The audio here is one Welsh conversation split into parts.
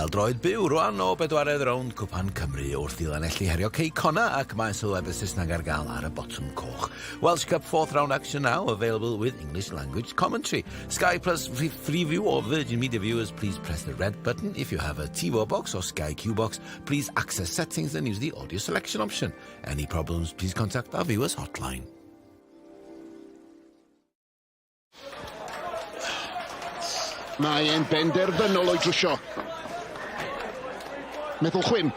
Pêl-droed byw rwan o bedwaredd rownd Cwpan Cymru wrth i Lanelli herio Cei Connah ac mae sylwebau Saesneg ar gael ar y botwm coch. Welsh Cup fourth round action now available with English language commentary. Sky Plus Freeview or Virgin Media viewers, please press the red button. If you have a TiVo box or Sky Q box, please access settings and use the audio selection option. Any problems, please contact our viewers hotline. Mae e'n benderfynol o'i drwsio. Meddwl chwim.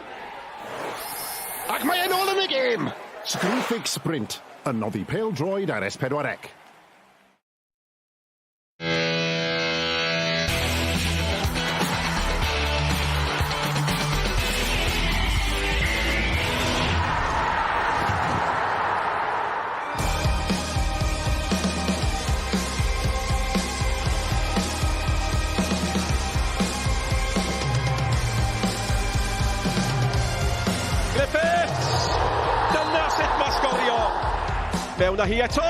Ac mae e'n ôl yn y gêm! Screwfix Sprint, yn noddi pêl-droed ar S4C. Griffiths! Dyna sut mae sgorio! Mewn â hi eto,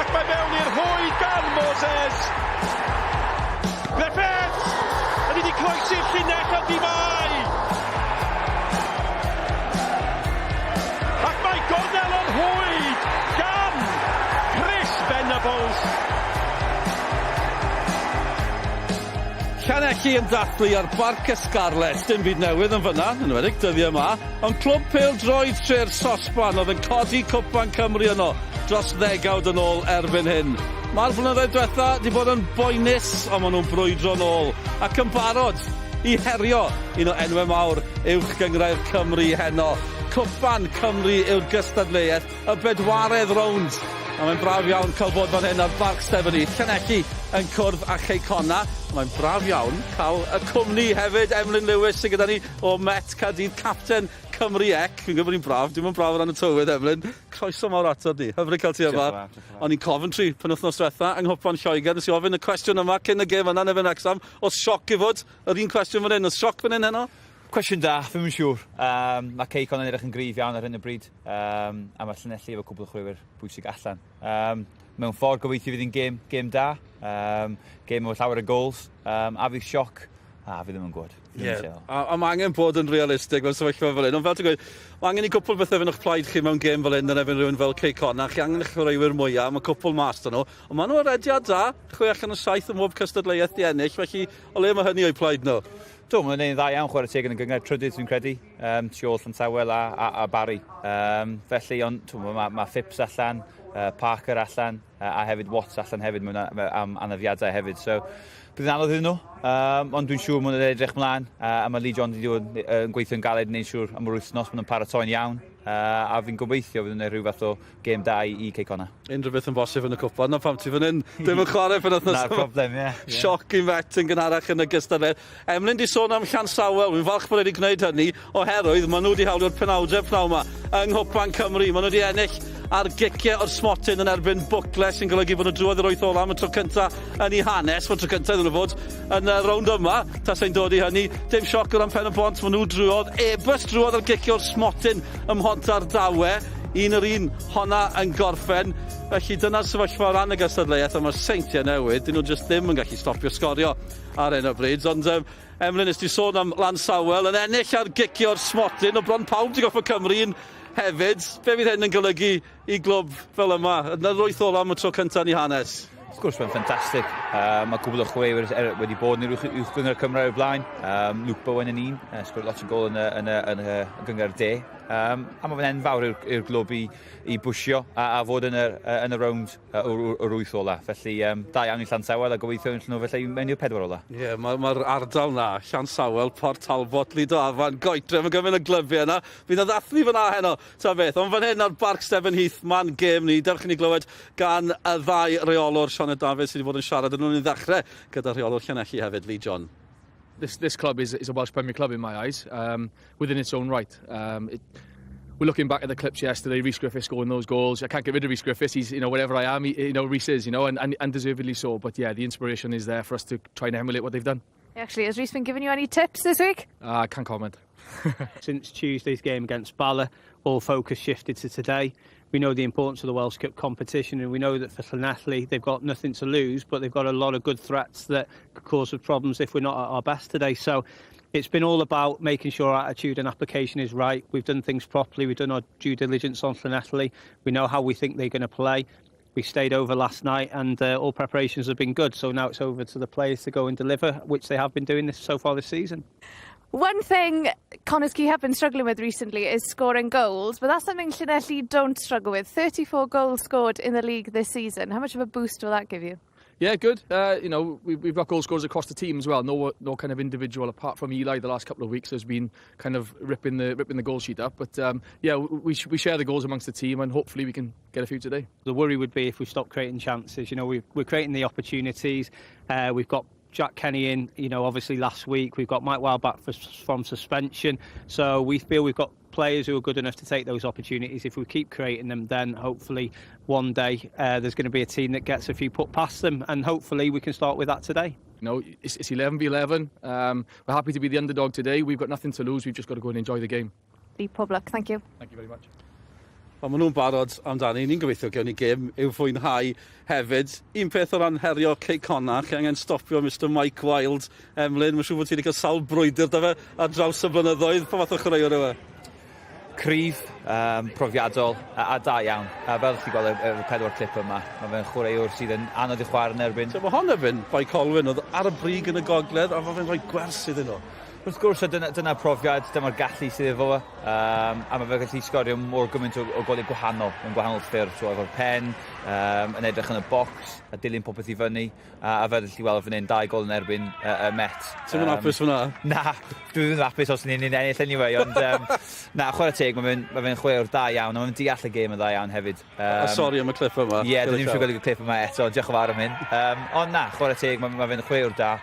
ac mae mewn i'r rhwyd gan Moses! Griffiths! Ydy wedi croesi'r llinell ydy mae! Ac mae gornel o'r rhwyd gan Chris Venables! Llanelli yn dathlu ar Barc y Scarlets, dim byd newydd yn fyna, yn enwedig dyddiau yma, ond clwb pêl-droed Tre'r Sosban oedd yn codi Cwpan Cymru yno dros ddegawd yn ôl erbyn hyn. Mae'r blynyddoedd diwetha 'di bod yn boenus, ond maen nhw'n brwydro nôl ac yn barod i herio un o enwau mawr Uwch Gynghrair Cymru heno. Cwpan Cymru yw'r gystadleuaeth, y bedwaredd rownd. A mae'n braf iawn cael bod fan hyn ar Barc Stephen Llanelli yn cwrdd â Chei Connah. Mae'n braf iawn cael y cwmni hefyd, Emlyn Lewis sydd gyda ni o Met Caerdydd, capten Cymru Ec. Fi'n gwybod bod ni'n braf, dim yn braf o ran y tywydd, Emlyn. Croeso mawr ato ni, hyfryd cael ti yma. O'n i'n Coventry penwythnos diwetha yng Nghwpan Lloegr, nes i ofyn y cwestiwn yma cyn y gêm yna yn erbyn Wrexham, Oes sioc i fod? Yr un cwestiwn fan hyn, oes sioc fan hyn heno? Cwestiwn da, ddim yn siŵr. Um, mae Cei Connah yn edrych yn gryf iawn ar hyn o bryd, um, a mae Llanelli efo cwbl o chwaraewyr bwysig allan. Um, mewn ffordd gobeithio fydd hi'n gêm, gêm da, um, gêm efo llawer o goals, um, a fydd sioc, a fi ddim yn gwybod. Ie, yeah. a, a mae angen bod yn realistig mewn sefyllfa fel hyn. Ond fel ti'n gweud, mae angen i gwpl bethau fynd o'ch plaid chi mewn gêm fel hyn yn erbyn rhywun fel Cei Connah. Chi angen eich chwaraewyr mwyaf, mae cwpl mas 'da nhw. Ond maen nhw ar rediad da, 6 allan o 7 ym mhob cystadleuaeth di ennill, felly o le mae hynny o'u plaid nhw? Do, maen nhw'n gwneud yn dda iawn, chwarae teg yn y gynghrair trydydd dwi'n credu, um, tu ôl Llantawel a, a, a Barry. Um, felly, ond mae ma, ma Phipps allan, uh, Parker allan, uh, a hefyd Watts allan hefyd mewn am anafiadau hefyd. So, bydd yn anodd iddyn nhw, um, ond dwi'n siŵr maen nhw'n edrych mlaen, uh, a mae Lee John wedi bod yn gweithio'n galed yn neud siŵr am yr wythnos, maen nhw'n paratoi'n iawn, uh, a fi'n gobeithio fydd nhw'n rhyw fath o gêm da i, i Cei Connah. Unrhyw beth yn bosib yn y cwpan, na pam ti fan hyn, ddim yn chwarae pen wythnos. Na'r problem, ie. Yeah. Sioc i Met yn gynharach yn y gystadleuaeth. Emlyn di sôn am Llansawel, fi'n falch bod wedi gwneud hynny, oherwydd maen nhw wedi hawlio'r penawdau pnawn yma yng Nghwpan Cymru. Maen nhw wedi ennill ar giciau o'r smotyn yn erbyn Bwcle, sy'n golygu bod nhw drwodd yr wyth ola am y tro cynta yn eu hanes. Mae'r tro cynta iddyn nhw fod yn y rownd yma, tasai'n dod i hynny. Dim sioc o ran Pen y Bont, maen nhw drwodd. Ebus drwodd ar giciau o'r smotyn ym Mhontardawe. Un yr un honna yn gorffen. Felly dyna'r sefyllfa o ran y gystadleuaeth, a mae'r Seintiau Newydd, dyn nhw jyst ddim yn gallu stopio sgorio ar hyn o bryd. Ond um, Emlyn, nes ti sôn am Lansawel yn ennill ar gicio'r smotyn, o bron pawb di goffo Cymru un hefyd. Be fydd hyn yn golygu i glwb fel yma? Yn yr wyth ola am y tro cyntaf yn ei hanes. Wrth gwrs, mae'n ffantastig. Uh, mae cwbl o chwaraewyr er, wedi bod yn yr uwch, uwch gyngor Cymru o'r blaen. Um, Luke Bowen yn un, uh, sgwrdd lot o gol yn y, yn y, yn y, y gyngor de. Um, a mae fe'n enfawr i'r glwb i, i bwysio a, a fod yn y, yn y rownd o'r, or wyth ola. Felly, um, da iawn i Llansawel a gobeithio yn nhw felly mewn i'r pedwar ola. Ie, yeah, mae'r ma, ardal na, Llansawel, Port Talbot, Lido Afan, Goetre, mae'n gymaint o glybiau yna. Fydd na ddathlu fyna heno, ta beth. Ond fan hyn ar Barc Stephen Heath, ma'n gêm ni. Dewch i ni glywed gan y ddau reolwr, Sioned Dafydd sydd wedi bod yn siarad yn nhw'n i ddechrau gyda rheolwr Llanelli hefyd, Lee John. This, this club is, is a Welsh Premier club in my eyes, um, within its own right. Um, it, we're looking back at the clips yesterday, Rhys Griffiths scoring those goals. I can't get rid of Rhys Griffiths. He's, you know, whatever I am, he, you know, Rhys is, you know, and, and, and deservedly so. But yeah, the inspiration is there for us to try and emulate what they've done. Actually, has Rhys been giving you any tips this week? Uh, I can't comment. Since Tuesday's game against Bala, all focus shifted to today. We know the importance of the Welsh Cup competition, and we know that for Llanelli they've got nothing to lose, but they've got a lot of good threats that could cause us problems if we're not at our best today. So it's been all about making sure our attitude and application is right. We've done things properly. We've done our due diligence on Llanelli. We know how we think they're going to play. We stayed over last night and all preparations have been good. So now it's over to the players to go and deliver, which they have been doing this so far this season. One thing Connah's Quay have been struggling with recently is scoring goals, but that's something Llanelli don't struggle with. 34 goals scored in the league this season. How much of a boost will that give you? Yeah, good. We've got goal scorers across the team as well. No kind of individual apart from Eli. The last couple of weeks has been kind of ripping the goal sheet up. But yeah, we share the goals amongst the team, and hopefully we can get a few today. The worry would be if we stop creating chances. We're creating the opportunities. We've got Jack Kenny in, obviously last week. We've got Mike Wild back from suspension. So we feel we've got players who are good enough to take those opportunities. If we keep creating them, then hopefully one day there's going to be a team that gets a few put past them, and hopefully we can start with that today. It's 11 v 11. We're happy to be the underdog today. We've got nothing to lose. We've just got to go and enjoy the game. Lee, pob lwc. Thank you. Thank you very much. Wel, maen nhw'n barod amdani. Ni'n gobeithio gewn ni gêm i'w fwynhau hefyd. Un peth o ran herio Cei Connah, chi angen stopio Mr Mike Wild. Emlyn, mae'n siŵr bod ti wedi cael sawl brwydr 'da fe ar draws y blynyddoedd. Pa fath o chwaraewr yw e? Cryf, profiadol a da iawn. A fel chi gweld y pedwar clip yma, mae fe'n chwaraewr sydd yn anodd i chwarae yn erbyn. So, mae hon erbyn Bae Colwyn, oedd ar y brig yn y gogledd, a mae fe'n rhoi gwers iddyn nhw. Wrth gwrs, dyna profiad, dyma'r gallu sydd efo fe. A mae fe gallu sgorio mor gymaint o goliau gwahanol, mewn gwahanol ffyrdd, so efo'r pen, yn edrych yn y bocs, a dilyn popeth i fyny, a fel chi weld fan hyn, dau gol yn erbyn y Met. Ti'n mynd hapus fyna? Na, dwi ddim yn hapus os ni'n ennill anyway, ond na, chwarae teg, mae fe'n chwaraewr da iawn, a mae fe'n deall y gêm yn dda iawn hefyd. A sori am y clip yma. Ie, yeah, dwi ddim eisiau gweld y clip yma eto, diolch yn fawr am hyn. Ond na, chwarae teg, mae fe'n chwaraewr da,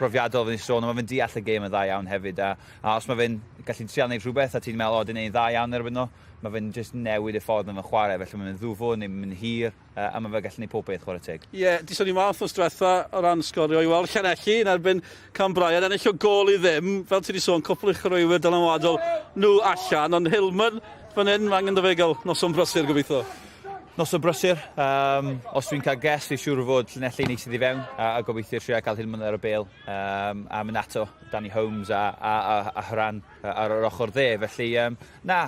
profiadol fel ni'n sôn, ond mae fe'n deall y gêm yn dda iawn hefyd. A os mae fe'n gallu trial gwneud rhywbeth a ti'n meddwl, o, dyn ni'n dda iawn erbyn nhw, mae fe'n just newid y ffordd mae'n chwarae, felly mae'n ddwfwn neu mae'n hir, a mae fe'n gallu gwneud pob beth, chwarae teg. Ie, yeah, di sôn i math os diwetha o ran sgorio i weld Llanelli yn erbyn Cambrian, ennill o gol i ddim, fel ti di sôn, cwpl o chwaraewyr dylanwadol nhw allan, ond Hillman fan hyn, mae angen iddo fe gael noson brysur gobeithio. Noson brysur. Os dwi'n cael guess, fi'n siŵr o fod Llanelli ni sydd i fewn, a gobeithio trio cael Hillman ar y bêl. A mynd ato Danny Holmes a Haran ar yr ochr dde. Felly, na,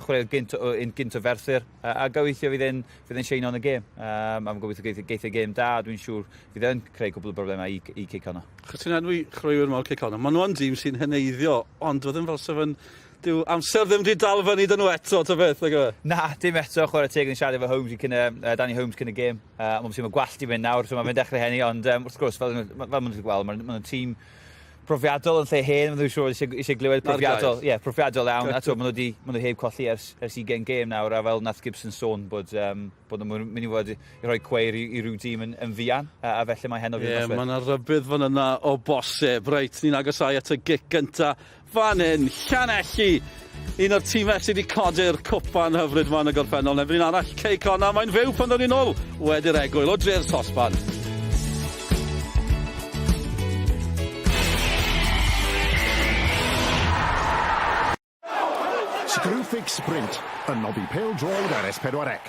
chwarae gynt o Ferthyr, a gobeithio fydd e'n sheino yn y gêm. A gobeithio geith y gêm da, dwi'n siŵr fydd e'n creu cwpl o broblemau i Cei Connah. Chos ti'n enwi chwaraewyr mawr Cei Connah, maen nhw yn dîm sy'n heneiddio, ond oedd yn fel sef yn dyw amser ddim wedi dal fyny 'da nhw eto, ta beth, nag yw e? Na, dim eto, chwarae teg yn siarad efo Holmes Danny Holmes cyn y gêm. Obviously mae gwallt i fynd nawr, so mae'n dechrau hynny, ond wrth gwrs, fel maen nhw'n gweld, maen nhw'n tîm profiadol yn lle hen, maen nhw'n siŵr eisiau glywed profiadol. Ie, yeah, profiadol iawn. A maen nhw heb colli ers 20 gêm nawr, a fel nath Gibson sôn bod nhw'n mynd i fod i rhoi cweir i ryw dîm yn fuan, a felly mae heno fydd. Ie, mae yna rybudd fan yna o bosib. Reit, ni'n agosau at y gic gynta fan hyn, Llanelli. Un o'r tîmau sydd wedi codi'r cwpan hyfryd yma yn y gorffennol. Nefyn un arall, Cei Connah, mae'n fyw pan ddod ni'n ôl wedi'r egwyl o Dre'r Sosban. Screwfix Sprint yn noddi pêl-droed ar S4C.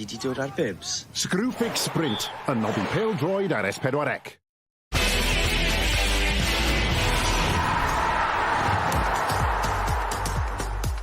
Ti 'di dod â'r bibs? Screwfix Sprint, yn noddi pêl-droed ar S4C.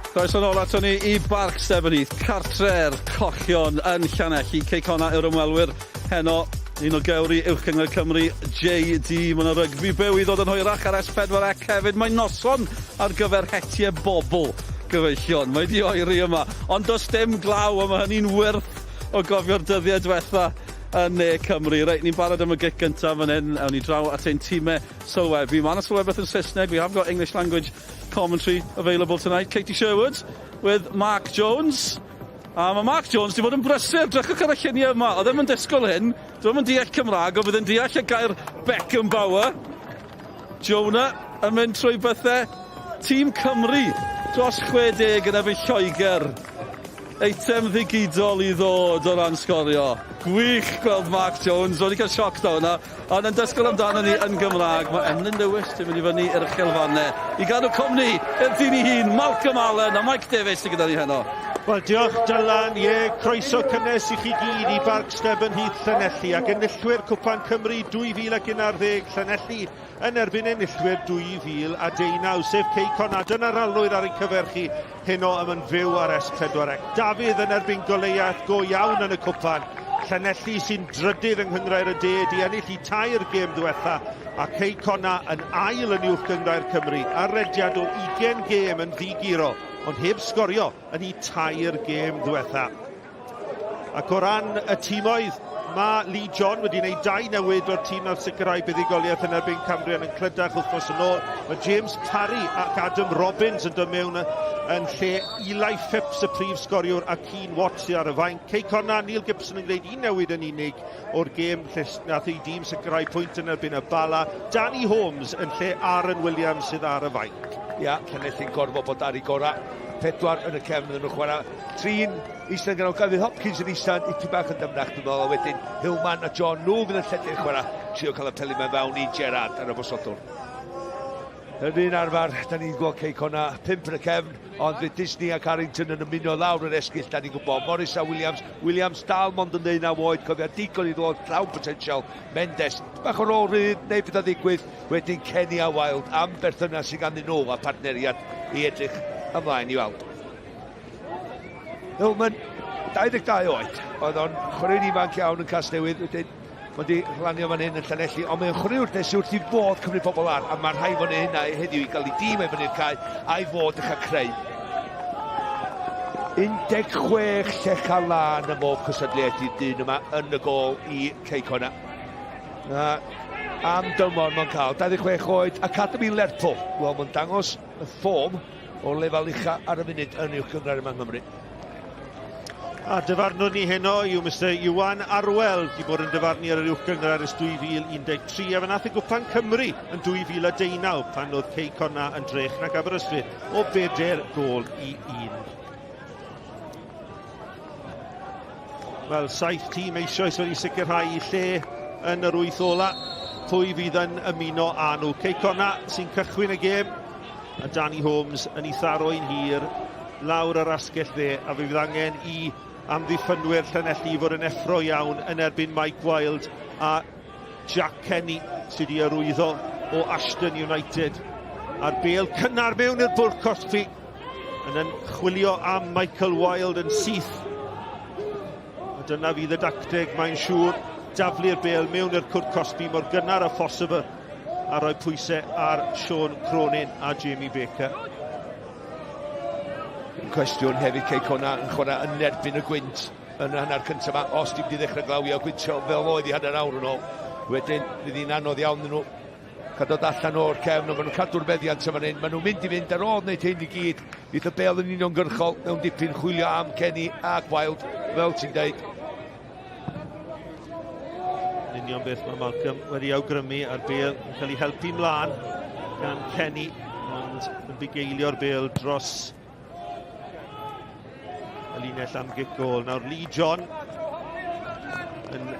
Croeso nôl ato ni i Barc Stephen Heath, cartre'r cochion yn Llanelli. Cei Connah yw'r ymwelwyr heno. Un o gewri Uwch Gynghrair Cymru, JD. Mae yna rygbi byw i ddod yn hwyrach ar S4C hefyd. Mae'n noson ar gyfer hetiau bobl, gyfeillion. Mae di oeri yma, ond does dim glaw a mae hynny'n wyrth o gofio'r dyddiau diwetha yn Ne Cymru. Reit, ni'n barod am y gic gyntaf fan hyn. Awn ni draw at ein timau sylwebu. Mae yna sylwebaeth yn Saesneg. We have got English language commentary available tonight. Katie Sherwood with Mark Jones. A mae Mark Jones wedi bod yn brysur, drychwch ar y lluniau yma. Oedd ddim yn disgwyl hyn, dwi'm yn deall Cymraeg, ond bydd yn deall y gair Beckenbauer. Jonah yn mynd trwy bethau. Tîm Cymru dros 60 yn erbyn Lloegr. Eitem ddigidol i ddod o ran sgorio. Gwych gweld Mark Jones, wedi cael sioc da hwnna. Ond yn dysgwyl amdano ni yn Gymraeg, mae Emlyn Lewis di mynd i fyny i'r uchelfannau i gadw cwmni i'r dyn ei hun, Malcolm Allen a Mike Davies sydd gyda ni heno. Wel, diolch Dylan, ie, croeso cynnes i chi gyd i Barc Stephen Heath Llanelli ac enillwyr Cwpan Cymru 2011 Llanelli yn erbyn enillwyr 2019, sef Cei Connah. Dyna'r arlwyr ar eu cyfer chi heno yma'n fyw ar S4C. Dafydd yn erbyn Goleiath go iawn yn y cwpan. Llanelli sy'n drydydd yng Nghynghrair y De di ennill i tair gêm ddiwetha a Cei Connah yn ail yn uwch gynghrair Cymru ar rediad o 20 gêm yn ddi-guro ond heb sgorio yn eu tair gêm ddiwetha. Ac o ran y timoedd, mae Lee John wedi gwneud dau newid o'r tîm nath sicrhau buddugoliaeth yn erbyn Cambrian yn Clydach wythnos yn ôl. Mae James Parry ac Adam Robbins yn dod mewn yn lle Eli Phipps, y prif sgoriwr, a Keen Watt sydd ar y fainc. Cei Connah, Neil Gibson yn gwneud un newid yn unig o'r gêm lle nath ei dîm sicrhau pwynt yn erbyn y Bala. Danny Holmes yn lle Aaron Williams sydd ar y fainc. Ia, Llanelli'n gorfod bod ar ei gorau. Pedwar yn y cefn iddyn nhw chwarae. Trin, eistedd yn ganol, fydd Hopkins yn eistedd ipyn bach yn dyfnach, dwi'n meddwl, a wedyn Hillman a John, nhw fydd yn lledu'r chwarae, trio cael y peli mewn fewn i Gerrard ar y bosodwr. Yr un arfer, da ni'n gweld Cei Connah, pump yn y cefn, ond fydd Disney ac Harrington yn ymuno lawr yr esgyll, da ni'n gwybod. Morris a Williams, Williams dal mond yn 19 oed, cofia digon i ddod, llawn potensial. Mendes, bach o rôl rhydd, neu beth o ddigwydd, wedyn Kenny a Wild am berthynas sydd ganddyn nhw a partneriad i edrych ymlaen i weld. Hillman, 22 oed, oedd o'n chwaraewr ifanc iawn yn Casnewydd, wedyn mae wedi rhannu fan hyn yn Llanelli, ond mae'n chwaraewr des wrth i fod cymryd pobl ar, a mae'n rhaid fod hynna heddiw i gael ei dîm ei fyny'r cae, a'i fod yn cael creu. 16 llecha lân ym mob cystadleuaeth i'r dyn yma yn y gôl i Cei Connah. Am dymor mae'n cael, 26 oed, Academy Lerpwl. Wel, mae'n dangos y ffom o lefel ucha ar y funud yn uwch gynghrair yma yng Nghymru. A dyfarnwr ni heno yw Mr Iwan Arwel, di bod yn dyfarnu ar yr uwch gynghrair ers 2013 a fe nath y Gwpan Cymru yn 2019 pan oedd Cei Connah yn drech nag Aberystwyth o bedair gôl i un. Wel, saith tîm eisoes wedi sicrhau i lle yn yr wyth ola. Pwy fydd yn ymuno â nhw? Cei Connah sy'n cychwyn y gêm a Danny Holmes yn ei tharo'n hir lawr yr asgell dde a fe fydd angen i amddiffynwyr Llanelli fod yn effro iawn yn erbyn Mike Wild a Jack Kenny sydd wedi arwyddo o Ashton United. A'r bêl cynnar mewn i'r bwlch cosbi yn yn chwilio am Michael Wild yn syth. A dyna fydd y dacteg, mae'n siŵr, daflu'r bêl mewn i'r cwrt cosbi mor gynnar â phosibl a rhoi pwysau ar Sean Cronin a Jamie Baker. Un cwestiwn hefyd, Cei Connah yn chwarae yn erbyn y gwynt yn y hanner cyntaf yma. Os dim di ddechrau glawio gwyntio fel oedd i hanner awr yn ôl, wedyn fydd hi'n anodd iawn nhw cael dod allan o'r cefn, ond maen nhw'n cadw'r meddiant yma hyn. Maen nhw'n mynd i fynd ar ôl wneud hyn i gyd. Fydd y bêl yn uniongyrchol mewn dipyn chwilio am Kenny ac Wild, fel ti'n deud. Yn union beth mae Malcolm wedi awgrymu a'r bêl yn cael ei helpu mlaen gan Kenny, ond yn bugeilio'r bêl dros y linell am gic gôl. Nawr Lee John yn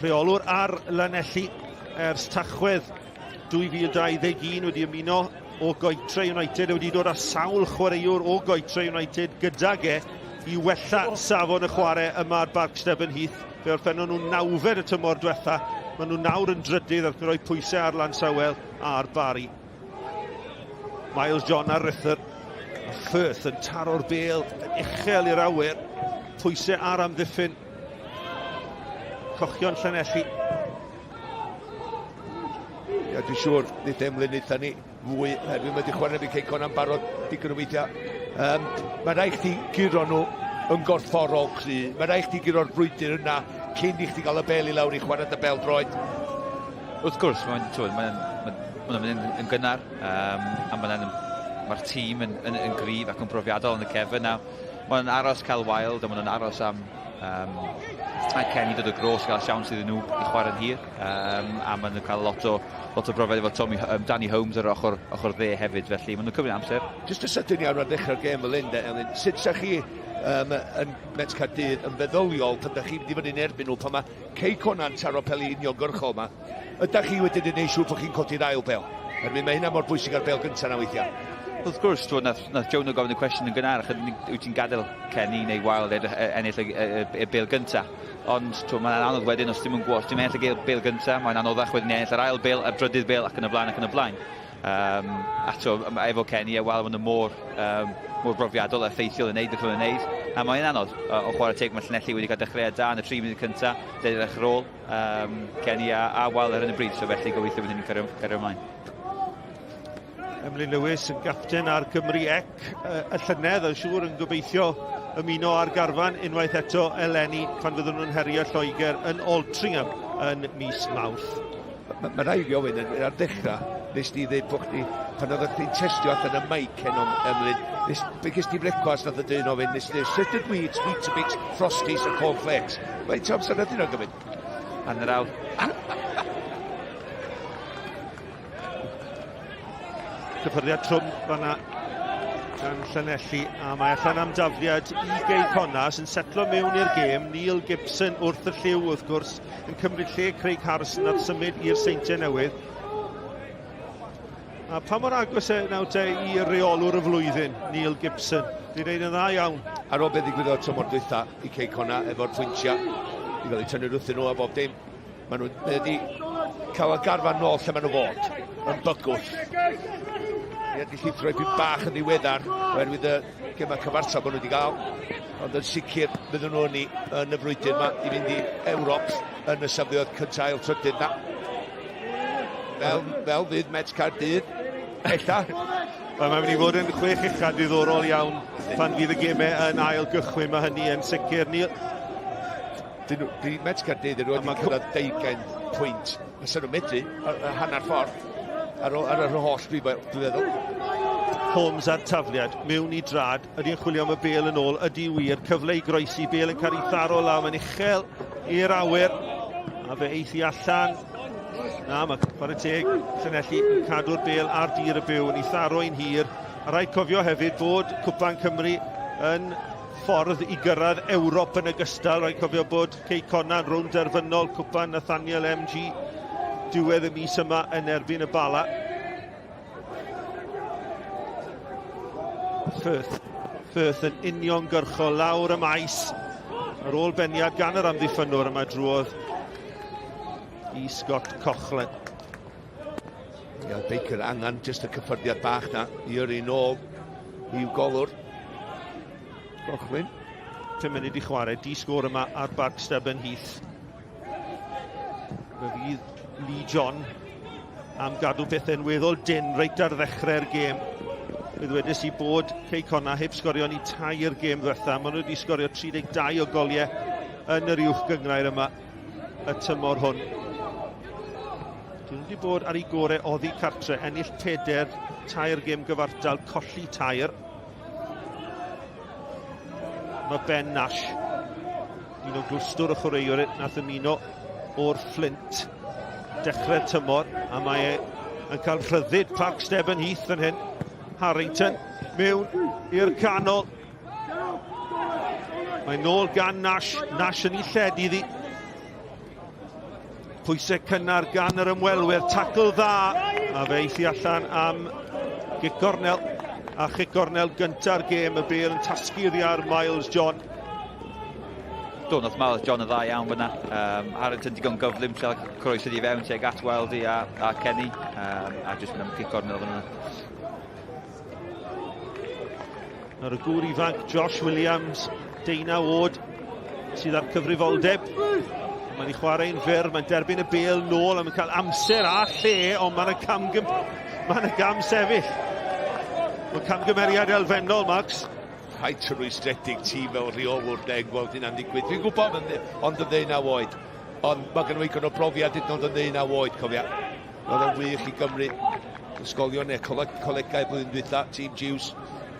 rheolwr ar Lanelli ers Tachwedd 2021 wedi ymuno o Goetre United wedi dod â sawl chwaraewr o Goetre United gydag e. i wella safon y chwarae yma ar Barc Stebonheath. Fe orffennon nhw nawfed y tymor diwetha. Maen nhw nawr yn drydydd ac yn rhoi pwysau ar Lansawel a'r Bari. Miles John ar Rither. A Firth yn taro'r bel yn uchel i'r awyr. Pwysau ar amddiffyn. Cochion Llanelli. Ia, dwi'n siŵr, nid Emlyn wnaethon ni fwy, oherwydd mae wedi chwarae fi Cei Connah yn barod digon o weithiau. Um, mae rhaid chdi guro nhw yn gorfforol cry. Mae rhaid chdi guro'r brwydr yna cyn i chdi gael y bel i lawr i chwarae dy bel droed. Wrth gwrs, mae'n mae'n mae'n mynd yn gynnar, um, a mae'n mae'r tîm yn, yn, yn gryf ac yn brofiadol yn y cefn nawr. Mae'n aros cael Wild a mae'n aros am um, a Kenny dod o gros gael siawns iddyn nhw i chwarae'n hir. Um, a maen nhw'n cael lot o, lot o brofiad efo Tommy, um, Danny Holmes ar ochr, ochr dde hefyd, felly maen nhw'n cymryd amser. Just y sydyn iawn ar ddechrau'r gêm fel hyn, Elin, sut sa chi um, yn Met Caerdydd yn feddyliol pan da chi'n mynd i fyny'n erbyn nhw, pan mae Cei Connah'n taro peli uniongyrchol yma, ydych chi wedyn yn neud siŵr bod chi'n codi'r ail bel? Oherwydd mae hynna mor bwysig ar bel gyntaf na weithiau. Wrth gwrs, twyd, nath, nath Jonah gofyn y cwestiwn yn gynharach, wyt ti'n gadael Kenny neu Wild ennill y, y, y, y bel gyntaf? Ond twyd, mae'n anodd wedyn os ti'n gwybod, os ti'n ennill y bel gyntaf, mae'n anoddach wedyn ennill yr ail bel, a'r drydydd bel ac yn y blaen ac yn y blaen. Um, a to, efo Kenny a Wild, maen nhw mor, um, mor brofiadol a effeithiol yn neud beth maen nhw'n neud. A mae'n anodd. O chwarae teg, mae Llanelli wedi cael dechreuad da yn y tri munud cyntaf, edrych ar ôl um, Kenny a, a Wild ar hyn o bryd, so felly gobeithio bydd hynny'n cario, cario ymlaen. Emlyn Lewis yn gapten ar Gymru Ec y llynedd, yn siŵr yn gobeithio ymuno â'r garfan unwaith eto eleni pan fyddwn nhw'n herio Lloegr yn Altrincham yn mis Mawrth. Mae ma rhaid fi ofyn, ar ddechrau, nes di ddeud bod chdi, pan oeddech chdi'n testio allan y mic heno, Emlyn, nes, be ges di brecwast nath y dyn ofyn, nes di ddeud, sut ydw i, it's Weetabix, Frosties a Cornflakes. Faint o amser nath hynna gymryd? Hanner awr. Cyffyrddiad trwm fanna gan Llanelli a mae allan am dafliad i Gei Connah sy'n setlo mewn i'r gêm. Neil Gibson wrth y lliw wrth gwrs yn cymryd lle Craig Harrison ar symud i'r Seintiau Newydd. A pa mor agos e nawr te i reolwr y flwyddyn, Neil Gibson. Di wneud yn dda iawn. Ar ôl beth ddigwyddodd tymor dwytha i Cei Connah efo'r pwyntiau i gael eu tynnu wrthyn nhw a bob dim. Maen nhw wedi cael y garfan nôl lle maen nhw fod, yn bygwth. Ni wedi llithro i bach yn ddiweddar oherwydd y gemau cyfartal maen nhw wedi cael. Ond yn sicr fydden nhw yn, yn y frwydr yma i fynd i Ewrop yn y safleoedd cyntaf ail trydydd na. Fel, fel fydd Met Caerdydd, ella. Wel, mae'n mynd i fod yn chwech ucha diddorol iawn pan fydd y gemau yn ail gychwyn. Mae hynny yn sicr. Neil, Dyn nhw, di Met Caerdydd yn wedi cyrraedd 20 pwynt. Fysa nhw'n medru ar, ar hanner ffordd ar, ar yr holl dwi'n feddwl. Holmes a'r tafliad mewn i drad. Ydy'n chwilio am y bel yn ôl? Ydy wir. Cyfle i groesi. Bel yn cael ei tharo law. Mae'n uchel i'r awyr. A fe eithi allan. Na, mae chwarae teg Llanelli yn cadw'r bel ar dir y byw. Yn ei tharo i'n hir. A rhaid cofio hefyd bod Cwpan Cymru yn ffordd i gyrraedd Ewrop yn ogystal. Rhaid cofio bod Cei Connah yn rownd derfynol Cwpan Nathaniel MG diwedd y mis yma yn erbyn y Bala. Firth. Firth yn uniongyrchol lawr y maes. Ar ôl beniad gan yr amddiffynnwr yma drwodd i Scott Coughlin. Ia, Baker angen jyst y cyffyrddiad bach na i yrru nôl i'w golwr. Coughlin. 5 munud i chwarae, di sgôr yma ar Barc Stebonheath. Fe fydd Lee John am gadw pethau'n weddol dyn reit ar ddechrau'r gêm. Fe ddwedes i bod Cei Connah heb sgorio ni tair gêm ddiwetha. Maen nhw wedi sgorio 32 o goliau yn yr uwch gynghrair yma y tymor hwn. Dyn nhw wedi bod ar ei gorau oddi cartre, ennill peder, tair gêm gyfartal, colli tair. Mae Ben Nash, un o glwstwr y chwaraewr nath ymuno o'r Flint dechrau'r tymor, a mae e yn cael rhyddid Parc Stebonheath fan hyn. Harrington mewn i'r canol. Mae'n nôl gan Nash. Nash yn ei lled iddi. Pwysau cynnar gan yr ymwelwyr. Tacl dda. A fe eithi allan am gic gornel. A chic gornel gynta'r gêm, y bêl yn tasgu oddi ar Miles John. Do, nath Miles John yn dda iawn fyna. Um, Harrington digon gyflym, trial croes i fewn tuag at Wildy a, a Kenny. Um, a jyst mynd am cic gornel fyna. Nawr y gŵr ifanc Josh Williams, deunaw oed, sydd â'r cyfrifoldeb. Mae'n ei chwarae'n fyr, mae'n derbyn y bêl nôl a mae'n cael amser a lle, ond mae'n camgym... Mae'n y gam sefyll. Mae camgymeriad elfennol, Max. Rhaid yn rwystredig ti fel rheolwr de yn gweld hynna'n digwydd. Dwi'n gwybod ond yn ddeunaw oed. Ond mae gen i ddigon o brofiad hyd yn oed yn ddeunaw oed, cofia. Roedd o'n wych i Gymru. Ysgolion neu coleg, colegau blwyddyn dwytha, Tîm Jiws.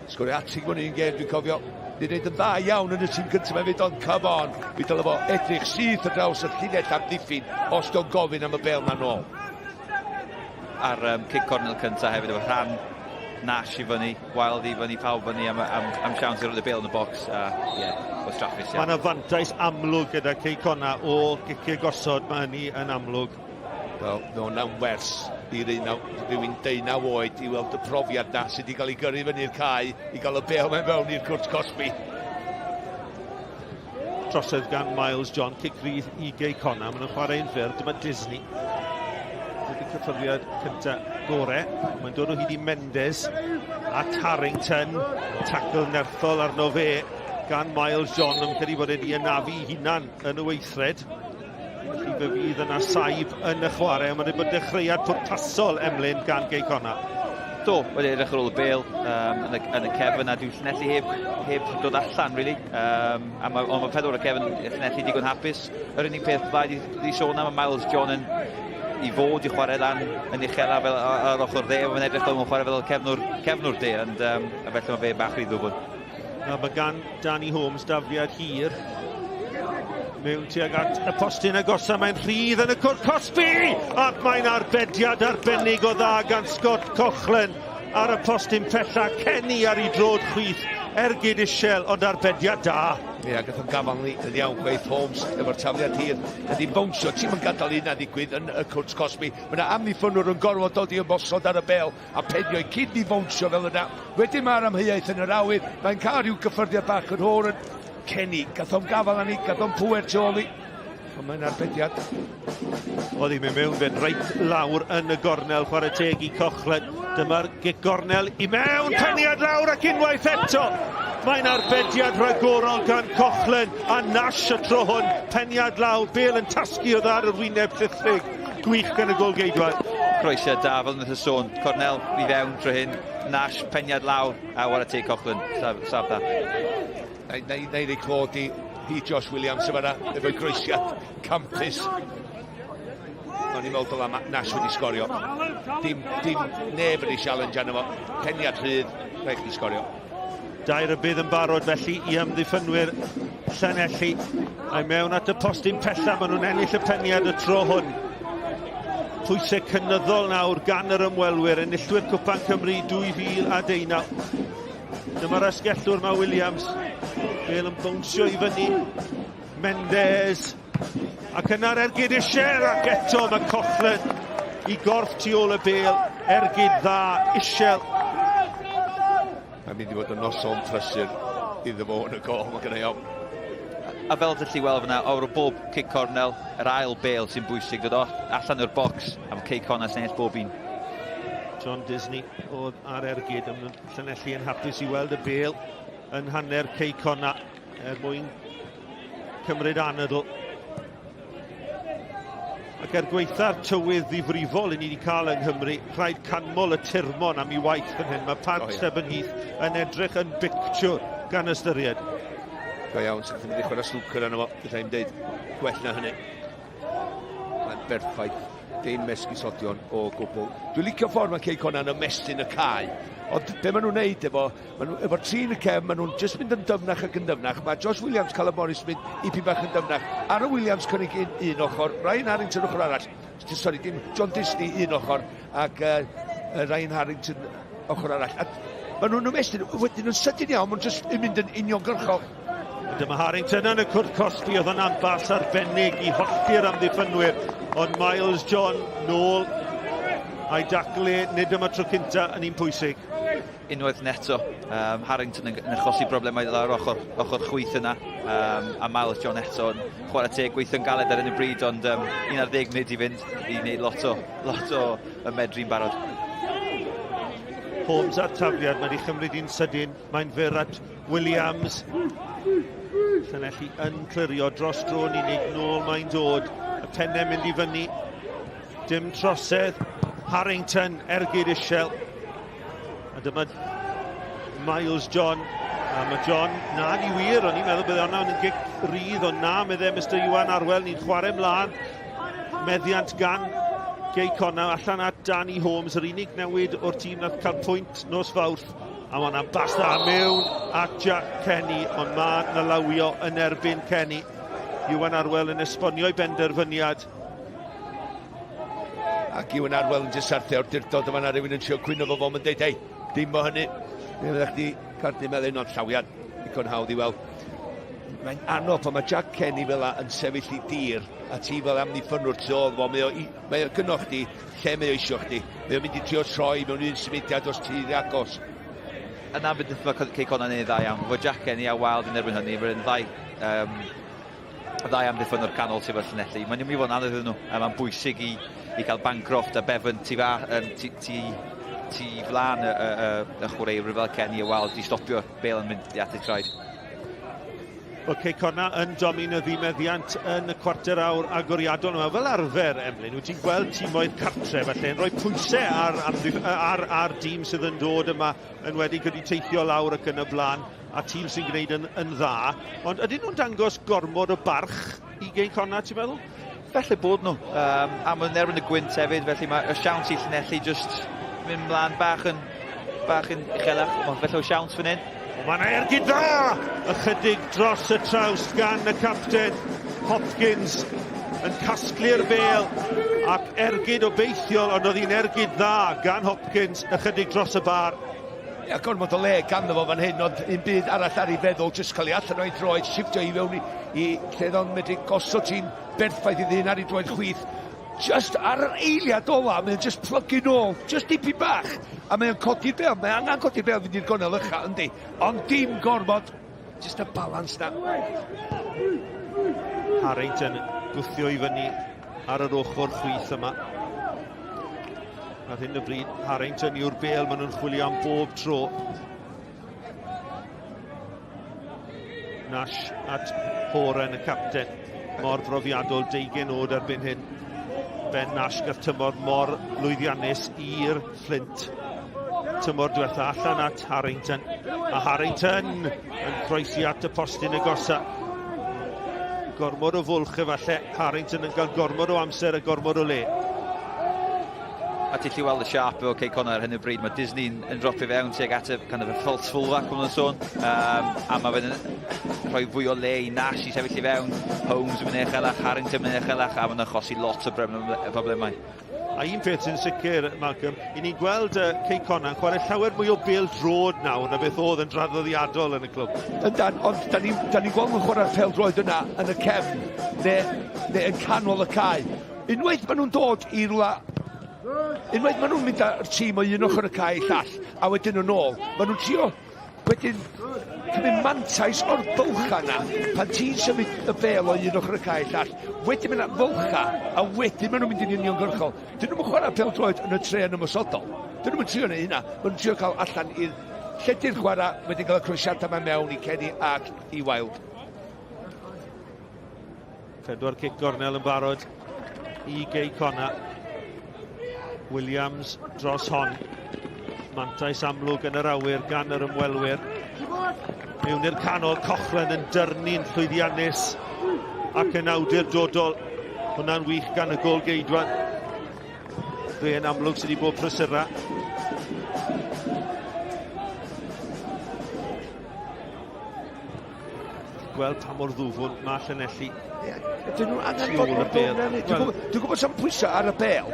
Sgorio hat-trick mewn un gêm, dwi'n cofio. Ni'n gwneud yn dda iawn yn y tîm gyntaf hefyd, ond come on. Mi dylai fo edrych syth ar draws y llinell amddiffyn os do'n gofyn am y bêl na nôl. Ar um, cic cornel cyntaf hefyd efo rhan Nash i fyny, Wild i fyny, pawb fyny am, am, am siawns i roed y bêl yn y bocs. A, yeah, gwastraffus iawn. Mae yna fantais amlwg gyda Cei Connah o giciau gosod, mae hynny yn amlwg. Wel, mae hwnna'n wers i rywun deunaw oed i weld y profiad na sydd wedi cael ei gyrru fyny'r cae i gael y bêl mewn fewn i'r cwrt cosbi. Trosedd gan Miles John, cic rydd i Gei Connah. Maen nhw'n chwarae'n fyr, dyma Disney. Dydy'r cyffyrddiad cynta gore. Mae'n dod o hyd i Mendes a Tarrington. Tackle nerthol arno fe gan Miles John. Yn credu bod wedi anafu hunan yn y weithred. Felly fe fydd yna saib yn y chwarae, ond mae'n bod dechreuad pwrpasol Emlyn gan Gei Connah. Do, wedi edrych ar ôl y bêl um, yn, y, yn y cefn a dyw Llanelli heb, heb dod allan, really. Um, a ma, ond mae pedwar y cefn Llanelli digon hapus. Yr unig peth dda di, di sôn am, mae Miles John yn i fod i chwarae lan yn uchel fel ar ochr dde, mae'n edrych fel mae'n chwarae fel cefnwr, cefnwr de, ond um, a felly mae fe bach rhy ddwfn. Nawr mae gan Danny Holmes dafliad hir mewn tuag at y postyn agosa, mae'n rhydd yn y cwrt cosbi ac mae'n arbediad arbennig o dda gan Scott Coughlan ar y postyn pella, Kenny ar ei drod chwith, ergyd isel ond arbediad da. Ie, yeah, gath o'n gafal ni yn iawn gweith Holmes efo'r tafliad hir. Ydy bownsio, ti'n mynd gadael i hynna ddigwydd yn y cwrt cosbi. Mae yna amddiffynwr yn gorfod dod i ymosod ar y bêl. A penio i cyd i fownsio fel yna. Wedyn mae'r amheuaeth yn yr awyr. Mae'n cael rhyw gyffyrddiad bach yn hôr yn Kenny. Gath o'n gafal arni, gath o'n pŵer tu ôl i. Ond mae'n arbediad. Oedd hi'n mynd mewn fe'n reit lawr yn y gornel, chwarae teg i Coughlan. Dyma'r gic gornel i mewn, peniad lawr ac unwaith eto. Mae'n arbediad rhagorol gan Coughlan a Nash y tro hwn. Peniad lawr, bêl yn tasgu o ar yr wyneb llithrig. Gwych gan y golgeidwad. Croesiad da, fel wnaeth y sôn. Cornel i fewn tro hyn. Nash, peniad lawr, a wara teg Coughlan. Saf, saf da. Na, na, na i rei clod i, i Josh Williams yma na, efo'i groesiad campus. O'n i'n meddwl dyla Nash wedi sgorio. Dim, dim neb yn ei challenge arno fo. Peniad rhydd, rhaid chdi sgorio. Dau rybudd yn barod felly i amddiffynwyr Llanelli. A'i mewn at y postyn pella, maen nhw'n ennill y peniad y tro hwn. Pwysau cynyddol nawr gan yr ymwelwyr, enillwyr Cwpan Cymru 2019. Dyma'r asgellwr mae Williams. Bel yn bownsio i fyny. Mendes. Ac yna'r ergyd isel ac eto mae Coughlan i gorff tu ôl y bel. Ergyd dda, isel. Mae'n mynd i fod yn noson prysur iddo fo yn y gol, mae gennau ofn. A fel ti'n weld fyna, o'r bob cic cornel, yr ail bêl sy'n bwysig, dod o allan o'r bocs am Cei Connah sy'n ennill bob un. John Disney oedd ar ergyd, yn Llanelli yn hapus i weld y bêl yn hanner Cei Connah er mwyn cymryd anadl. Ac er gwaetha'r tywydd ddifrifol i ni wedi cael yng Nghymru, rhaid canmol y tirmon am ei waith fan hyn. Mae Parc oh, yeah. Stebonheath yn edrych yn bictiwr gan ystyried. Go iawn, sy'n mynd i chwarae snwcer arno fo, gallai i'm deud gwell na hynny. Mae'n berffaith, dim esgusodion o gwbl. Dwi'n licio ffordd mae Cei Connah yn ymestyn y cae, ond be maen nhw'n neud efo Maen nhw, efo'r trin y cefn, maen nhw'n just mynd yn dyfnach ac yn dyfnach. Mae Josh Williams, Callum Morris mynd ipyn bach yn dyfnach. Aaron Williams cynnig un, un ochr, Ryan Harrington ochr arall. Sorry, dim John Disney un ochr ac uh, Ryan Harrington ochr arall. A maen nhw'n ymestyn, wedyn yn sydyn iawn, maen nhw'n just yn mynd yn uniongyrchol. Dyma Harrington yn y cwrt cosbi, oedd yna'n bas arbennig i hollti'r amddiffynwyr, ond Miles John nôl a'i daclu, nid yma tro cynta yn un pwysig. unwaith yn eto. Um, Harrington yn, yn achosi broblemau lawr ochr, ochr chwith yna. Um, a Miles John eto yn chwarae teg gweithio'n galed ar hyn o bryd, ond um, 11 munud i fynd i wneud lot o, lot o ymedru'n barod. Holmes a'r tafliad, mae wedi chymryd un sydyn, mae'n fyr at Williams. Llanelli yn clirio dros dro yn unig, nôl mae'n dod. Y pennau mynd i fyny. Dim trosedd. Harrington, ergyd isiel. A dyma Miles John. A mae John, na ni wir, o'n i'n meddwl bydde hwnna'n yn gic rydd, ond na, meddai Mr Iwan Arwel, ni'n chwarae mlaen. Meddiant gan Gei Connah allan at Danny Holmes, yr unig newid o'r tîm nath cael pwynt nos Fawrth. A mae yna bas dda mewn at Jack Kenny, ond mae yna lawio yn erbyn Kenny. Iwan Arwel yn esbonio'i benderfyniad. Ac Iwan Arwel yn jyst arthio awdurdod yma na rhywun yn trio cwyno fo fo, mae'n deud, hei, dim o hynny. Mi fyddech chdi cardyn melyn ond llawiad digon hawdd i weld. Mae'n anodd pan mae Jack Kenny fel yn sefyll i dir a ti fel amddiffynnwr tu ôl fo, mae o, mae o gynno chdi lle mae o isio chdi. Mae o'n mynd i trio troi mewn un symudiad os ti'n rhy agos. Yna beth mae Cei Connah yn ei dda iawn. Fo Jack Kenny a Wild yn erbyn hynny, mae'n ddau um, y ddau amddiffynnwr canol sydd efo Llanelli. Mae'n mynd i fod yn anodd iddyn nhw. A mae'n bwysig i, i gael Bancroft a Bevan tu, fa, um, tu, tu, tu flaen y, y, y, y chwaraewyr fel Kenny a Wild i stopio'r bel yn mynd at ei traed. Wel, Cei Connah yn dominyddu meddiant yn y cwarter awr agoriadol yma. Fel arfer, Emlyn, wyt ti'n gweld timoedd cartre felly yn rhoi pwysau ar, ar, ar, ar dîm sydd yn dod yma yn wedi gyda teithio lawr ac yn y blaen. A tîm sy'n gwneud yn, yn dda. Ond ydyn nhw'n dangos gormod o barch i Gei Connah, ti'n meddwl? Felly bod nhw. Um, a mae'n erbyn y gwynt hefyd, felly mae y siawns i Llanelli just mynd mlaen bach yn, bach yn uchelach. Mae'n felly o siawns fan hyn. Mae'n ergyd dda! Ychydig dros y trawst gan y capten Hopkins yn casglu'r bel ac ergyd obeithiol, ond oedd hi'n ergyd dda gan Hopkins ychydig dros y bar. Ia, gormod o le ganddo fo fan hyn, ond un byd arall ar ei feddwl, jyst cael ei allan o'i droed, shifftio i fewn i, i lle oedd o'n medru gosod ti'n berffaith i ddyn ar ei droed chwith. Just ar yr eiliad ola, mae'n just plygu nôl, just dipyn bach, a mae'n codi'r bel, mae angen codi'r bel fynd i'r gornel ucha, yndi, ond dim gormod, just y balans na. Harrington gwthio i fyny ar yr ochr chwith yma. Ar hyn o bryd, Harrington yw'r bel maen nhw'n chwilio am bob tro. Nash at Horan y capten. Mor brofiadol, deugen oed erbyn hyn. Ben Nash gath tymor mor lwyddiannus i'r Flint. Tymor diwetha allan at Harrington. A Harrington yn croesi at y postyn agosa. Gormod o fwlch efallai. Harrington yn cael gormod o amser a gormod o le. A ti'n gallu weld y siâp efo Cei Connah ar hyn o bryd. Mae Disney'n yn dropio fewn tuag at y kind of y false fullback, maen nhw'n sôn. Um, a mae fe'n rhoi fwy o le i Nash i sefyll i fewn. Holmes yn mynd uchelach, Harrington yn mynd uchelach, a mae'n achosi lot o broblemau. A un peth sy'n sicr, Malcolm, i ni'n gweld uh, Cei Connah yn chwarae llawer mwy o bêl droed nawr na beth oedd yn draddodiadol yn y clwb. Yndan, ond da ni'n ni, ni gweld nhw'n chwarae'r pêl droed yna yn y cefn, neu, neu yn canol y cae. Unwaith maen nhw'n dod i rwla unwaith maen nhw'n mynd â'r tîm o un ochr y cae i llall, a wedyn yn ôl, maen nhw'n trio Wedyn, cymryd mantais o'r bylcha yna, pan ti'n symud y bel o un ochr y cae llall, wedyn mae yna fylcha, a wedyn maen nhw'n mynd i'n uniongyrchol. Dyn nhw'n chwarae pêl droed yn y tre yn ymosodol. Dyn nhw'n trio neud hynna. Maen nhw'n trio cael allan i'r lledu'r chwarae, wedyn cael y croesiadau yma mewn i Kenny ac i Wild. Pedwar cic gornel yn barod i Gei Connah. Williams dros hon. Mantais amlwg yn yr awyr gan yr ymwelwyr. Mewn i'r canol, Cochran yn dyrnu'n llwyddiannus ac yn awdurdodol. Hwna'n wych gan y gol geidwad. Fe yn amlwg sydd wedi bod prysura. Gweld pa mor ddwfwn mae Llanelli. Ie, ydyn nhw angen fod mor ddwfn â hynny? Dwi'n gwybod sa'm pwysau ar y bel,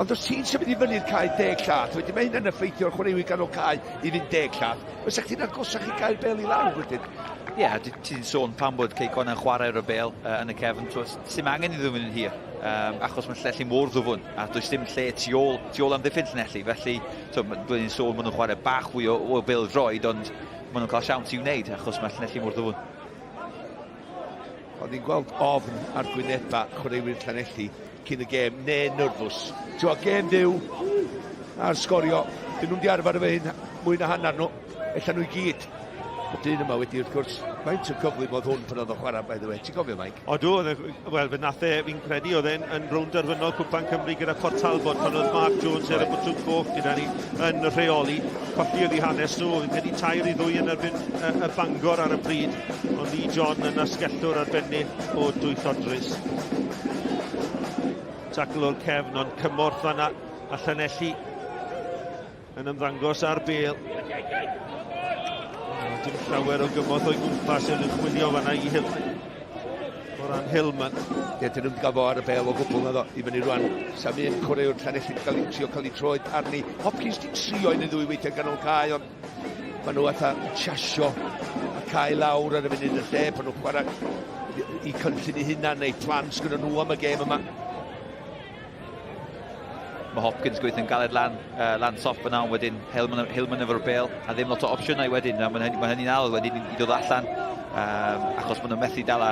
ond os ti'n symud i fyny'r cae deg llath, wedyn mae hynna'n effeithio'r chwaraewyr ganol cae i fynd deg llath. Fysa chdi'n agosach i gael bel i lawr wedyn. Ie, yeah, ti'n sôn pam bod Cei Connah yn chwarae ar y bel uh, yn y cefn, sy'n angen i ddwfn yn hir. um, achos mae Llanelli mor ddwfwn, a does dim lle tu ôl, tu ôl amddiffyn Llanelli, felly so, dwi'n sôn maen nhw'n chwarae bach fwy o, o bêl droed, ond maen nhw'n cael siawns i'w wneud, achos mae Llanelli mor ddwfwn. O'n i'n gweld ofn ar gwynebau chwaraewyr Llanelli cyn y gêm, neu nyrfws. Ti'n gweld, gêm fyw a'r sgorio. Dyn nhw'n di arfer efo hyn mwy na hanner nhw. Ella nhw i gyd. Y dyn yma wedi, wrth gwrs, faint o gyflym oedd hwn pan oedd o'n chwarae, by the way. Ti'n gofio, Mike? Odw, wel, fe nath e, fi'n credu, oedd e'n yn rownd derfynol Cwpan Cymru gyda Port Talbot pan oedd Mark Jones ar y botwm coch gyda ni yn rheoli. Colli oedd i hanes nhw, fi'n credu 3-2 yn erbyn y, y Bangor ar y pryd, ond Lee John yn asgellwr arbennig o dwyllodrus. Tacl o'r cefn, ond cymorth fanna a Llanelli yn ymddangos ar bel. Dim llawer o gymorth o'i gwmpas yn chwilio fanna i Hill. O ran Hillman. Ie, dyn nhw'n gael fo ar y bel o gwbl na ddo, i fyny rwan. Sam un chwaraewr Llanelli wedi cael ei trio cael ei troed arni. Hopkins di trio un neu ddwy weithiau ganol cae, ond maen nhw fatha chasio a cae lawr ar y funud y lle pan nhw'n chwarae i cynllun eu hunan neu plan sgynnon nhw am y gêm yma. Mae Hopkins gweithio'n galed lan, uh, lan top yna, ond wedyn Hillman, Hillman efo'r bel, a ddim lot o opsiynau wedyn, a mae'n hynny, ma hynny'n anodd wedyn i, i ddod allan, um, achos maen nhw'n methu dala,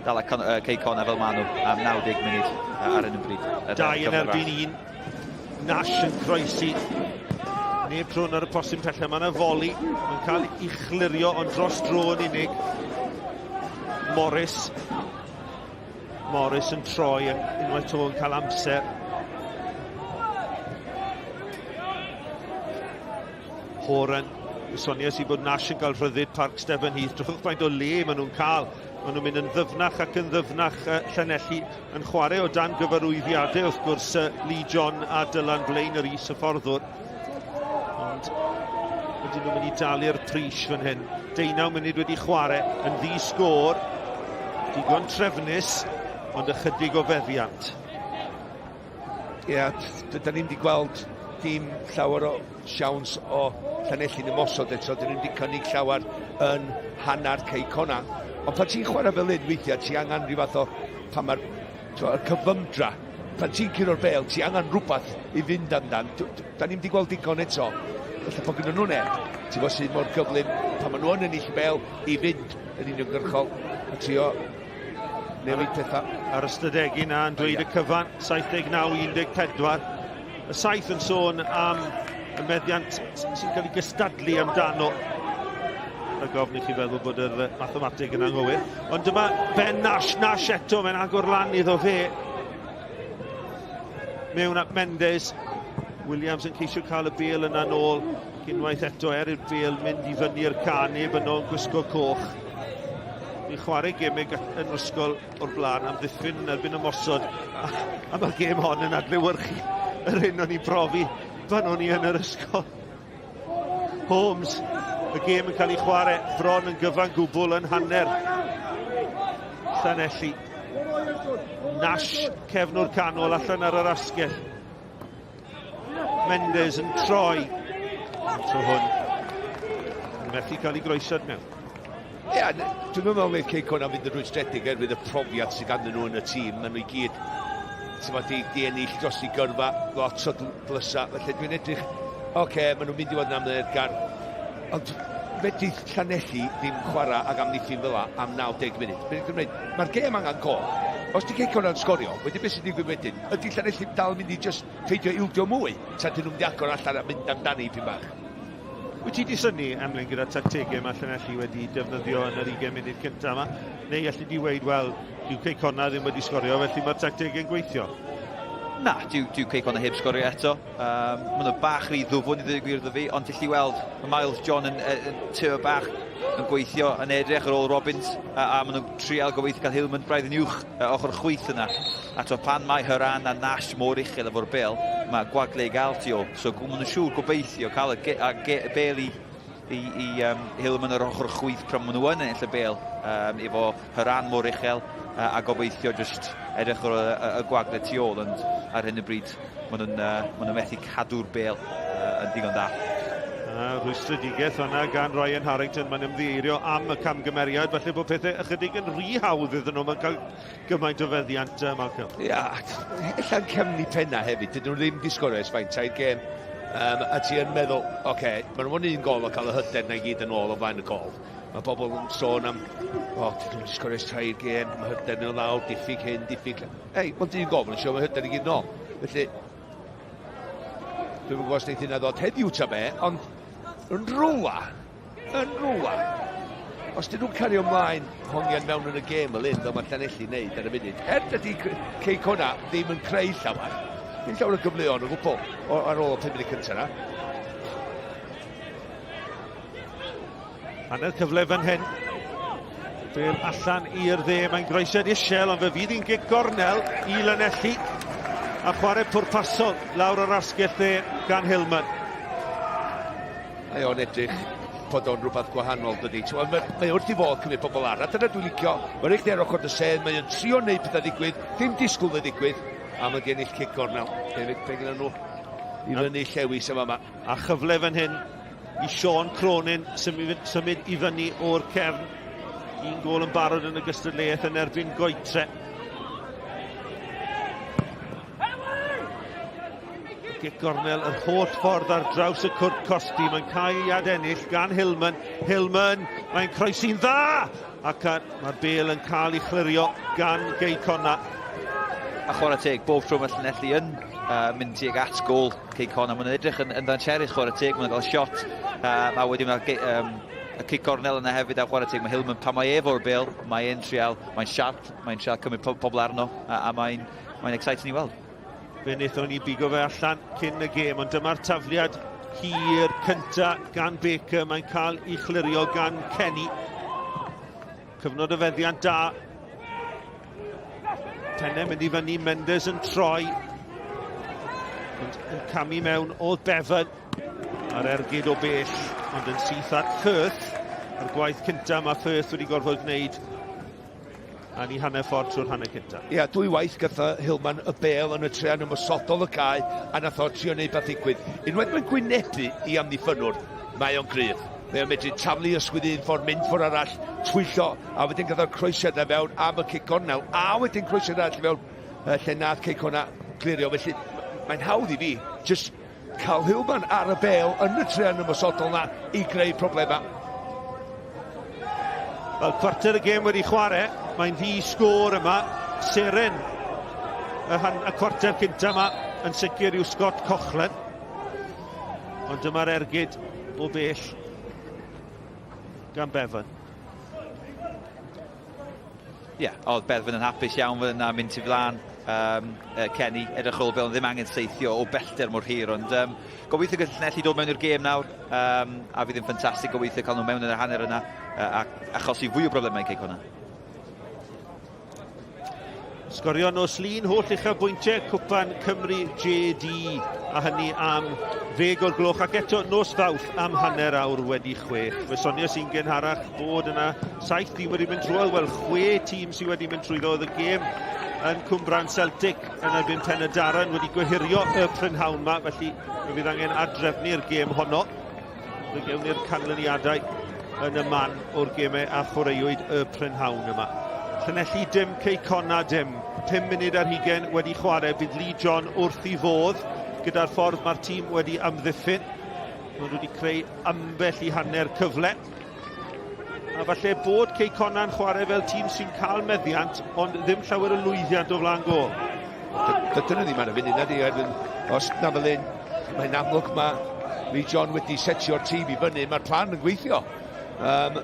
dala con, uh, Cei Connah fel maen nhw am 90 munud uh, ar hyn o bryd. Dau yn erbyn un, Nash yn croesi. Neb trwn ar y postyn pellaf, mae yna foli, mae'n cael ei chlirio ond dros dro yn unig. Morris Morris yn troi ac unwaith to yn cael amser. Horan, y soniais i bod Nash yn cael rhyddid Parc Stephen Heath. Drychwch faint o le maen nhw'n cael. Maen nhw'n mynd yn ddyfnach ac yn ddyfnach uh, Llanelli yn chwarae o dan gyfarwyddiadau wrth gwrs uh, Lee John a Dylan Blain yr is-hyfforddwr. Ond ydyn nhw'n mynd i dalu'r pris fan hyn. Deunaw munud wedi chwarae yn ddi sgôr. Digon trefnus, ond ychydig o feddiant. Ie, yeah, da ni'n wedi gweld dim llawer o siawns o Llanelli'n ymosod eto. Dyn ni'n wedi cynnig llawer yn hanner Cei Connah. Ond pan ti'n chwarae fel hyn weithiau, ti angen rhyw fath o pan mae'r cyfymdra Pan ti'n curo'r bêl, ti angen rhywbeth i fynd amdan. Da ni'm 'di gweld digon eto. Felly bod gyda nhw neb, ti'n gwybod, sydd mor gyflym pan maen nhw yn ennill y bêl i fynd yn uniongyrchol a trio newid pethau. A'r ystadegyn na yn dweud y cyfan, 79-14. Y saith yn sôn am y meddiant sy'n cael ei gystadlu amdano. Rhaid gofyn i chi feddwl bod yr mathemateg yn anghywir. Ond dyma Ben Nash, Nash eto, mae'n agor lan iddo fe. Mewn at Mendes. Williams yn ceisio cael y bel yna nôl. Unwaith eto er i'r bel mynd i fyny'r ca, neb yno yn gwisgo coch. Ni'n chwarae gemau yn ysgol o'r blaen am ddiffyn yn erbyn ymosod. A, a mae'r gêm hon yn adlewyrchu yr hyn o'n i'n profi pan o'n i yn yr ysgol. Holmes, y gêm yn cael ei chwarae bron yn gyfan gwbl yn hanner Llanelli. Nash, cefnwr canol allan ar yr asgell. Mendes yn troi. Tro hwn. Yn methu cael ei groesiad mewn. Ie, yeah, dwi'n meddwl mae Cei Connah fynd yn rhwystredig erwydd y profiad sydd ganddyn nhw yn y tîm. Maen nhw i gyd ti'n di, di ennill dros i gyrfa, lot o dlysa. Felly dwi'n edrych, oce, okay, maen nhw'n mynd i fod yn amyneddgar. Ond fedri Llanelli ddim chwarae ag amddiffyn fel am 90 munud. Mae'r gêm angen gol. Os di Cei Connah'n sgorio, wedyn beth sy'n digwydd wedyn? Ydy Llanelli dal mynd i just peidio ildio mwy? Ta dyn nhw'n mynd i agor allan a mynd amdani pyn bach? Wyt ti 'di synnu, Emlyn, gyda'r tactegau mae Llanelli wedi defnyddio yn yr 20 munud cyntaf yma? Neu allu di weud, wel, dyw Cei Connah ddim wedi sgorio, felly mae'r tactegau'n gweithio? Na, dyw, dyw Cei Connah heb sgorio eto. Um, maen nhw bach rhy ddwfwn i ddweud gwir iddo fi, ond ti'n weld mae Miles John yn, yn, yn tŷ bach yn gweithio yn edrych ar ôl Robbins, a, a maen nhw'n trial gobeithio cael Hillman braidd yn uwch uh, ochr chwith yna. A to pan mae Horan a Nash mor uchel efo'r bel, mae gwagle i gael tu ôl. So maen nhw'n siŵr gobeithio cael y, ge, a ge, y bel i, i, i um, Hillman ar ochr chwith pan maen nhw yn ennill y bel um, efo Horan mor uchel uh, a gobeithio just edrych ar y, y, y gwagle tu ôl, ond ar hyn o bryd maen nhw'n uh, maen nhw methu cadw'r bel uh, yn digon da. A rwystredigaeth fanna gan Ryan Harrington, mae'n ymddiheurio am y camgymeriad, falle bod pethau ychydig yn rhy hawdd iddyn nhw, mae'n cael gymaint o feddiant, Malcolm. Ia, ella'n cefnu penna hefyd, dydyn nhw ddim di sgorio ers faint, tair gêm. Um, a ti yn meddwl, oce, okay, maen nhw'n un gol o cael y hyder na i gyd yn ôl o flaen y gol. Mae bobl yn sôn am, o, oh, dydyn nhw'n sgorio ers tair gêm, mae hyder nhw'n lawr, diffyg hyn, diffyg... Ei, mae'n un gol, mae'n siŵr mae hyder i gyd yn ôl. Felly, Dwi'm yn gwybod os wneith hynna ddod heddiw ta be, ond yn rwla, yn rwla, os dyn nhw'n cario ymlaen hongian mewn yn y gêm fel hyn, fel mae Llanelli wneud ar y munud, er dydy Cei Cona ddim yn creu llawer, ddim llawer o gyfleon o gwbl ar ôl y 5 munud cyntaf yna. Hanner cyfle fan hyn. Bel allan i'r dde, mae'n groesiad isel, ond fe fydd hi'n gic gornel i Lanelli. A chwarae pwrpasol lawr yr asgell dde gan Hillman. Mae o'n edrych bod o'n rhywbeth gwahanol, dydy. Mae, mae wrth i fod cymryd pobl arall. Dyna dwi'n licio. Mae'n eich ar ochr dy sedd, mae o'n trio wneud pethau ddigwydd, ddim disgwyl fe ddigwydd, a mae di ennill cic gornel. Hefyd, fe gyda nhw i fyny llewis yma. yma. A chyfle fan hyn i Sean Cronin symud, symud i fyny o'r cefn. Un gol yn barod yn y gystadleuaeth yn erbyn Goetre. Gic gornel yr holl ffordd ar draws y cwrt cosbi. Mae'n cael ei adennill gan Hillman. Hillman, mae'n croesi'n dda! Ac mae'r bel yn cael ei chlirio gan Gei Conna. A chwarae teg, bob tro mae Llanelli yn uh, mynd tuag at gol Cei Connah. Maen nhw'n edrych yn, yn ddancherus chwarae teg, maen nhw'n cael shot. Uh, a wedyn mae'r um, y cic gornel yna hefyd a chwarae teg. Mae Hillman, pan mae efo'r bel, mae e'n trial, mae'n sharp, mae'n trial cymryd pobl arno a, a mae'n mae exciting i weld. Fe wnaethon ni bigo fe allan cyn y gêm, ond dyma'r tafliad hir cynta gan Baker. Mae'n cael ei chlirio gan Kenny. Cyfnod o feddiant da. Penne mynd i fyny, Mendes yn troi. Ond yn camu mewn oedd Bevan ar ergyd o bell, ond yn syth at Firth. A'r gwaith cynta mae Firth wedi gorfod gwneud a ni hanner ffordd trwy'r hanner cynta. Ia, dwy waith gyda Hillman y bel yn y trean ymosodol y cae a nath o trio neud beth ddigwydd. Unwaith mae'n gwynebu i amddiffynnwr, mae o'n gryf. Mae o'n medru taflu ysgwydd un ffordd, mynd ffordd arall, twyllo, a wedyn gyda'r croesiad na fewn am y cic gornel, a wedyn croesiad arall i fewn lle nath Cei Connah clirio. Felly mae'n hawdd i fi jyst cael Hillman ar y bel yn y trean ymosodol na i greu problemau. Wel, cwarter y gêm wedi chwarae, mae'n ddi sgôr yma. Seren y, han, y cwarter cynta yma yn sicr yw Scott Coughlan. Ond dyma'r ergyd o bell gan Bevan. Ie, yeah, oedd Bevan yn hapus iawn fan yna, mynd tu flaen um, uh, Kenny, edrych ôl fel ddim angen seithio o bellter mor hir, ond um, gobeithio gallu Llanelli dod mewn i'r gêm nawr, um, a fydd yn ffantastig gobeithio cael nhw mewn yn yr hanner yna, uh, a achosi fwy o broblemau i Cei Connah. Sgorio nos Lun, holl uchafbwyntiau Cwpan Cymru JD, a hynny am ddeg o'r gloch, ac eto nos Fawrth am hanner awr wedi chwech. Fe soniais i'n gynharach bod yna saith tîm wedi mynd trwodd, wel chwe tîm sydd wedi mynd trwyddo oedd y gêm yn Cwmbran Celtic yn erbyn Pen y Darren wedi gohirio y prynhawn yma, felly fe fydd angen adrefnu'r gêm honno. Fe gewn ni'r canlyniadau yn y man o'r gemau a chwaraewyd y prynhawn yma. Llanelli dim, Cei Connah dim. 5 munud ar hugen wedi chwarae, bydd Lee John wrth i fodd gyda'r ffordd mae'r tîm wedi amddiffyn. Maen nhw wedi creu ambell i hanner cyfle. A falle bod Cei Connah'n chwarae fel tîm sy'n cael meddiant, ond ddim llawer o lwyddiant o flaen gol. Dydyn nhw ddim ar y funud, nadi, oherwydd os na fel hyn, mae'n amlwg mae Lee John wedi setio'r tîm i fyny, mae'r plan yn gweithio. Um,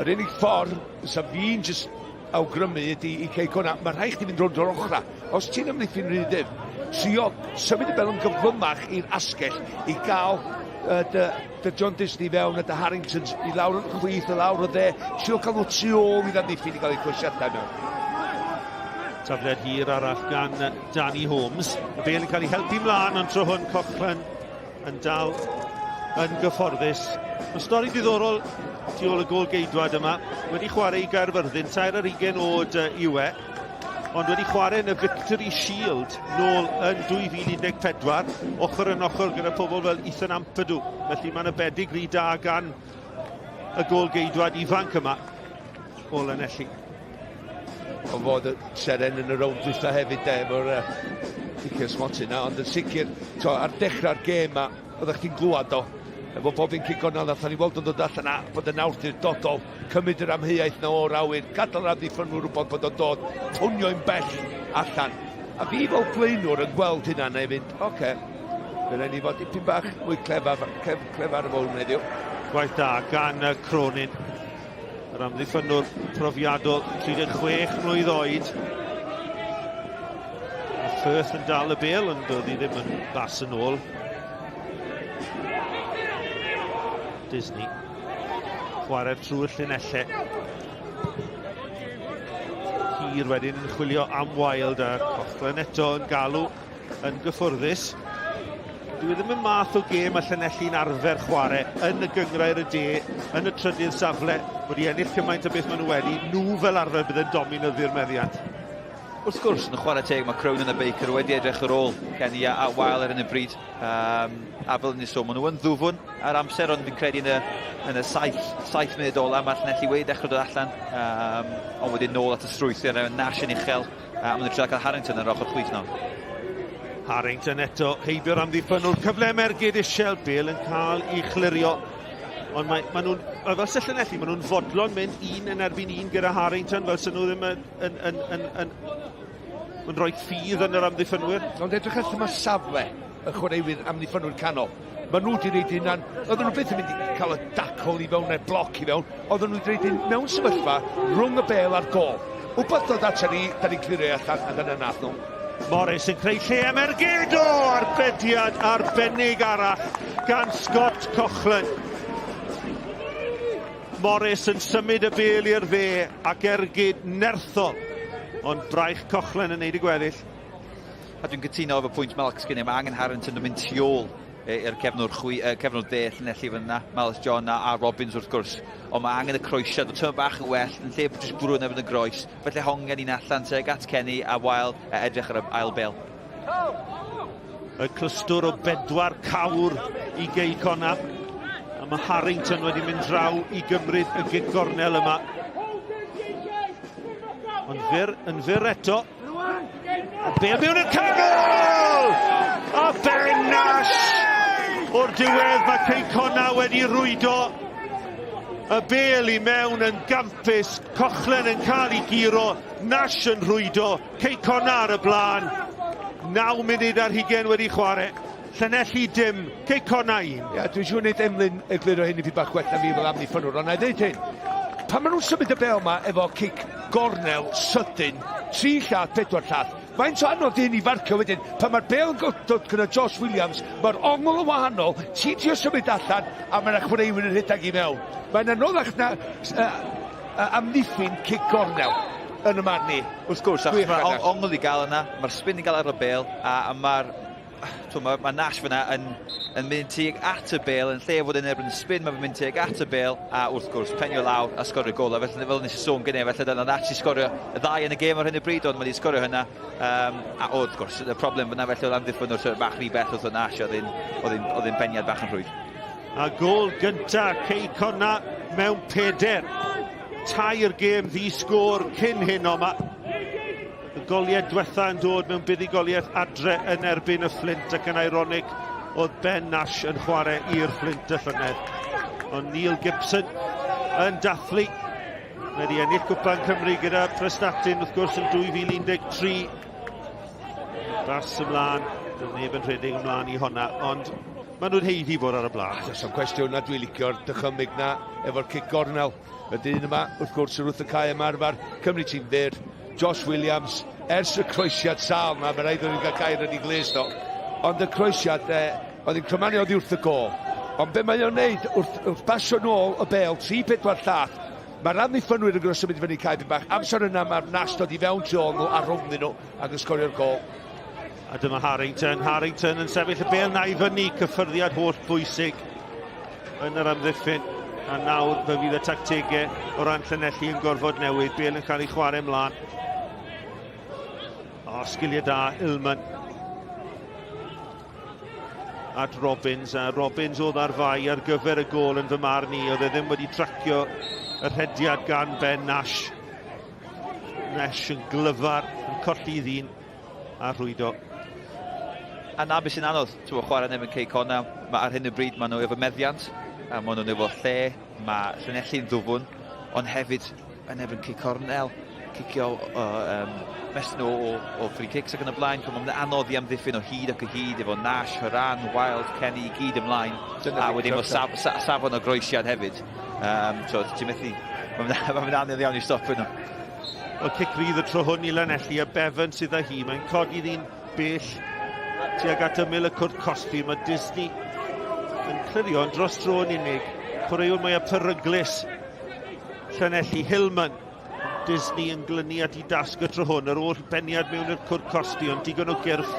yr unig ffordd sa fi'n just awgrymu ydy i Cei Connah, mae rhaid chdi fynd rownd o'r ochrau. Os ti'n ymddiffyn rhy ddyfn, trio symud y bel yn gyflymach i'r asgell i gael uh, dy, dy John Disney fewn a dy Harringtons i lawr y chwith, i lawr y dde, trio cael nhw tu ôl i ddiffyn i gael eu croesiadau mewn. Tafliad hir arall gan Danny Holmes. Y bel yn cael ei helpu mlaen, ond tro hwn Coughlan yn dal yn gyfforddus. Mae stori diddorol tu ôl y gôl geidwad yma. Wedi chwarae i Gaerfyrddin, 23 oed yw e. ond wedi chwarae yn y Victory Shield nôl yn 2014, ochr yn ochr gyda pobl fel Ethan Ampadu. Felly mae'n y bedigri da gan y gôl-geidwad ifanc yma o Lanelli. O fod y seren yn y rownd dwytha hefyd de, efo'r uh, cicio smotyn na, ond yn sicr, to, ar dechrau'r gêm ma, oeddech chdi'n glwad o, efo bob un cic gornel nath ni weld yn dod allan a bod yn awdurdodol, cymryd yr amheuaeth na o'r awyr, gadael yr amddiffynwyr wybod bod o'n dod, pwnio'n bell allan. A fi fel blaenwr yn gweld hynna neu fynd, oce, okay, fe rhaid ni fod dipyn bach mwy clefar, clef, clefar efo hwn heddiw. Gwaith da gan Cronin. Yr amddiffynnwr profiadol, 36 mlwydd oed. Mae Firth yn dal y bel, ond doedd hi ddim yn bas yn ôl. Disney. Chwarae trwy'r llinellau. Hir wedyn yn chwilio am Wild a Coughlan eto yn galw yn gyffwrddus. Dwi e ddim yn math o gêm a Llanelli'n arfer chwarae yn y gyngrair y de, yn y trydydd safle, wedi ennill cymaint o beth maen nhw wedi, nhw fel arfer bydd yn dominyddu'r meddiant. Wrth gwrs, yn chwarae teg, mae Cronin a Baker wedi edrych ar ôl Kenny a, a Weil ar hyn o bryd. Um, a fel ni sôn, maen nhw yn ddwfwn ar amser, ond fi'n credu yn y, yn y saith, saith munud ola, mae Llanelli wedi dechrau dod allan, um, ond wedyn nôl at y strwythur, Nash yn uchel, A maen nhw'n trio cael Harrington ar ochr chwith nawr. Harrington eto, heibio'r amddiffynnwr, cyfle am ergyd isel, Bale yn cael ei chlirio. Ond mae, mae nhw'n, fel sy'n Llanelli, maen nhw'n fodlon mynd un yn erbyn un gyda Harrington, fel sy'n nhw ddim yn, yn, yn, yn, yn, yn rhoi ffydd yn yr amddiffynwyr. Ond edrych ar lle mae safle y chwaraewyr amddiffynwyr canol. Maen nhw wedi reid hunan, oedden nhw byth yn mynd i cael y dacl i fewn neu'r bloc i fewn, oedden nhw wedi reid hyn mewn sefyllfa rhwng y bel a'r gol. Wbeth dod at ni, da ni'n clirio allan, a dyna nath nhw. Morris yn creu lle am ergyd o arbediad arbennig arall gan Scott Coughlan. Morris yn symud y bel i'r dde ac ergyd nerthol, ond braich Coughlan yn neud y gweddill. A dwi'n cytuno efo pwynt Malc sgynny, mae angen Harrington yn mynd tu ôl i'r cefnwr, chwi, cefnwr de Llanelli fan yna, Miles John a, a Robbins wrth gwrs. Ond mae angen y croesiad, o tymor bach yn well, yn lle jyst bwrw yn erbyn y groes. Felly hongen un allan teg at Kenny a Wael edrych ar y ail bel. Y clystwr o bedwar cawr i Gei Conna. A mae Harrington wedi mynd draw i gymryd y gig gornel yma. Ond fyr, yn fyr eto. A bel mewn i'r canol! A Ben Nash! O'r diwedd mae Cei Connah wedi rwydo y bel i mewn yn gampus. Coughlan yn cael ei guro, Nash yn rhwydo, Cei Connah ar y blaen. 9 munud ar hugen wedi chwarae. Llanelli dim, Cei Connah 1. Ia, dwi'n siŵr wneud Emlyn egluro hyn i fi bach gwell na fi fel amddiffynnwr, ond na i ddeud hyn. Pan maen nhw'n symud y bel ma efo cic gornel sydyn, tri llath, pedwar llath, faint o anodd di hyn i farcio wedyn? Pan mae'r bel yn dod gyda Josh Williams, mae'r ongl yn wahanol, ti'n trio symud allan, a mae'na chwaraewyr yn rhedeg i mewn. Mae'n anoddach na uh, amddiffyn cic gornel yn y marn i. Wrth gwrs, achos mae'r ongl i gael yna, mae'r spin i gael ar y bel, a, a mae'r Mae, mae Nash fyna yn, yn mynd tuag at y bel, yn lle fod yn erbyn spin, mae'n mynd tuag at y bel, a wrth gwrs, penio lawr a sgorio gol. A felly, fel nes i sôn gynnau, felly dyna Nash i sgorio y ddau yn y gêm ar hyn o bryd, ond mae wedi sgorio hynna. Um, a wrth gwrs, y problem fyna felly oedd amddiffyn wrth bach rhy bell wrth o Nash, oedd hi'n beniad bach yn rhwydd. A gol gynta Cei Connah mewn peder. Tair gêm ddi-sgôr cyn hyn o ma. Y goliau diwetha yn dod mewn buddugoliaeth adre yn erbyn y Fflint ac yn ironic oedd Ben Nash yn chwarae i'r Fflint y llynedd. Ond Neil Gibson yn dathlu. Wedi ennill Cwpan Cymru gyda Prestatyn wrth gwrs yn 2013. Bas ymlaen, doedd neb yn rhedeg ymlaen i honna, ond maen nhw'n heiddi fod ar y blaen. Does am cwestiwn na dwi'n licio'r dychymyg na efo'r cic gornel. Y dyn yma, wrth gwrs, yn wrth y cae yma arfer, Cymru tîm fyr, Josh Williams, ers y croesiad sâl na, mae rhaid o'n gael gair yn ei glust o. Ond y croesiad, eh, oedd hi'n cymanu oddi wrth y gol. Ond be mae o'n neud wrth, wrth basio nôl y bel, 3-4 llath, mae'r amddiffynwyr yn gwrdd symud i fyny cae bach. Amser yna mae'r Nash dod i fewn tu ôl nhw a rhwng nhw ac yn sgorio'r gol. A dyma Harrington. Harrington yn sefyll y bel na i fyny, cyffyrddiad holl bwysig yn yr amddiffyn. A nawr fe fydd y tactegau o ran Llanelli yn gorfod newid. Bel yn cael ei chwarae ymlaen. O, sgiliau da, Hillman. At Robbins, a Robbins oedd ar fai ar gyfer y gôl yn fy marn i. Oedd e ddim wedi tracio y rhediad gan Ben Nash. Nash yn glyfar, yn colli ddyn a rhwydo. A na beth sy'n anodd, ti'n chwarae neb yn Cei Connah, ma, ar hyn o bryd maen nhw efo meddiant, a maen nhw'n efo lle, mae Llanelli'n ddwfwn, ond hefyd yn erbyn cic cornel, cicio o, um, mes nhw o, o free kicks ac yn y blaen, mae'n anodd i amddiffyn o hyd ac o hyd efo Nash, Horan, Wild, Kenny i gyd ymlaen, a wedyn efo saf, sa, safon o groesiad hefyd. Um, so, ti'n methu, mae'n ma anodd iawn i stopio nhw. Wel, cic rydd y tro hwn i Lanelli a Bevan sydd â hi. Mae'n codi ddyn bell tuag at ymyl y cwrt cosbi. Mae Disney yn clirio yn dros dro yn unig. Chwaraewr mwyaf peryglus Llanelli, Hillman. Disney yn glynu at ei dasg y tro hwn ar ôl beniad mewn i'r cwrt cosbi, ond digon o gyrff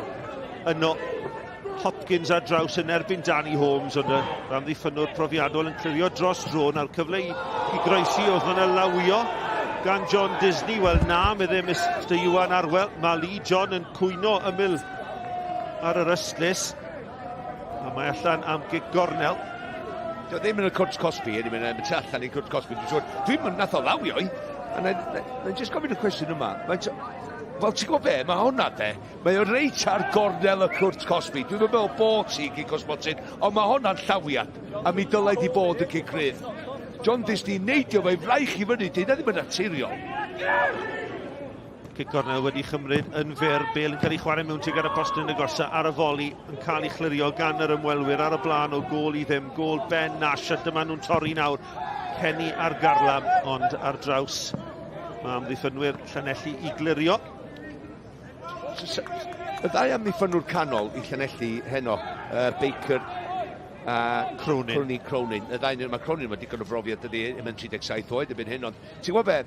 yno. Hopkins ar draws yn erbyn Danny Holmes, ond y amddiffynnwr profiadol yn clirio dros dro. Nawr cyfle i, i groesi, oedd hwnna lawio gan John Disney. Wel na, meddai Mr Iwan Arwel. Mae Lee John yn cwyno ymyl ar yr ystlys. A mae allan am gic gornel. Dio ddim yn y cwrt cosbi, ydy mynd tu allan i'r cwrt cosbi. Dwi'n siŵr, dwi'n mynd nath o lawio i. A na, na, na jyst gofyn y cwestiwn yma. Faint, wel, ti'n gwybod be, mae hwnna de, mae o reit ar gornel y cwrt cosbi. Dwi'n meddwl bod ti'n gic osmotyn, ond mae hwnna'n llawiad, a mi dylai di bod yn cic rydd. John Disney neidio fe fraich i fyny, dyna ddim yn naturiol. Cic gornel wedi chymryd yn fyr. Bale yn cael ei chwarae mewn tuag ar y postyn agosa ar y foli yn cael ei chlirio gan yr ymwelwyr ar y blaen o gôl i ddim. Gôl Ben Nash a dyma nhw'n torri nawr. Kenny ar garlam ond ar draws mae amddiffynwyr Llanelli i glirio. Y ddau amddiffynwr canol i Llanelli heno, uh, Baker a Cronin. Cronin, Cronin. Y ddau, mae Cronin wedi digon o brofiad dydy, yn 37 oed erbyn hyn, ond ti'n gwybod be?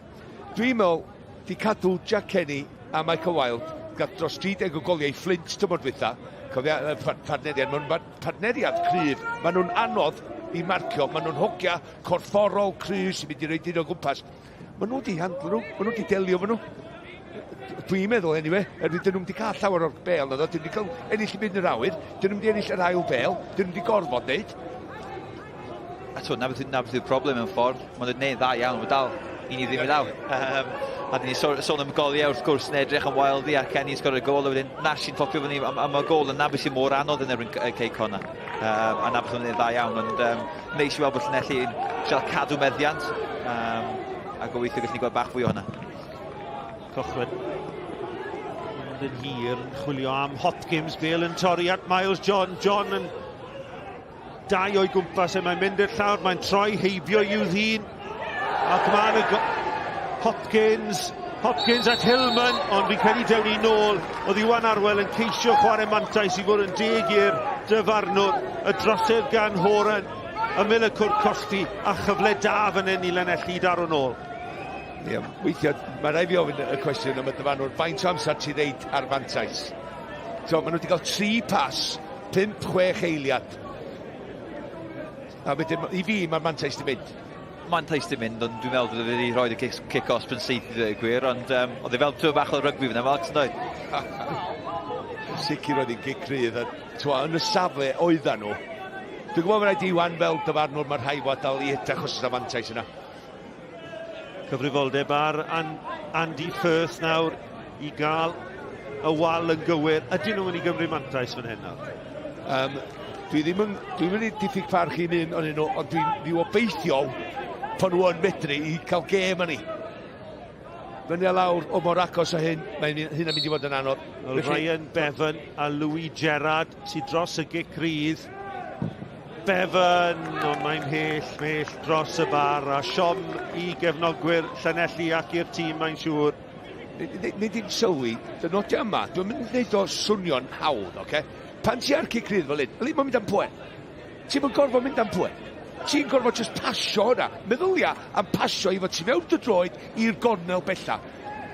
Dwi'n meddwl, 'di cadw Jack Kenny a Michael Wilde, gath dros 30 o goliau i Flint tymor dwytha. Cofia, partneriad, maen nhw'n partneriad cryf, maen nhw'n anodd i marcio, maen nhw'n hogia corfforol cryf sy'n mynd i roid un o gwmpas. Maen nhw wedi handlo nhw, maen nhw wedi delio efo nhw. Dwi'n meddwl, anyway, er dyn nhw'n wedi cael llawer o'r bel, na ddo, dyn nhw wedi cael ennill i mynd yr awyr, dyn nhw wedi ennill yr ail bel, dyn nhw wedi gorfod wneud. A t'wod, 'na beth yw, 'na beth yw'r broblem mewn ffordd. Maen nhw'n gwneud dda iawn, mae dal un i ddim i lawr. Um, a dyn ni sôn, sôn am goliau wrth gwrs yn edrych am Wildy a Kenny yn sgorio gol, a wedyn Nash sy'n popio fyny am, am y gol, a na beth sy'n mor anodd yn erbyn Cei Connah. Um, a na beth nhw'n gwneud dda iawn, ond um, neis i weld bod Llanelli yn trial cadw meddiant, um, a gobeithio gallwn ni gweld bach fwy o hwnna. Cochran yn yn hir yn chwilio am Hopkins, Bale yn torri at Miles John, John yn Dau o'i gwmpas e, mae'n mynd i'r llawr, mae'n troi heibio i'w ddyn. Ac mae'n y... Hopkins, Hopkins at Hillman, ond fi'n credu dewn ni nôl. Oedd Iwan Arwel yn ceisio chwarae mantais i fod yn deg i'r dyfarnwr. Y drosedd gan Horan, ymyl y cwrt cosbi, a chyfle da fan hyn i Lanelli i daro nôl. Ie, weithiau, mae rhaid fi ofyn y cwestiwn am y dyfarnwr, faint o amser ti ddeud ar fantais? So, maen nhw wedi cael tri pas 5-6 eiliad. A wedyn, i fi, mae'r mantais di mynd. Mantais di mynd, ond dwi'n meddwl bod wedi rhoi y kick, kick off yn syth i ddweud gwir, ond um, oedd e fel tŵr bach o rygbi fyna, Mark, yn dweud? Sicr oedd hi'n gic rhydd, a twa, yn y safle oedden nhw. Dwi'n gwybod mae'n rhaid i Iwan fel dyfarnwr, mae rhaid fod dal i edrych os yna fantais yna. Cyfrifoldeb ar Andy Firth nawr i gael y wal yn gywir. Ydyn nhw'n mynd i gymryd mantais fan hyn nawr? Um, dwi ddim yn, dwi'n mynd i diffyg parch i'n un o'n nhw, ond dwi'n dwi obeithiol pan nhw yn medru i cael gêm yn ni. Fyny a lawr o mor agos a hyn, mae hyn yn mynd i fod yn anodd. Well, Ryan Bevan a Louis Gerrard sydd dros y gic rydd. Bevan, ond mae'n mhell, mhell dros y bar a siom i gefnogwyr Llanelli ac i'r tîm mae'n siŵr. Nid i'n sylwi, dy nodiau yma, dwi'n mynd i wneud o swnio'n hawdd, oce? Okay? Pan ti ar cic rydd fel hyn, fel hyn mae'n mynd am pwer. Ti'n mynd gorfod mynd am pwer. Ti'n gorfod just pasio hwnna. Meddylia am pasio i fod ti mewn dy droed i'r gornel bella.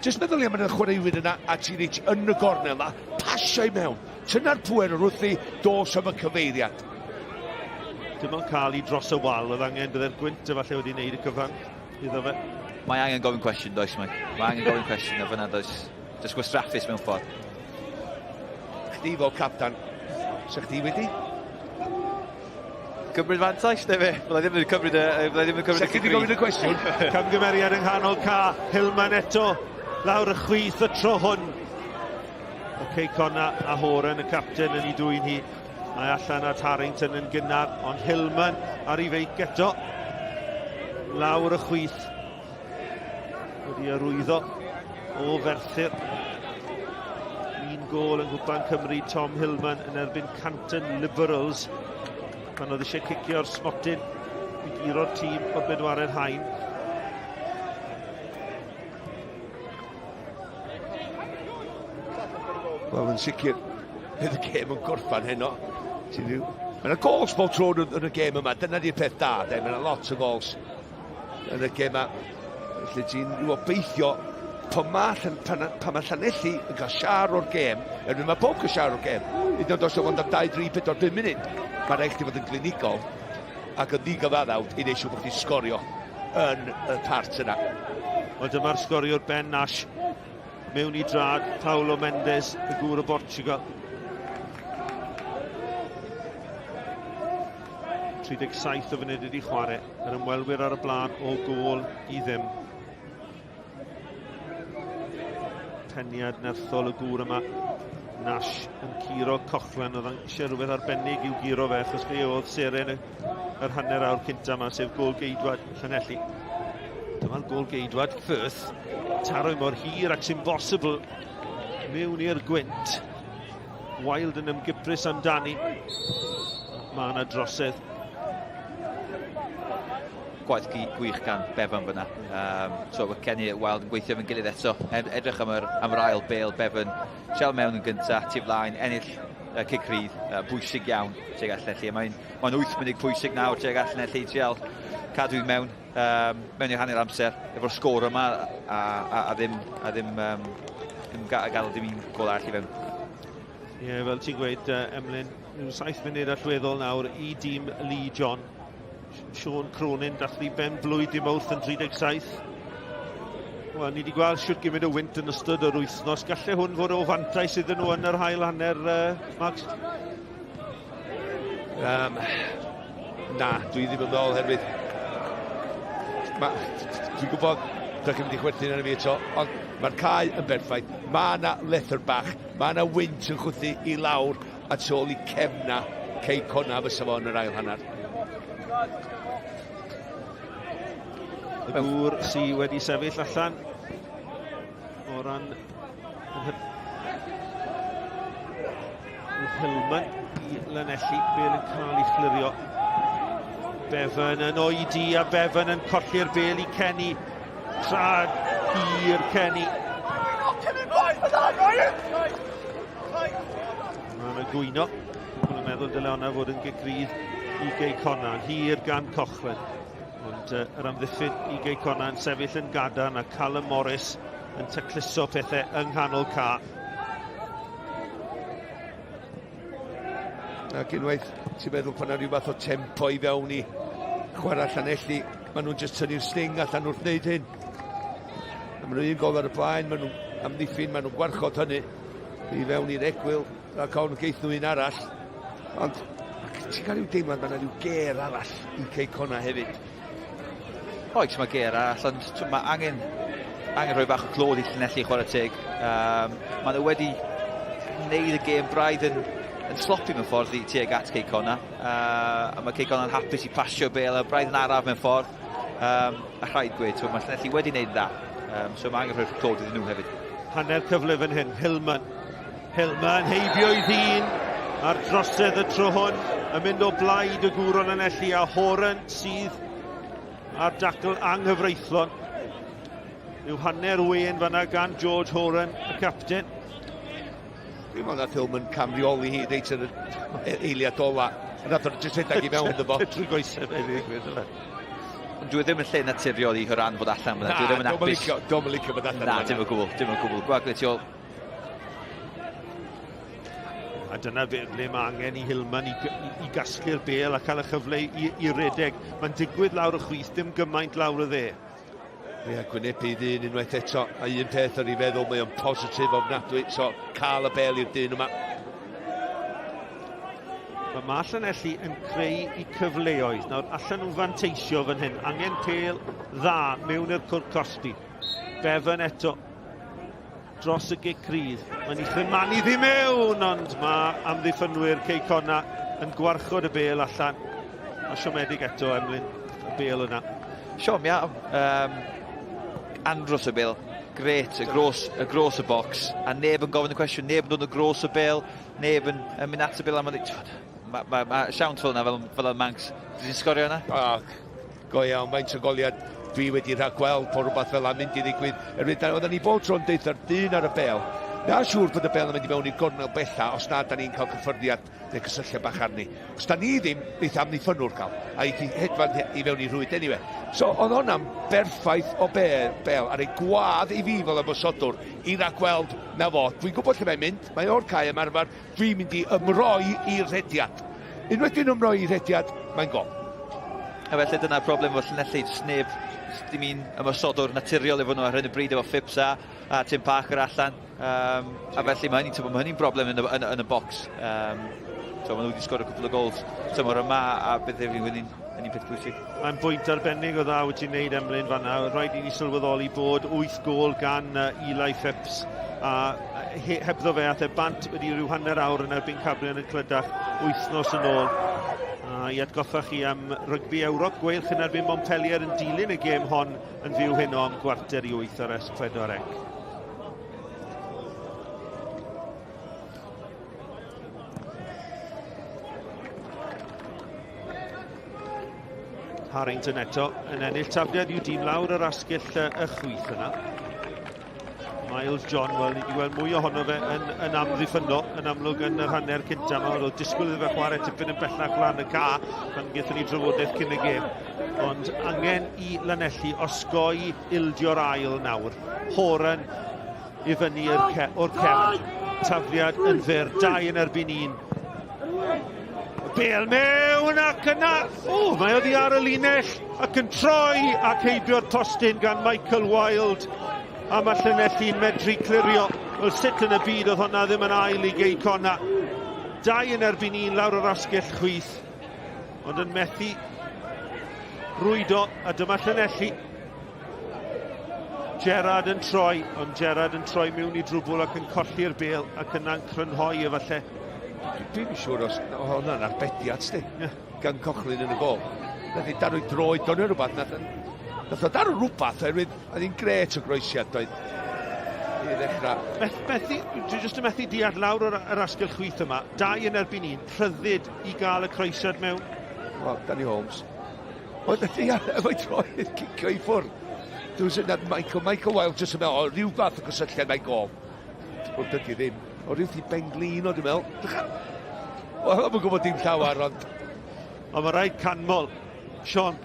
Just meddylia am y chwaraewyr yna a ti'n reit yn y gornel yna, pasio i mewn. Tynna'r pŵer o'r wrthi, dos am y cyfeiriad. Dim ond cael i dros y wal oedd angen, bydde'r gwynt efallai wedi wneud y cyfan iddo fe. Mae angen gofyn cwestiwn, does, Mike? Mae angen gofyn cwestiwn, a fyna does. Just gwastraffus mewn ffordd. chdi fel captan, sa chdi wedi? Cymryd fantais, neu fe? Byddai ddim yn cymryd y... Byddai ddim yn cymryd y... Sa chdi wedi gofyn y cwestiwn? Camgymeriad yng nghanol ca, Hillman eto, lawr y chwith y tro hwn. O Cei Connah a Horan y capten yn ei dwyn hi. Mae allan at Harrington yn gynnar, ond Hillman ar ei feic eto. Lawr y chwith. Wedi arwyddo o Ferthyr. Un gol yng Nghwpan Cymru, Tom Hillman yn erbyn Canton Liberals. Pan oedd eisiau cicio'r smotyn i guro'r tîm o'r bedwaredd haen. Wel, yn sicr, bydd y gêm yn gorffan heno. Mae yna gols bob tro yn y gêm yma, dyna di'r peth da, de? Mae yna lot o gols yn y gêm yma. Felly ti'n obeithio pan mae, pan, pan mae Llanelli yn cael siar o'r gêm, er mae bob cael siar o'r gêm, hyd yn oed os yw'n am 2, 3, 4, 5 munud, mae'n rhaid chdi fod yn glinigol ac yn ddigyfaddawd i wneud siŵr bod chdi'n sgorio yn y part yna. Wel dyma'r sgoriwr Ben Nash mewn i drad Paulo Mendes, y gŵr o Bortugal. 37 o funud wedi chwarae, yr ymwelwyr ar y blaen o gôl i ddim. Peniad nerthol y gŵr yma. Nash yn curo Cochran, oedd eisiau rhywbeth arbennig i'w guro fe, achos fe oedd seren y, yr hanner awr cynta yma, sef gôl geidwad Llanelli. Dyma'r gôl geidwad, Firth, taro mor hir ac sy'n bosibl mewn i'r gwynt. Wild yn ymgyprus amdani. Mae yna drosedd. Gwaith gwych gan Bevan fyna. Um, so mae Kenny Wild yn gweithio efo'n gilydd eto. Edrych am yr, am yr ail bel, Bevan. Siarad mewn yn gyntaf, tu flaen, ennill uh, cic rhydd, uh, bwysig iawn tuag at Llanelli. Mae'n mae 8 munud pwysig nawr tuag at Llanelli, trial cadw i mewn, um, mewn i'r hanner amser efo'r sgôr yma a, a, a ddim, a ddim, um, ddim gadael dim un gol arall i fewn. Ie, yeah, fel ti'n gweud, uh, Emlyn, rhyw 7 munud allweddol nawr i dîm Lee John. Sean Cronin dathlu ben blwydd dim Mawrth yn 37. Wel, ni wedi gweld siwt gymaint o wynt yn ystod yr wythnos. Galle hwn fod o fantais iddyn nhw yn yr hail hanner, uh, Max? Um, na, dwi ddim yn meddwl herwydd. Ma, dwi'n gwybod, dych chi'n mynd i chwerthin arno fi eto, ond mae'r cae yn berffaith. Mae yna lethr bach, mae yna wynt yn chwythu i lawr a tu ôl i cefna Cei Connah fysa fo yn yr ail hanner. Y gŵr sydd wedi sefyll allan o ran Hillman i Lanelli, bel yn cael ei chlirio. Bevan yn oedi a Bevan yn colli'r bel i Kenny. Trad hir Kenny. Mae yna gwyno. Maen nhw'n meddwl dyle hwnna fod yn gic rydd i Gei Connah. Hir gan Cochran. Ond uh, yr amddiffyn i Gei Connah yn sefyll yn gadarn a Callum Morris yn tacluso pethau yng nghanol ca. Ac unwaith ti'n meddwl pan yna rhyw fath o tempo i fewn i chwarae Llanelli, maen nhw'n just tynnu'r sting allan wrth wneud hyn. A maen nhw un gol ar y blaen, maen nhw'n amddiffyn, maen nhw'n gwarchod hynny i fewn i'r egwyl, ac awn geith nhw un arall. Ond ti'n cael rhyw deimlad mae yna rhyw ger arall i Cei Connah hefyd. Oes, mae ger arall, ond mae angen, angen rhoi bach o clod i Llanelli chwarae teg. Um, maen nhw wedi gwneud y gêm braidd yn, yn sloppy mewn ffordd i tuag at Cei Connah. Uh, a mae Cei Connah'n hapus i pasio bel a braidd yn araf mewn ffordd. Um, a rhaid gweud, so mae Llanelli wedi gwneud dda. Um, so mae angen rhoi'r clod iddyn nhw hefyd. Hanner cyfle fan hyn, Hillman. Hillman heibio i ddyn ar drosedd y tro hwn yn mynd o blaid y gŵr o Lanelli a Horan sydd ar dacl anghyfreithlon. Yw hanner wen fanna gan George Horan, y capten. Dwi'n meddwl nath Hillman camreoli hi reit yn y eiliad ola. Nath o'n jyst rhedeg i mewn iddo fo. Trwy goesau fe ddigwydd yna. Ond dwi e ddim yn lle naturiol i Horan fod allan fyna. Dwi e ddim yn hapus. Dwi'n licio fod allan. Na, dim o gwbl, dim o gwbl. Gwagle tu ôl. A dyna ble mae angen i Hillman i, i, i gasglu'r bel a cael y chyfle i, i redeg. Mae'n digwydd lawr y chwith, dim gymaint lawr y dde. Ie, gwynebu ddyn unwaith eto. A un peth ar ei feddwl, mae o'n positif ofnadwy. So, cael y bel i'r dyn yma. Mae Llanelli yn creu i cyfleoedd. Nawr, allan nhw fanteisio fan hyn. Angen pêl dda mewn i'r cwrt cosbi. Bevan eto dros y gic rydd. Mae'n ei chrymanu ddi mewn, ond mae amddiffynwyr Cei Connah yn gwarchod y bêl allan. A siomedig eto, Emlyn, y bêl yna. Siom iawn. Andros y bêl, grêt, y gros, y gros y bocs, a neb yn gofyn y cwestiwn, neb yn dod y gros y bêl, neb yn, yn mynd at y bêl am Mae ma, ma siawns fel yna, fel, fel y Manx, dwi'n sgorio yna? Oh, go iawn, faint o goliad dwi wedi rhagweld bod rhywbeth fel yna'n mynd i ddigwydd. Erwydd, oedden ni bob tro'n deutha'r dyn ar y bêl. Na siŵr bod y bêl yn mynd i mewn i'r gornel bella os na da ni'n cael cyffyrddiad neu cysylltiad bach arni. Os da ni ddim, neith amddiffynnwr cael, a i hedfan i fewn i rhwyd anyway. So, oedd hwnna'n berffaith o bel, bel ar ei gwadd i fi fel ymosodwr i ragweld na fo. Dwi'n gwybod lle mae'n mynd, mae o'r cae ymarfer, dwi'n mynd i ymroi i'r rhediad. Unwaith dwi'n ymroi i'r rhediad, mae'n gol. A felly dyna'r broblem efo Llanelli, jyst neb, dim un ymosodwr naturiol efo nhw ar hyn o bryd efo Phipps a, a Tim Parker allan. A felly mae hynny'n ma hynny broblem yn y, yn, yn y bocs. So maen nhw wedi sgorio cwpl o gols tymor yma a bydd hefyd hynny'n hynny peth pwysig. Mae'n bwynt arbennig o dda wyt ti'n neud Emlyn fanna. Rhaid i ni sylweddoli bod 8 gôl gan Eli Phipps a hebddo fe ath e bant wedi rhyw hanner awr yn erbyn Cabrion yn Clydach wythnos yn ôl. A i atgoffa chi am rygbi Ewrop, Gweilch yn erbyn Montpellier yn dilyn y gêm hon yn fyw heno am 7:45 ar S4C. Harrington eto yn ennill tafliad i'w dîm lawr yr asgell y chwith yna. Miles John, wel, ni wedi gweld mwy ohono fe yn, yn amddiffynno, yn amlwg yn yr hanner cyntaf yma. Oedd disgwyl iddo fe chwarae tipyn yn bellach lan y ca, pan gaethon ni drafodaeth cyn y gêm. Ond angen i Lanelli osgoi ildio'r ail nawr. Horan i fyny ce, o'r cefn. Tafliad yn fyr, 2 yn erbyn 1. Bel mewn ac yna, o, mae oddi ar y linell ac yn troi ac heibio'r postyn gan Michael Wilde. A mae Llanelli'n medru clirio. Wel, sut yn y byd oedd hwnna ddim yn ail i Gei Connah. 2 yn erbyn 1 lawr yr asgell chwith. Ond yn methu rwydo, a dyma Llanelli. Gerard yn troi, ond Gerard yn troi mewn i drwbl ac yn colli'r bêl ac yna'n crynhoi efallai. Dwi'n siŵr os hwnna'n arbediad, sti, yeah. Gan Cochrane yn y gol. Nath i darw droed o'n rhywbeth, nath, nath o darw rhywbeth, oherwydd oedd hi'n gret o groesiad, doedd i ddechrau. Meth, methu, dwi jyst yn methu deall lawr o'r, yr asgell chwith yma. 2 yn erbyn 1, rhyddid i gael y croesiad mewn. Wel, Danny Holmes. Ond ydy efo'i droed cicio i ffwrdd. Dwi'n syniad Michael, Michael Wilde jyst yn meddwl, o, rhyw fath o gysylltiad mae gol. Wel, dydy ddim. O, rhyw thi benglin o, dwi'n meddwl. Wel, i'm yn gwybod dim llawer, ond... Ond mae rhaid canmol Sean,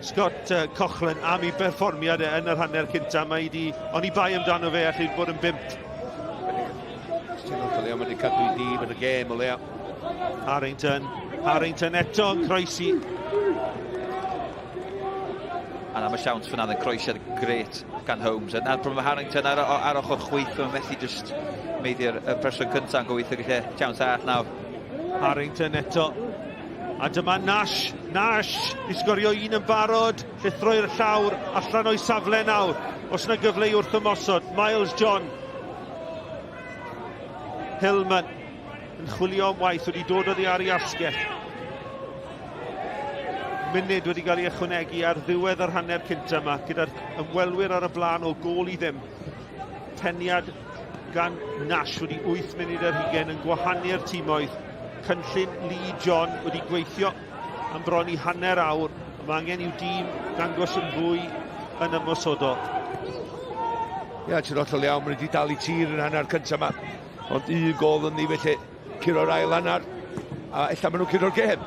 Scott Coughlan am ei berfformiad e yn yr hanner cynta. Mae wedi, ond i bai amdano fe allu bod yn 5. Ti'n hollol iawn, mae wedi cadw i dîm yn y gêm o leia. Harrington, Harrington eto yn croesi. A na, mae siawns fyna yn croesiad grêt gan Holmes. A na'r problem Harrington ar, ar ochr chwith, mae'n methu just meiddi'r person cyntaf yn gobeithio gallu siawns arall nawr. Harrington eto. A dyma Nash, Nash i sgorio un yn barod, llithro i'r llawr, allan o'i safle nawr. Os yna gyfle i wrth ymosod, Miles John. Hillman yn chwilio am waith, wedi dod oddi ar ei asgell. Munud wedi cael ei ychwanegu ar ddiwedd yr hanner cyntaf yma, gyda'r ymwelwyr ar y blaen o gôl i ddim. Peniad gan Nash wedi 8 munud ar hugain yn gwahanu'r timoedd. Cynllun Lee John wedi gweithio am bron i hanner awr. Mae angen i'w dîm dangos yn fwy yn ymosodol. Ie, ti'n hollol iawn, maen nhw wedi dal i tir yn hanner cyntaf yma. Ond un gol yn ni felly, curo'r ail hanner, a ella maen nhw'n curo'r gêm.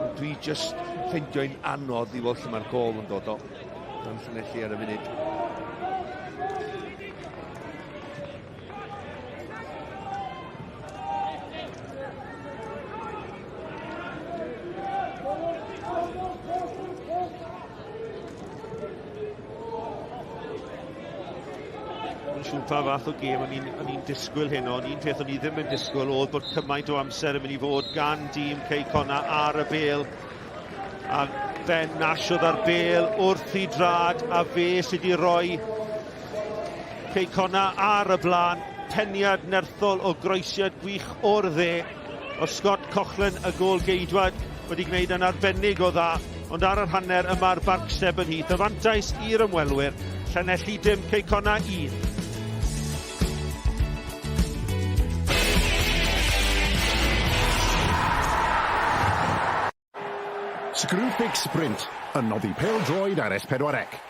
Ond dwi just ffeindio'n anodd i weld lle mae'r gol yn dod o. Dan Llanelli ar y funud. Yn siŵr pa fath o gêm o'n i'n i'n disgwyl heno, ond un peth o'n i ddim yn disgwyl oedd bod cymaint o amser yn mynd i fod gan dîm Cei Connah ar y bêl. A Ben Nash oedd ar bêl wrth i drad a fe sydd wedi rhoi Cei Connah ar y blaen. Peniad nerthol o groesiad gwych o'r dde. O Scott Coughlan y gôl geidwad wedi gwneud yn arbennig o dda, ond ar yr hanner y mae'r Barc Stebonheath. Y fantais i'r ymwelwyr, Llanelli dim, Cei Connah 1. Screwfix Sprint, yn noddi pêl-droed ar S4C.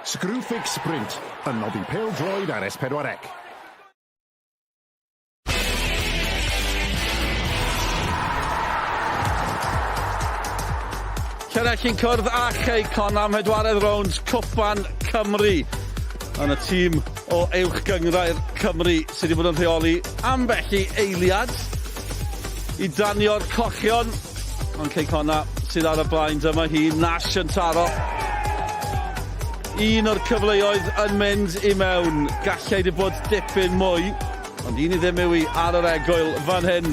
Screwfix Sprint, yn noddi pêl-droed ar S4C. Llanelli'n cwrdd â Chei Connah am pedwaredd rownd Cwpan Cymru. Yn y tîm o Uwch Gynghrair Cymru sydd wedi bod yn rheoli ambell i eiliad i danio'r cochion. Ond Cei Connah sydd ar y blaen, dyma hi, Nash yn taro. Un o'r cyfleoedd yn mynd i mewn. Gallai wedi bod dipyn mwy. Ond un i ddim yw hi ar yr egwyl fan hyn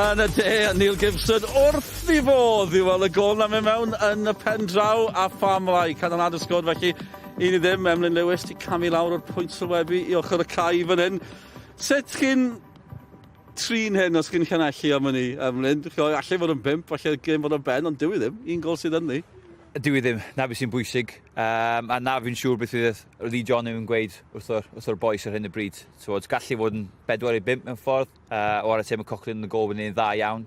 yn y de. Neil Gibson wrth i fodd i weld y gôl 'na mynd mewn yn y pen draw a pham lai. Canolad y sgôr felly 1-0. Emlyn Lewis 'di camu lawr o'r pwynt sylwebu i ochr y cae fan hyn. Sut chi'n trin hyn os chi'n Llanelli am hynny, Emlyn? Allai fod yn bump, allai gêm fod yn ben, ond dyw i ddim. Un gol sydd ynddi. Dyw i ddim. Na beth sy'n bwysig. Um, a na fi'n siŵr beth fydd Lee John yn gweud wrth o'r, wrth o'r boys ar hyn o bryd. So, gallu fod yn 4 i 5 mewn ffordd. Uh, o ar y tîm y Cochrane yn y gol yn un dda iawn.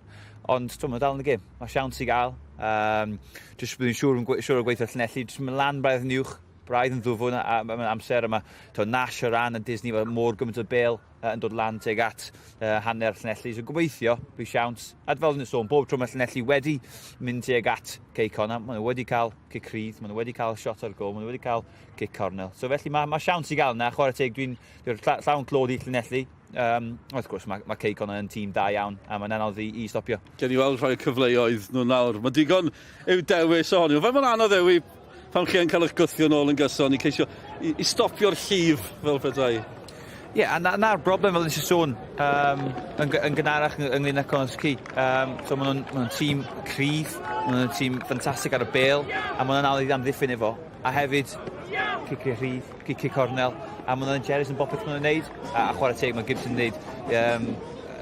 Ond, ti'n mae'n dal yn y gêm. Mae siawns i gael. Um, just bydd yn siŵr, siŵr o gweithio Llanelli. Just mynd lan braidd yn uwch, braidd yn ddwfwn a, a, a, amser yma. To, Nash o ran y Disney, mor gymaint o bel uh, yn dod lan tuag at uh, hanner Llanelli. So gobeithio, bydd siawns. A fel yn y sôn, bob tro mae Llanelli wedi mynd tuag at Cei Connah, maen nhw wedi cael cic rhydd, maen nhw wedi cael shot ar gol, maen nhw wedi cael cic cornel. So felly mae, mae siawns i gael yna, chwarae teg, dwi'n dwi llawn clod i Llanelli. Um, wrth gwrs, mae, mae Cei Connah yn tîm da iawn, a mae'n anodd i, i stopio. Gen i weld rhai o'r cyfleoedd nhw nawr. Mae digon i'w dewis ohonyn nhw. Fe mae'n anodd yw i pan chi yn cael eich gwthio nôl yn gyson i ceisio i, i stopio'r llif fel petai. Ie, yeah, a na'r na broblem fel nes i sôn um, yn, yn gynharach ynglyn â Connah's Quay. Um, so maen nhw'n ma nhw tîm cryf, maen nhw'n tîm ffantastig ar y bel, a maen nhw'n anodd i amddiffyn efo. A hefyd, ciciau rhydd, ciciau cornel, a maen nhw'n jerus yn bopeth maen nhw'n neud. A, a chwarae teg, mae Gibson yn neud um,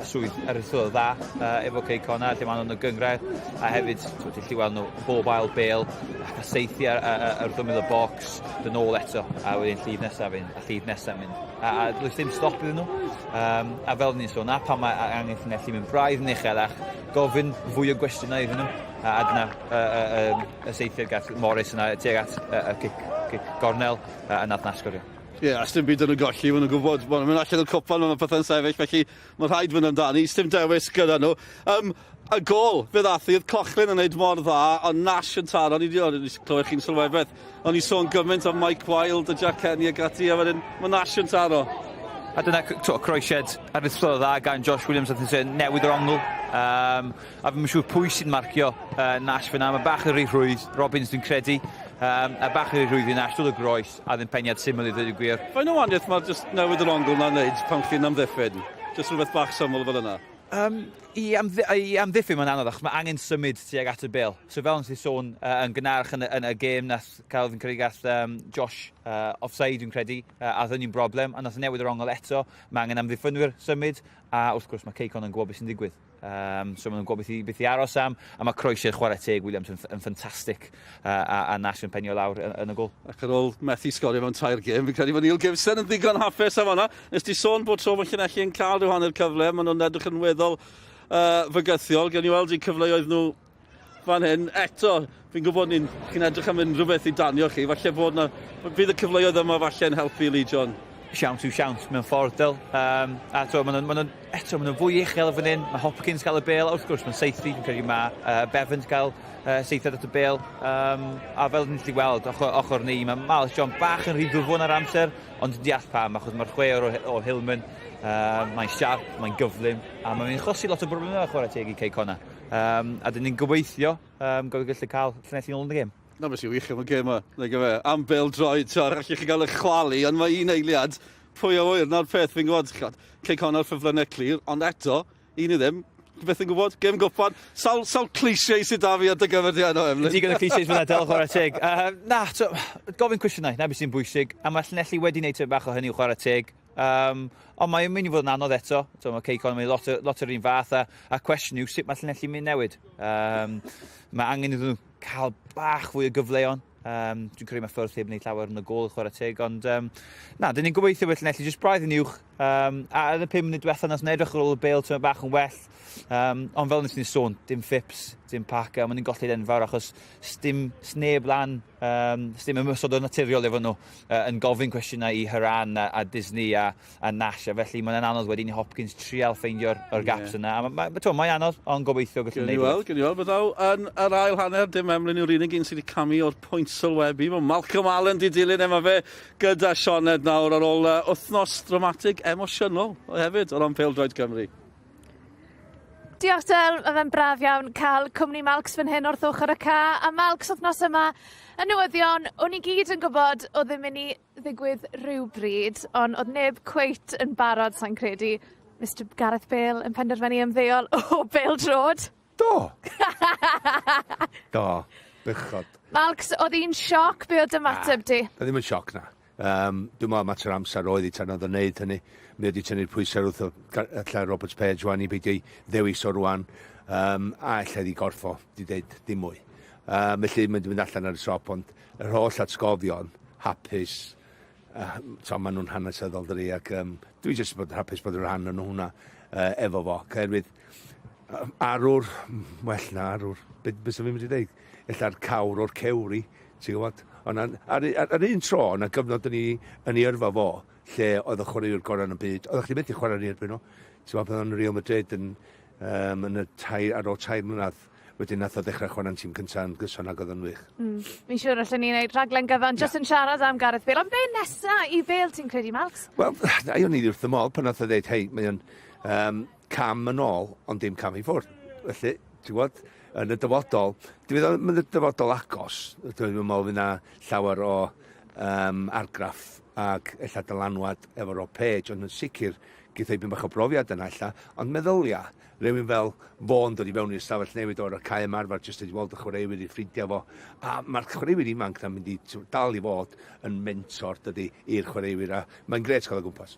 swydd aruthrol dda uh, efo Cei Connah, lle maen nhw'n y gynghrair, a hefyd, ti'n gallu weld nhw bob ail bel, ac a seithi ar, ar, ar, ar ymyl y bocs, dyn ôl eto, a wedyn llif nesaf fynd, a llif nesaf mynd. A, a does dim stop iddyn nhw. Um, a fel ni'n sôn, a pan mae angen Llanelli mynd braidd yn uchelach, gofyn fwy o gwestiynau iddyn nhw. A, a dyna uh, uh, uh, y seithiad gath Morris yna tuag at uh, y cic, cic gornel, uh, a nath na sgorio. Ie, yeah, a sdim byd yn y golli, maen nhw'n gwybod, maen nhw'n mynd allan o'r cwpan, maen nhw'n pethau'n sefyll, felly mae'n rhaid fynd amdani, sdim dewis gyda nhw. Um, y gol, fe ddath i, oedd Cochrane yn gwneud mor dda, ond Nash yn taro, ni wedi clywed chi'n sylwebaeth, o'n i sôn gymaint am Mike Wilde a Jack Kenny ac ati, a wedyn mae Nash yn taro. A dyna to, croesiad aruthrol dda gan Josh Williams, oedd yn newid yr ongl. Um, a fi'n siŵr pwy sy'n marcio uh, Nash fyna, mae bach yn rhy rhwydd, Robbins dwi'n credu, um, a bach yn rhy rhwydd i Nash, dod o groes, a ddim peniad syml i ddweud y gwir. Faint o wahaniaeth mae jyst newid yr ongl na'n neud pan chi'n amddiffyn? Jyst rhywbeth bach syml fel yna? Um, i, amddi i amddiffyn mae'n anodd, achos mae angen symud tuag at y bel. So fel nes i sôn uh, yn gynharach yn, y, yn y gêm nath cael fi'n credu gath um, Josh uh, offside dwi'n credu, uh, a oedd hynny'n broblem, a nath newid yr ongl eto. Mae angen amddiffynwyr symud, a wrth gwrs mae Cei Connah yn gwybod beth sy'n digwydd. Um, so maen nhw'n gwybod beth i, beth i aros am, a mae croesiad chwarae teg Williams yn, yn ffantastig, uh, a, a Nash yn penio lawr yn, yn y gol. Ac ar ôl methu sgorio mewn tair gêm, fi'n credu bod Neil Gibson yn ddigon hapus am hwnna. Nes di sôn bod tro mae Llanelli yn cael rhyw hanner cyfle, maen nhw'n edrych yn weddol uh, fygythiol. Gewn ni weld eu cyfleoedd nhw fan hyn. Eto, fi'n gwybod ni'n chi'n edrych am unrhyw beth i danio chi. Falle bod na, bydd y cyfleoedd yma falle yn helpu Lee John. Siawns yw siawns mewn ffordd, Dyl. Um, a to, maen nhw'n, maen nhw, eto, maen nhw'n fwy uchel fan hyn. Mae Hopkins gael y bel, wrth gwrs, mae'n seithi. Dwi'n credu mae uh, Bevans gael uh, seithiad at y bel. Um, a fel ni'n gallu gweld, ochr, ochr ni, mae Miles John bach yn rhy ddwfwn ar amser, ond dwi'n deall pam, achos mae'r chwe o, o Hillman, uh, mae'n siarp, mae'n gyflym, a mae'n achosi lot o broblemau chwarae teg i Cei Connah. Um, a dyn ni'n gobeithio um, gobeithio gallu cael Llanelli nôl yn y gêm. Na beth sy'n wych am y gêm yma, nag yfe, am bêl droed, ti'n allwch chi gael eich chwalu, ond mae un eiliad, pwy a ŵyr, na'r peth fi'n gwybod, chod, Cei Connah ffefrynnau clir, ond eto, un i ddim, beth yn gwybod, gêm gwpan, sawl, sawl cliché sydd da fi ar dy gyfer di heno, Emlyn? Digon o clichés fyna, del chwarae teg. Uh, na, to, gofyn cwestiynau, na beth sy'n bwysig, a mae Llanelli wedi gwneud tipyn bach o hynny o chwarae teg. Um, ond mae'n mynd i fod yn anodd eto. So, mae Cei Connah yn lot, lot o'r un fath, a, a cwestiwn yw sut mae Llanelli mynd newid. Um, mae angen iddyn nhw cael bach fwy o gyfleon. Um, dwi'n credu mae ffyrdd heb wneud llawer yn y gol chwarae teg, ond um, na, dyn ni'n gobeithio bod Llanelli jyst braidd yn uwch. Um, a yn y 5 munud diwethaf nath edrych ar ôl y bêl tyma bach yn well. Um, ond fel nes ni'n sôn, dim Phipps, dim Parker, maen nhw'n golled enfawr achos sdim sneb lan Um, sdim ymosod o naturiol efo nhw uh, yn gofyn cwestiynau i Haran a, a Disney a, a Nash, a felly mae'n anodd wedyn i Hopkins trial ffeindio'r or gaps yeah. yna. A ma, ma, ma, mae'n anodd, ond gobeithio gallwn wneud. Wel, gewn ni weld, byddaw yn yr ail hanner, dim Emlyn yw'r unig un sydd wedi camu o'r pwynt sylwebu. Mae Malcolm Allen di dilyn efo fe gyda Sioned nawr ar ôl uh, wythnos dramatig emosiynol hefyd o ran pêl-droed Cymru. Diolch Del, mae fe'n braf iawn cael cwmni Malcs fan hyn wrth ochr y ca. A Malcs wythnos yma, y newyddion, o'n i gyd yn gwybod oedd ddim mynd i ddigwydd rhywbryd, ond oedd neb cweit yn barod sa'n credu. Mr Gareth Bale yn penderfynu ymddeol o bêl-droed. Do! Do, bechod. Malcs, oedd hi'n sioc, be oedd ymateb di? Oedd ddim yn sioc na. Dwi'n meddwl mater amser oedd i tan oedd o'n neud hynny. Mi wedi tynnu'r pwysau wrth ella Robert Page rwan i beidio i ddewis o rwan. A ella iddi gorffo, di dweud dim mwy. Felly mae'n mynd allan ar y siop, ond yr holl atgofion, hapus, so, maen nhw'n hanesyddol dydi, ac dwi jyst bod yn hapus bod yn rhan o'n hwnna efo fo. Oherwydd arwr, well na arwr, be, be sy'n fi'n mynd i ddeud? Ella'r cawr o'r cewri, ti'n gwybod? Ond ar un tro, yna gyfnod yn ei yrfa fo, lle oedd y chwaraewr gorau yn y byd, oeddech chdi methu chwarae yn ei erbyn nhw. Ti'n gwybod, pan oedd o'n Real Madrid yn y tair, ar ôl 3 mlynedd, wedyn nath o ddechrau chwarae'n tîm cyntaf yn gyson ac oedd o'n wych. Fi'n siŵr allan ni wneud rhaglen gyfan jyst yn siarad am Gareth Bale. Ond be nesa i Bale ti'n credu, Malcs? Wel, o'n i wrth y modd pan nath o ddeud, hei, mae o'n cam yn ôl, ond dim cam i ffwrdd. Felly, ti'n gwybod, yn y dyfodol, dwi'n meddwl yn y dyfodol agos, dwi'n meddwl fydd 'na llawer o argraff ac ella dylanwad efo Rob Page, ond yn sicr geith o byn bach o brofiad yna ella, ond meddylia, rhywun fel fo'n dod i fewn i'r stafell newid o'r cae ymarfer jyst wedi weld y chwaraewyr i ffrindiau fo. A mae'r chwaraewyr ifanc na'n mynd i dal i fod yn mentor dydy i'r chwaraewyr a mae'n grêt cael o gwmpas.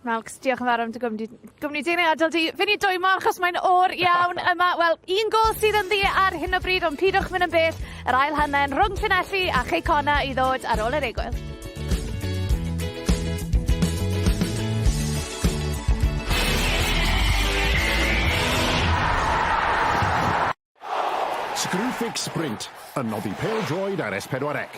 Malcs, diolch yn fawr am dy gwmni, gwmni di neu adael di fynd i dwymo achos mae'n oer iawn yma. Wel, un gol sydd ynddi ar hyn o bryd, ond pidwch mynd yn bell. Yr ail hanner rhwng Llanelli a Chei Connah i ddod ar ôl yr egwyl. Screwfix Sprint, yn noddi pêl-droed ar S4C.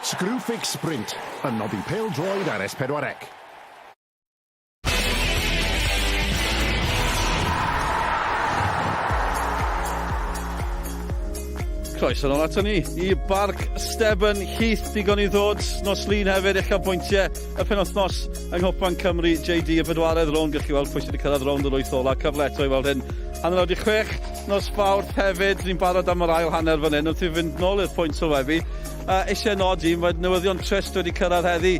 Screwfix Sprint, yn noddi pêl-droed ar S4C. Croeso nôl ato ni i Barc Steben Heath. Digon i ddod nos Lun hefyd, uchafbwyntiau y penwythnos yng Nghwpan Cymru JD y bedwaredd rownd. Gallwch chi weld pwy sydd wedi cyrraedd rownd yr wyth ola. Cyfle eto i weld hyn. Hanner awr 'di chwech nos Fawrth hefyd. Ni'n barod am yr ail hanner fan hyn. Wrth i fynd nôl i'r pwynt sylwebu, eisiau nodi, mae newyddion trist wedi cyrraedd heddi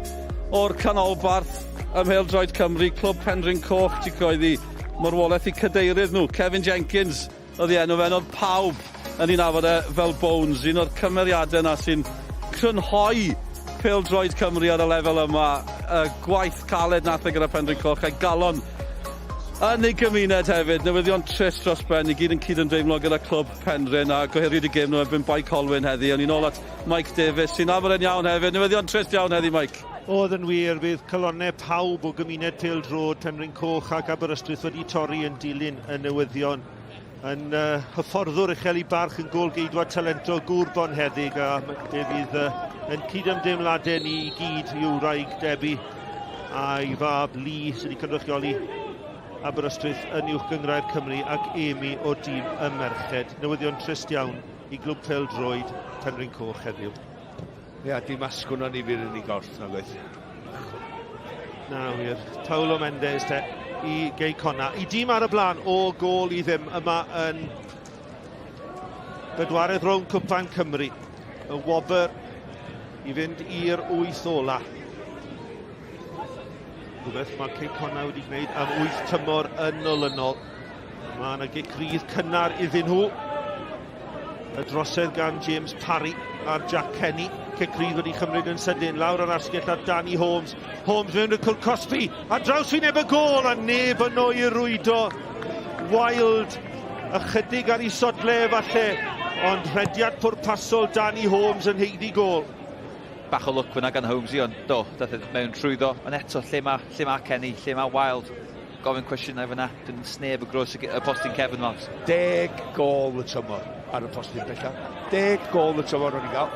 o'r canolbarth ym Mhêl-droed Cymru, Clwb Penrhyn Coch, 'di cyhoeddi marwolaeth i cadeirydd nhw, Kevin Jenkins oedd ei enw fe, ond oedd pawb yn ei nabod e fel Bones, un o'r cymeriadau yna sy'n crynhoi pêl-droed Cymru ar y lefel yma, y gwaith caled nath e gyda Penrhyn Coch a'i galon yn ei gymuned hefyd. Newyddion trist dros ben, i gyd yn cydymdeimlo gyda clwb Penrhyn a gohiriwyd y gêm nhw erbyn Bae Colwyn heddi. O'n i'n ôl at Mike Davies, sy'n nabod e'n iawn hefyd. Newyddion trist iawn heddi, Mike. Oedd yn wir, bydd calonnau pawb o gymuned pêl-droed Penrhyn Coch ac Aberystwyth wedi torri yn dilyn y newyddion. Yn uh, hyfforddwr uchel i barch yn gôl geidwad talentog gŵr bonheddig a fe fydd uh, yn cydymdeimladau ni i gyd i'w wraig Debbie a'i fab Lee sydd wedi cynrychioli Aberystwyth yn Uwch Gynghrair Cymru ac Amy o dîm y Merched. Newyddion trist iawn i glwb pêl-droed Penrhyn Coch heddiw. Ia, dim asgwrn annifyr yn ei gorff, nag oedd. Na wir. Paulo Mendes te i Gei Conna. I dîm ar y blaen o gôl i ddim yma yn bedwaredd rownd Cwpan Cymru. Y wobr i fynd i'r wyth ola. Rhywbeth mae Cei Conna wedi gwneud am wyth tymor yn olynol. Mae yna gic rydd cynnar iddyn nhw. Y drosedd gan James Parry ar Jack Kenny. Cic rydd wedi chymryd yn sydyn. Lawr ar asgell ar Danny Holmes. Holmes mewn y cwrt cosbi. A draws wyneb y gôl a neb yno i rwydo. Wild ychydig ar ei sodle falle. Ond rhediad pwrpasol Danny Holmes yn haeddu gôl. Bach o lwc fyna gan Holmesy, ond do, dath e mewn trwyddo. Ond eto, lle mae, lle mae Kenny, lle mae Wild? Gofyn cwestiynau fyna, dyn sneb y groes y postyn cefn, Marks. Deg gôl y tymor ar y postyn bella. Deg gôl y tymor o'n i gael.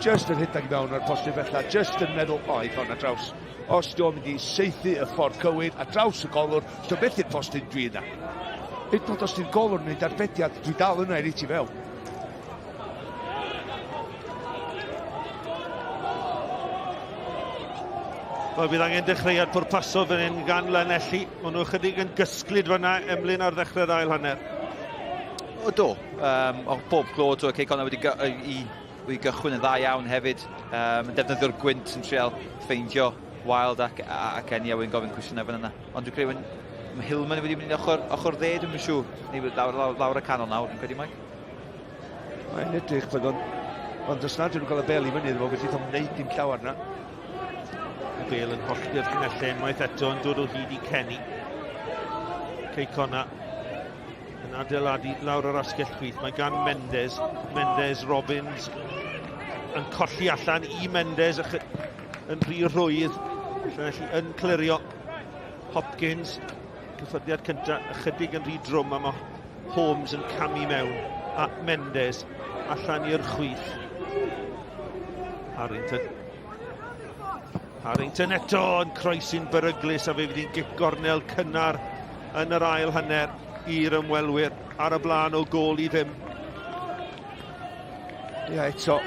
Just yn rhedeg i mewn ar y postyn bella, just yn meddwl, o, eith hon ar draws. Os di o'n mynd i saethu y ffordd cywir a draws y golwr, os dwi'n methu'r postyn, dwi yna. Hyd yn oed os di'r golwr yn mynd arbediad, dwi dal yna i reit i fewn. Wel, bydd angen dechreuad pwrpasol fan hyn gan Lanelli. Maen nhw ychydig yn gysglyd fanna, Emlyn, ar ddechrau'r ail hanner. O, do. Um, o bob clod, o Cei Connah wedi i, i gychwyn yn dda iawn hefyd. Um, yn defnyddio'r gwynt yn trial ffeindio Wild ac, ac Enni a wedyn gofyn cwestiynau fan yna. Ond dwi'n credu, mae Hillman wedi mynd ochr, ochr dde, dwi'n yn siŵr. Neu lawr, lawr, lawr y canol nawr, dwi'n credu, Mike. Mae'n edrych bod o'n... Ond os nad ydyn nhw'n cael y bel i fyny iddo fo, felly ddim wneud dim llawer na. Y bel yn hollti'r llinellau unwaith eto yn dod o hyd i Kenny. Cei Connah yn adeiladu lawr yr asgell chwith. Mae gan Mendes, Mendes Robbins yn colli allan i Mendes yn rhy rhwydd. Llanelli yn clirio. Hopkins, cyffyrddiad cyntaf, ychydig yn rhy drwm am Holmes yn camu mewn a Mendes allan i'r chwith. Harrington. Harrington eto yn croesi'n beryglus a fe fydd hi'n gic gornel cynnar yn yr ail hanner i'r ymwelwyr ar y blaen o gôl i ddim. Ia, eto,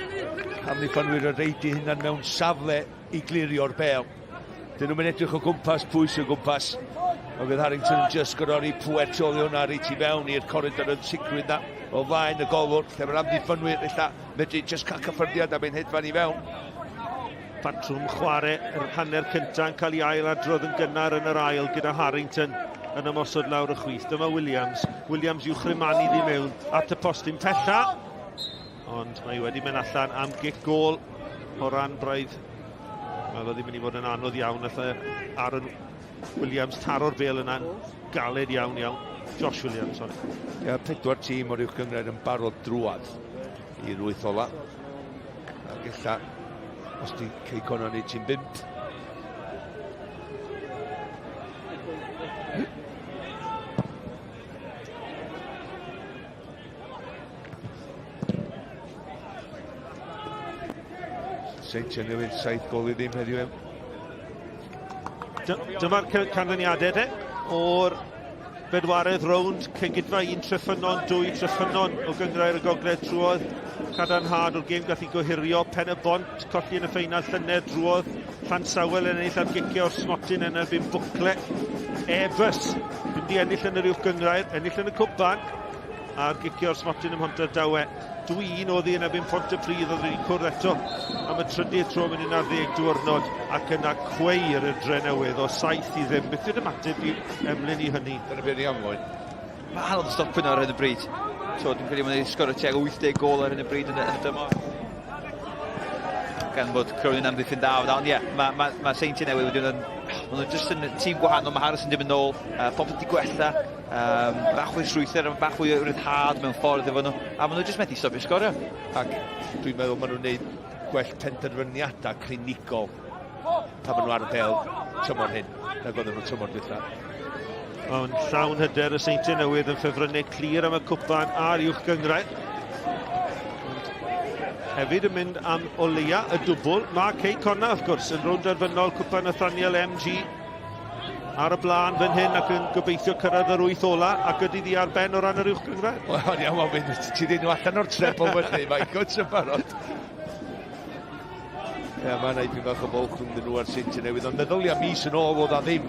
amddiffynwyr y reid i hunan mewn safle i glirio'r bêl. Dyn nhw'n edrych o gwmpas, pwy sy'n o gwmpas. Ond fydd Harrington yn just gorfodi pwer tu ôl i hwnna reit i fewn i'r coridor yn sicrwydd na o flaen y golwr lle mae'r amddiffynwyr ella medru just cael cyffyrddiad a mynd hedfan i fewn. Patrwm chwarae yr hanner cyntaf yn cael ei ail adrodd yn gynnar yn yr ail gyda Harrington yn ymosod lawr y chwith. Dyma Williams. Williams i'w chrymanu ddi mewn at y postyn pella. Ond mae wedi mynd allan am gic gôl o ran braidd. Wel, oedd hi'n mynd i fod yn anodd iawn. Nath e Aaron Williams taro'r bêl yna'n galed iawn iawn. Josh Williams, sorry. Ia, pedwar tîm o'r uwch gynghrair yn barod drwad i'r wyth ola. Ac ella, os di Cei Connah neu tîm bump. Seintiau Newydd 7 gol i ddim heddiw. Dyma'r canlyniadau de o'r bedwaredd rownd, Cegidfa 1 Treffynnon 2 Treffynnon o Gynghrair y Gogledd trwodd cadarnhad o'r gêm gath ei gohirio, Pen y Bont colli yn y ffeinal llynedd drwodd Llansawel yn ennill ar giciau o'r smotyn yn erbyn Bwcle, Airbus ddim di ennill yn yr uwch gynghrair, ennill yn y cwpan a'r gicio o'r smotyn ym Mhontardawe. 2-1 oedd hi yn erbyn Pontypridd oedd wedi cwrdd eto am y trydydd tro mewn 11 diwrnod ac yna cweir i'r Drenewydd o 7 i ddim. Beth yw'r ymateb i Emlyn i hynny? Dyna beth ni am moyn. Mae anodd stopio nhw ar hyn o bryd. So, dwi'n credu maen nhw wedi sgorio tuag 80 gol ar hyn o bryd yn y, yn y dymor. Gan bod Cronin amddiffyn da, ond ie, mae ma, ma Seintiau Newydd wedi bod yn... Maen nhw jyst yn tîm gwahanol, mae Harrison ddim yn ôl, popeth wedi gwella, Um, bach fwy strwythur, bach fwy o ryddhad mewn ffordd efo nhw, a maen nhw jyst methu stopio sgorio. Ac dwi'n meddwl maen nhw'n gwneud gwell penderfyniadau clinigol pan maen nhw ar y bel tymor hyn nag oedden nhw tymor dwytha. Ond llawn hyder y Seintiau Newydd yn ffefrynnau clir am y cwpan a'r uwch gynghrair. Ond hefyd yn mynd am o leia y dwbl. Mae Cei Connah wrth gwrs yn rownd derfynol cwpan Nathaniel MG ar y blaen fan hyn ac yn gobeithio cyrraedd yr wyth ola ac ydy ddi ar ben o ran yr uwch gynghrair. Wel, iawn, wel, ti ddim allan o'r trebl felly, mae'n gwrs yn barod. Ie, yeah, mae'n neud bach o fwlch rhwng nhw a'r Seintiau Newydd, ond meddylia mis yn ôl oedd a ddim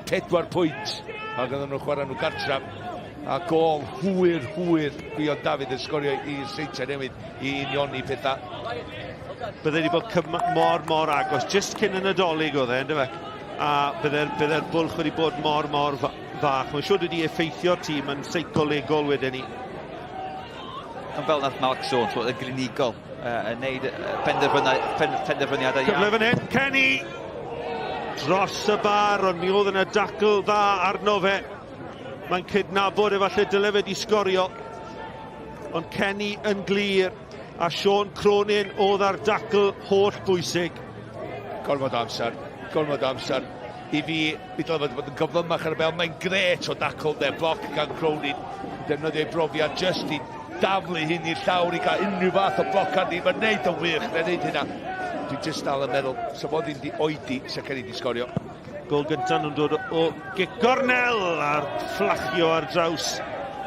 pedwar pwynt ac oedden nhw'n chwarae nhw gartref a gol hwyr hwyr Gwion Dafydd yn sgorio i'r Seintiau Newydd i unioni pethau. Bydde wedi bod mor, mor agos, jyst cyn y Nadolig oedd e, yndyfe? A bydde'r bydde bwlch wedi bod mor, mor fach. Mae'n siŵr wedi effeithio'r tîm yn seicolegol wedyn ni. Ond fel nath Mark sôn, twod, y glinigol uh, yn neud penderfyniadau iawn. Cyfle fan hyn, Kenny! Dros y bar, ond mi oedd yna dacl dda arno fe. Mae'n cydnabod efallai dyle fe di sgorio. Ond Kenny yn glir. A Sean Cronin oedd ar dacl holl bwysig. Gormod o amser, gormod o amser. I fi, mi dylai fod bod yn gyflymach ar y bel. Mae'n gret o dacl de, bloc gan Cronin. Defnyddio ei brofiad jyst i daflu hyn i'r llawr i gael unrhyw fath o bloc arni. Mae'n neud yn wych, mae'n neud hynna. Dwi'n jyst dal yn meddwl, so fo ddim di oedi, sa Kenny di sgorio. Gol gyntaf nhw'n dod o gic gornel a'r fflachio ar draws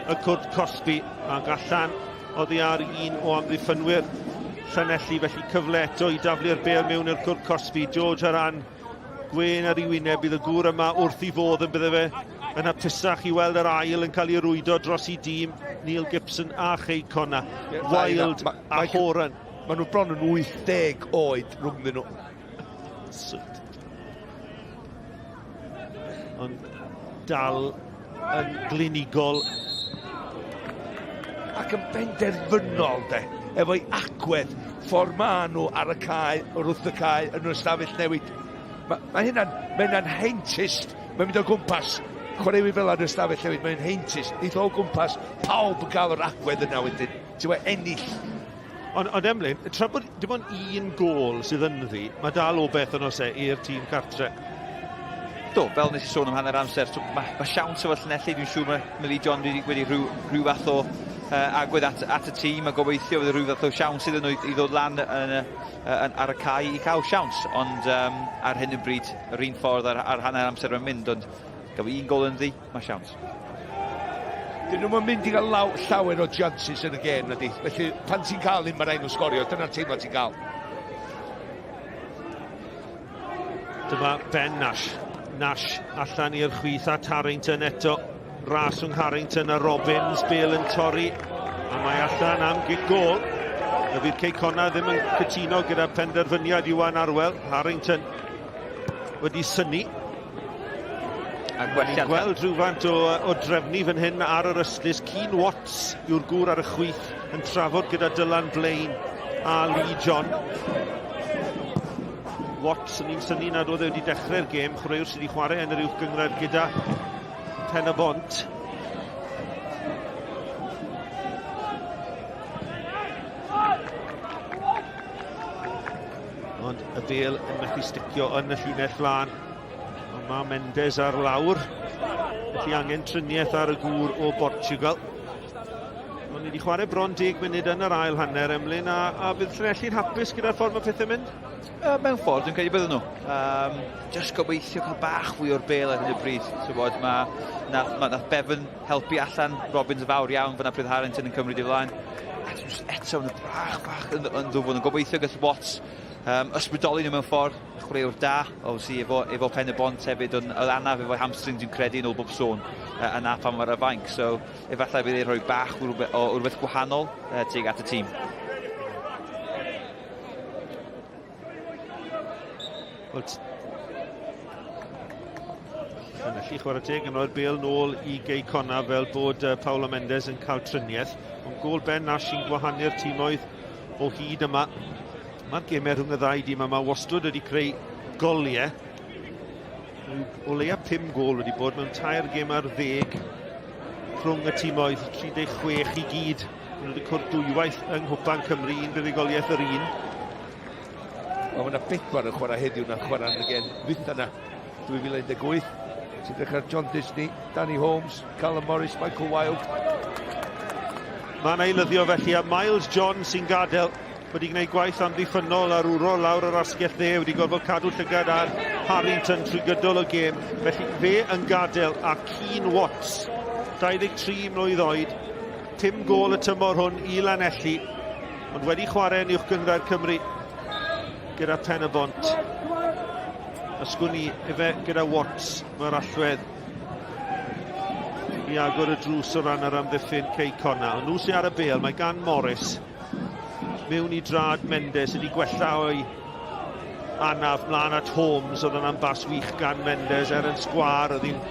y cwrt cosbi ac allan oddi ar un o amddiffynwyr Llanelli, felly cyfle eto i daflu'r bêl mewn i'r cwrt cosbi. George Haran, gwên ar ei wyneb, bydd y gŵr yma wrth i fodd yn bydde fe yn hapusach i weld yr ail yn cael ei rwydo dros i dîm Neil Gibson a Chei Connah. Wild a Horan. Maen nhw bron yn 80 oed rhwngddyn nhw. Sut? Ond dal yn glinigol. Ac yn benderfynol, de, efo'i agwedd, ffordd ma nhw ar y cae, wrth y cae, yn yr ystafell newid. Mae ma hynna'n ma hynna heintus, mae'n mynd o gwmpas chwaraewyr fel ar yr ystafell newid, mae'n heintus, neith o gwmpas, pawb yn cael yr agwedd yna wedyn, ti'n ennill. Ond, ond Emlyn, tra bod dim ond un gôl sydd ynddi, mae dal obeith yn oes e i'r tîm cartre. Do, fel nes i sôn am hanner amser, so, mae, mae siawns efo Llanelli, dwi'n siŵr mae Millie John wedi, wedi rhyw, rhyw fath o uh, agwedd at, at y tîm a gobeithio fydd rhyw fath o siawns iddyn nhw i, i ddod lan yn, yn, ar y cae i cael siawns. Ond um, ar hyn o bryd, yr un ffordd ar, ar hanner amser mae'n mynd, ond gael un gol ynddi, mae siawns. Dyn nhw'n mynd i gael law, llawer o chances yn y gêm, na di. Felly, pan ti'n cael un, mae rhaid nhw sgorio. Dyna'r teimlad ti'n cael. Dyma Ben Nash. Nash allan i'r chwith at Harrington eto. Ras rhwng Harrington a Robbins. Bale yn torri. A mae allan am gig gol. Y fydd Cei Connah ddim yn cytuno gyda penderfyniad Iwan Arwel. Harrington wedi synnu. A gwelliant. Gweld rhywfaint o, o drefnu fan hyn ar yr ystlys. Cyn Watts yw'r gŵr ar y chwith yn trafod gyda Dylan Blaine a Lee John. Watts yn un synnu nad oedd e wedi dechrau'r gêm, chwaraewr sydd wedi chwarae yn yr uwch gynghrair gyda Pen y Bont. Ond y bel yn methu sticio yn y llinell flan. Ond mae Mendes ar lawr. Felly angen triniaeth ar y gŵr o Bortugal. Wel, ni wedi chwarae bron 10 munud yn yr ail hanner, Emlyn, a, a bydd Llanelli'n hapus gyda'r ffordd mae pethau'n mynd? Uh, mewn ffordd, dwi'n credu bydden nhw. Um, just gobeithio cael bach fwy o'r bel ar hyn o bryd. So bod, ma, nath, ma, nath Bevan helpu allan Robbins yn fawr iawn fyna pryd Harrington yn cymryd i flaen. A just eto, yn bach, bach yn, yn ddwfwn. Yn gobeithio gall Watts um, ysbrydoli nhw mewn ffordd. Chwaraewr da, obviously, efo, efo Pen y Bont hefyd, ond oedd anaf efo'i hamstring dwi'n credu yn ôl bob sôn uh, yna pan mae'r fainc. So, efallai bydd ei rhoi bach o rhywbeth, o rhywbeth gwahanol uh, tuag at y tîm. Wel, Llanelli chwarae teg yn rhoi'r bêl nôl i Gei Conna fel bod Paulo Mendes yn cael triniaeth. Ond gôl Ben Nash sy'n gwahanu'r tîmoedd o hyd yma. Mae'r gemau rhwng y ddau dîm yma wastad wedi creu goliau. O leia 5 gôl wedi bod mewn tair gêm ar ddeg rhwng y tîmoedd 36 i gyd. Maen nhw wedi cwrdd dwywaith yng Nghwpan Cymru, un buddugoliaeth yr un. Wel, mae yna bedwar yn chwarae heddiw na chwarae yn y gêm ddwytha yna, 2018. Sy'n dechrau John Disney, Danny Holmes, Callum Morris, Michael Wilde. Mae'n eilyddio felly a Miles John sy'n gadael wedi gwneud gwaith amddiffynnol ar wro lawr yr asgell dde, wedi gorfod cadw llygad ar Harrington trwy gydol y gêm. Felly fe yn gadael a Keane Watts, 23 mlwydd oed, 5 gôl y tymor hwn i Lanelli, ond wedi chwarae yn Uwch Gynghrair Cymru gyda Pen y Bont. Ysgwn i efe gyda Watts, mae'r allwedd i agor y drws o ran yr amddiffyn Cei Connah. Ond nhw sy'n ar y bêl, mae gan Morris mewn i drad Mendes wedi gwella o'i anaf mlaen at Holmes, oedd yna'n bas wych gan Mendes er yn sgwâr, oedd hi'n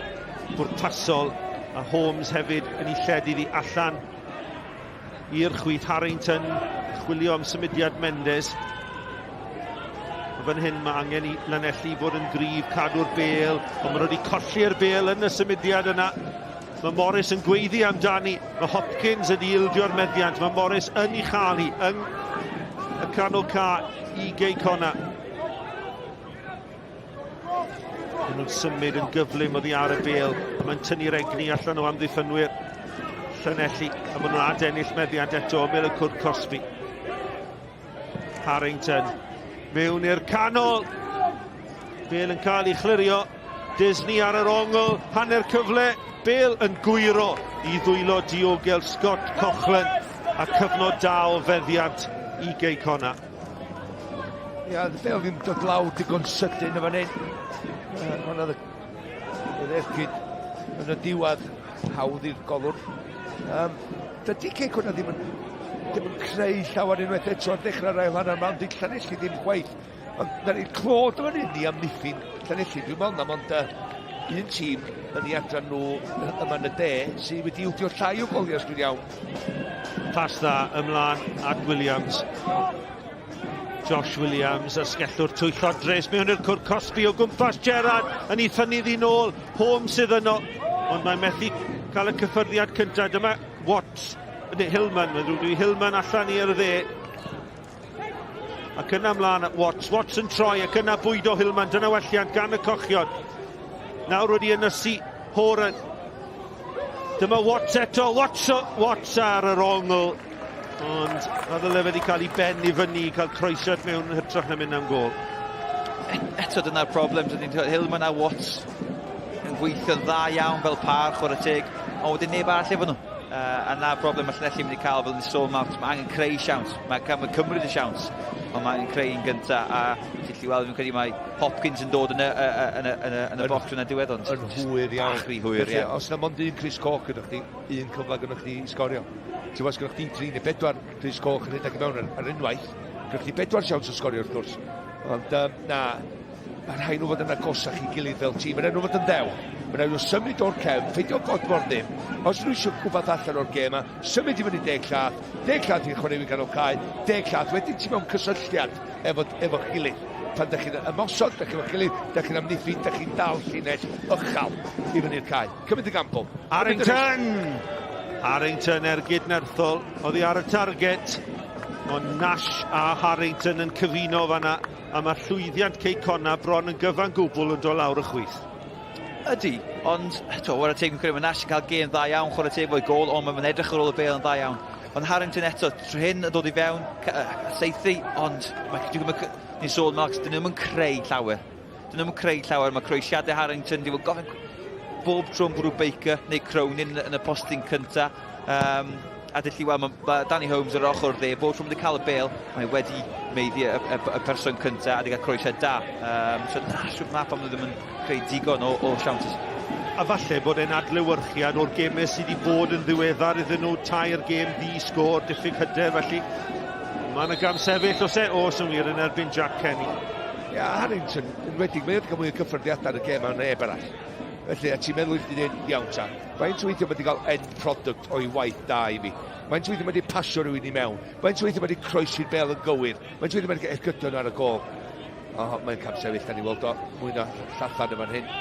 bwrpasol, a Holmes hefyd yn ei lled iddi allan i'r chwith. Harrington chwilio am symudiad Mendes. Fan hyn mae angen i Lanelli fod yn gryf, cadw'r bêl, ond maen nhw wedi colli'r bêl yn y symudiad yna. Mae Morris yn gweiddi amdani, mae Hopkins yn ildio'r meddiant, mae Morris yn ei chael hi yng y canol ca i Gei Connah. Maen nhw'n symud yn gyflym oddi ar y bêl, a mae'n tynnu'r egni allan o amddiffynwyr Llanelli, a maen nhw'n adennill meddiant eto ymyl y cwrt cosbi. Harrington mewn i'r canol. Bêl yn cael ei chlirio. Disney ar yr ongl, hanner cyfle, Bale yn gwyro i ddwylo diogel Scott Coughlan a cyfnod da o feddiant i Gei Connah. Ia, yeah, Bale ddim dod lawr digon sydyn yn fan hyn. Hwnnw oedd yr ergyd yn y diwedd hawdd i'r golwr. Um, dydy Cei Connah ddim yn, ddim yn creu llawer unwaith eto ar ddechrau'r ail hanner yma, ond di Llanelli ddim chwaith. Ond na ni'r clod yma ni amddiffyn Llanelli, dwi'n meddwl na mond uh, un tîm yn ei adran nhw yma yn y de sydd wedi ildio llai o goliau os dwi'n iawn. Pas dda ymlaen at Williams. Josh Williams, asgellwr twyllodrus, mewn i'r cwrt cosbi o gwmpas Gerrard yn ei thynnu ddi nôl. Holmes sydd yno, ond mae'n methu cael y cyffyrddiad cyntaf. Dyma Watts, neu Hillman, mae'n ddrwg Hillman allan i'r dde. Ac yna mlaen at Watts. Watts yn troi ac yna bwydo Hillman. Dyna welliant gan y cochion. Nawr wedi ynysu Horan. Dyma Watts eto. Watts, Watts ar yr ongl. Ond a ddyle fe wedi cael ei ben i fyny i cael croesiad mewn yn hytrach na mynd am gôl. Eto dyna'r broblem. Hillman a Watts yn gweithio'n dda iawn fel par, chwarae teg, ond wedyn neb arall efo nhw. Uh, a na'r broblem mae Llanelli mynd i cael fel ni sôn Mark, mae angen creu siawns. Mae mae cymryd y siawns, ond mae angen creu un gyntaf a ti'n gallu weld, fi'n credu mae Hopkins yn dod yn y, yn y, yn y, yn y bocs yna diwedd, ond yn hwyr iawn. Bach rhy hwyr, ie. Os na mond un Chris Coch gyda chdi, un cyfle gyda chdi i sgorio. Ti'n gwybod, gyda chdi tri neu bedwar Chris Coch yn rhedeg i mewn ar, ar unwaith, gyda chdi bedwar siawns o sgorio wrth gwrs. Ond um, na, Mae rhaid nhw fod yn agosach i gilydd fel tîm. Mae rhaid nhw fod yn ddew. Mae rhaid nhw symud o'r cefn, ffeindio godfor ddim. Os nhw eisiau rhywbeth allan o'r gêm yma, symud i fyny deg llath, deg llath i'r chwaraewyr ganol cae, deg llath, wedyn ti mewn cysylltiad efo, efo'ch gilydd. Pan da chi'n ymosod, da chi'n gilydd, da chi'n amddiffyn, da chi'n dal llinell uchel i fyny'r cae. Cymryd y gambl. Harrington! Harrington ergyd nerthol, oddi ar y target. Ond Nash a Harrington yn cyfuno fanna. A mae llwyddiant Cei Connah bron yn gyfan gwbl yn dod lawr y chwith. Ydy, ond eto, whare teg, fi'n credu mae Nash yn cael gêm dda iawn, chwarae teg fo'i gôl, ond mae'n edrych ar ôl y bêl yn dda iawn. Ond Harrington eto, trwy hyn yn dod i fewn, saethu, ond mae, dwi'n gwybod, ni'n sôn, Mark, dyn nhw'n creu llawer. Dyn nhw'n creu llawer, mae croesiadau Harrington, dwi'n gofyn bob tro'n bwrw Baker neu Cronin yn y postyn cynta. Um, a dyllu, wel, mae, mae Danny Holmes ar ochr dde, bob tro wedi cael y bel, mae wedi meiddi y, y, y person cynta a wedi cael croesiad da. Um, so na, siwt na pam nhw ddim yn creu digon o, o siawns. A falle bod e'n adlewyrchiad o'r gemau sydd wedi bod yn ddiweddar iddyn nhw, tair gêm ddi sgôr, diffyg hyder, felly mae yna gam sefyll os e, os yn wir yn erbyn Jack Kenny. Ia, Harrington, yn wedi, mae wedi cael mwy o gyffyrddiadau ar y gêm na neb arall. Felly, a ti'n meddwl i chdi dweud, iawn ta, faint o weithiau mae wedi cael end product o'i waith da i fi? Faint o weithiau mae wedi pasio rhywun i mewn? Faint o weithiau mae wedi croesi'r bel yn gywir? Faint o weithiau mae wedi ergydio nhw ar y gol? O, mae'n camsefyll, da ni weld o mwy na llathan yn fan hyn.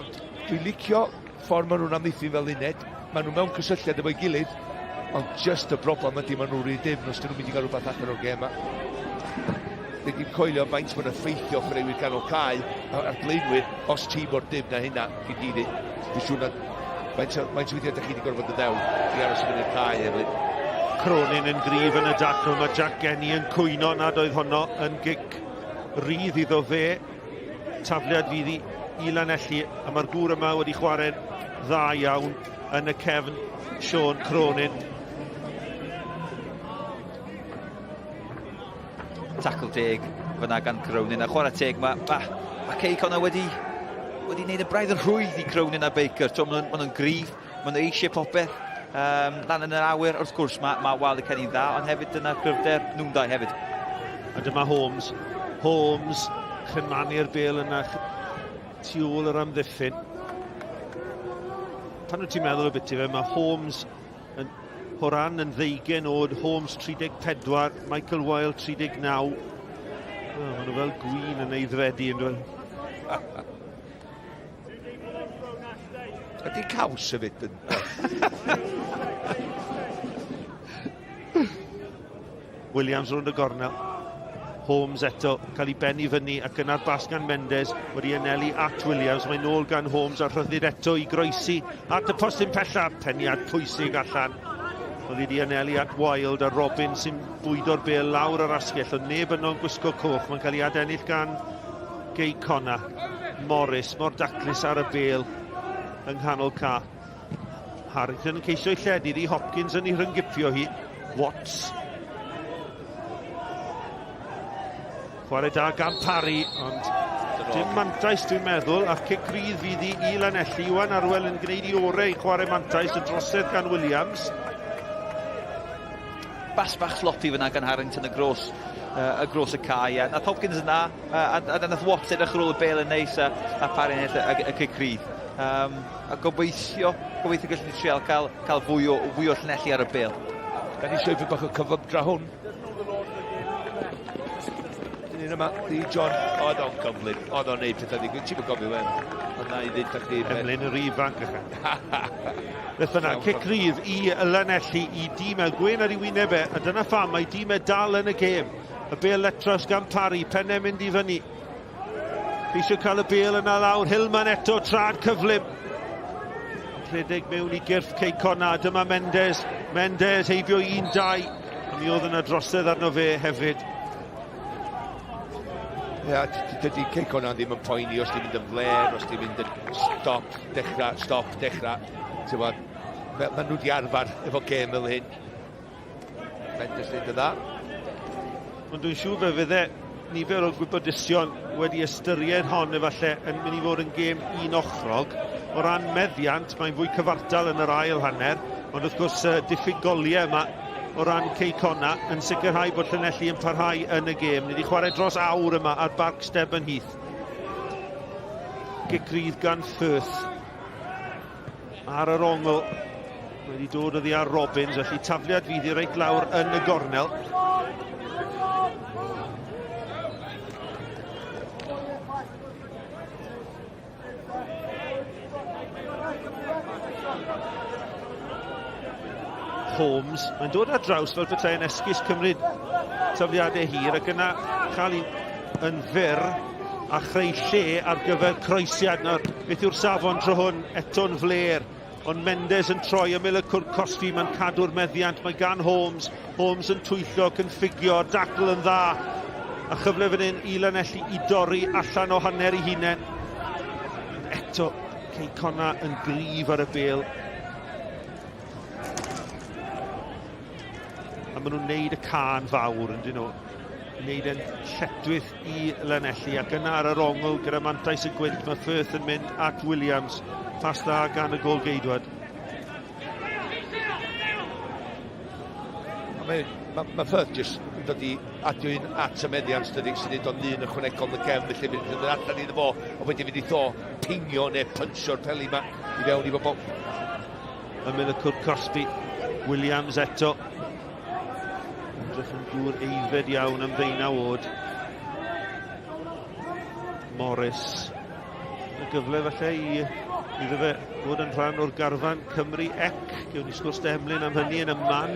Ond dwi'n licio ffordd maen nhw'n amddiffyn fel uned. Maen nhw mewn cysylltiad efo'i gilydd, ond just y broblem ydy maen nhw'n rhy dyfn os dyn nhw'n mynd i gael rhywbeth allan o'r gêm yma. Nid i'n coelio faint mae'n effeithio chwaraewyr ganol cae a'r blaenwyr os ti mor dyfn na hynna i di ddweud. Dwi'n siŵr na faint, faint weithiau ydych chi wedi gorfod yn ddew i aros i fyny'r cae hefyd. Cronin yn gryf yn y dacl, mae Jack Genny yn cwyno nad oedd honno yn gic rydd iddo fe. Tafliad fydd i, i Lanelli, a mae'r gŵr yma wedi chwarae'n dda iawn yn y cefn, Sean Cronin. Tackle teg fyna gan Cronin, a chwarae teg, mae ma, ma Cei Connah wedi, wedi gwneud y braidd yn rhwydd i Cronin a Baker. Maen nhw'n ma nhw gryf, maen nhw eisiau popeth. Um, lan yn yr awyr, wrth gwrs, mae, mae Wilder Kenny'n dda, ond hefyd dyna'r cryfder nhw'n dda hefyd. A dyma Holmes. Holmes, chynmanu'r bel yna tu ôl yr amddiffyn. Pan wyt ti'n meddwl o byti fe, mae Holmes yn, Horan yn ddeugen oed, Holmes 34, Michael Wilde 39. Oh, maen nhw fel gwyn yn eiddfedu yn dweud. Ydy caws hefyd yn... Williams rownd y gornel. Holmes eto, cael ei bennu fyny ac yna'r bas gan Mendes wedi anelu at Williams. Mae'n nôl gan Holmes a rhyddid eto i groesi at y postyn pella. Peniad pwysig allan. Oedd wedi anelu at Wild a Robin sy'n bwydo'r bel lawr yr asgell. Ond neb yno'n gwisgo coch. Mae'n cael ei adennill gan Gei Conna. Morris mor daclus ar y bel yng nghanol ca. Harrington yn ceisio ei lledu iddi, Hopkins yn ei rhyngipio hi. Watts. Chwarae da gan Parry, ond dim mantais dwi'n meddwl, a cic rydd fydd i i Lanelli. Iwan Arwel yn gwneud i orau i chwarae mantais, y drosedd gan Williams. Bas bach sloppy fyna gan Harrington y gros, uh, y gros y cae. A nath Hopkins yna, a, a, a nath Watts edrych ar ôl y bel yn neis a, a Parry yn ennill y, y, y cic rydd. Um, a gobeithio, gobeithio gallwn ni trial cael, cael fwy o, fwy o Llanelli ar y bel. Da ni eisiau bach o cyflymdra hwn. Un yma, di John, oedd o'n gyflym, oedd o'n neud pethau ddigwydd, ti'n gofio fe, ond na i ddweud chdi. Emlyn yr ifanc ych. Beth bynnag, cic rydd i Lanelli, i dîm el gwyn ar ei wyneb e, a dyna pham mae dîm e dal yn y gêm. Y bel letras gan Parry, pennau mynd i fyny. Ceisio cael y bel yna lawr, Hillman eto, trad cyflym. Rhedeg mewn i gyrff Cei Connah, dyma Mendes, Mendes heibio 1-2, a mi oedd yna drosedd arno fe hefyd. Ia, dydy Cei Connah ddim yn poeni os ti'n mynd yn fler, os ti'n mynd yn stop, dechrau, stop, dechrau. Ti'n gwybod, maen nhw wedi arfer efo gêm fel hyn. Mendes wneud y dda. Ond dwi'n siŵr fe fydde nifer o gwybodusion wedi ystyried hon efallai yn mynd i fod yn gêm un ochrog. O ran meddiant, mae'n fwy cyfartal yn yr ail hanner, ond wrth gwrs diffyg goliau yma o ran Cei Connah yn sicrhau bod Llanelli yn parhau yn y gêm. Ni wedi chwarae dros awr yma ar Barc Stebonheath. Gic rydd gan Firth. Ar yr ongl, wedi dod oddi ar Robbins, felly tafliad fydd i reit lawr yn y gornel. Holmes, mae'n dod ar draws fel petai yn esgus cymryd tafliadau hir ac yna cael un yn fyr a chreu lle ar gyfer croesiad. Nawr, beth yw'r safon tro hwn? Eto'n fler. Ond Mendes yn troi ymyl y cwrt cosbi, mae'n cadw'r meddiant, mae gan Holmes, Holmes yn twyllo ac yn ffugio, dacl yn dda, a chyfle fan hyn i Lanelli i dorri allan o hanner ei hunain. Ond eto, Cei Connah yn gryf ar y bêl. A maen nhw'n neud y cân fawr, yn dyn nhw. Wneud e'n lletwyth i Lanelli ac yna ar yr ongl gyda mantais y gwynt mae Firth yn mynd at Williams. Pas dda gan y gol geidwad. Mae, mae, mae Firth jyst yn dod i adio un at y meddiant dydy sy'n neud o'n un ychwanegol yn y gefn felly fydd yn allan iddo fo ond wedyn fydd i ddo pingio neu puncho'r peli yma i fewn i bobl. Ymyl y cwrt cosbi Williams eto Edrych yn gŵr aeddfed iawn am ddeunaw oed. Morris. Y gyfle falle i iddo fe fod yn rhan o'r garfan Cymru ec. Gewn ni sgwrs da Emlyn am hynny yn y man.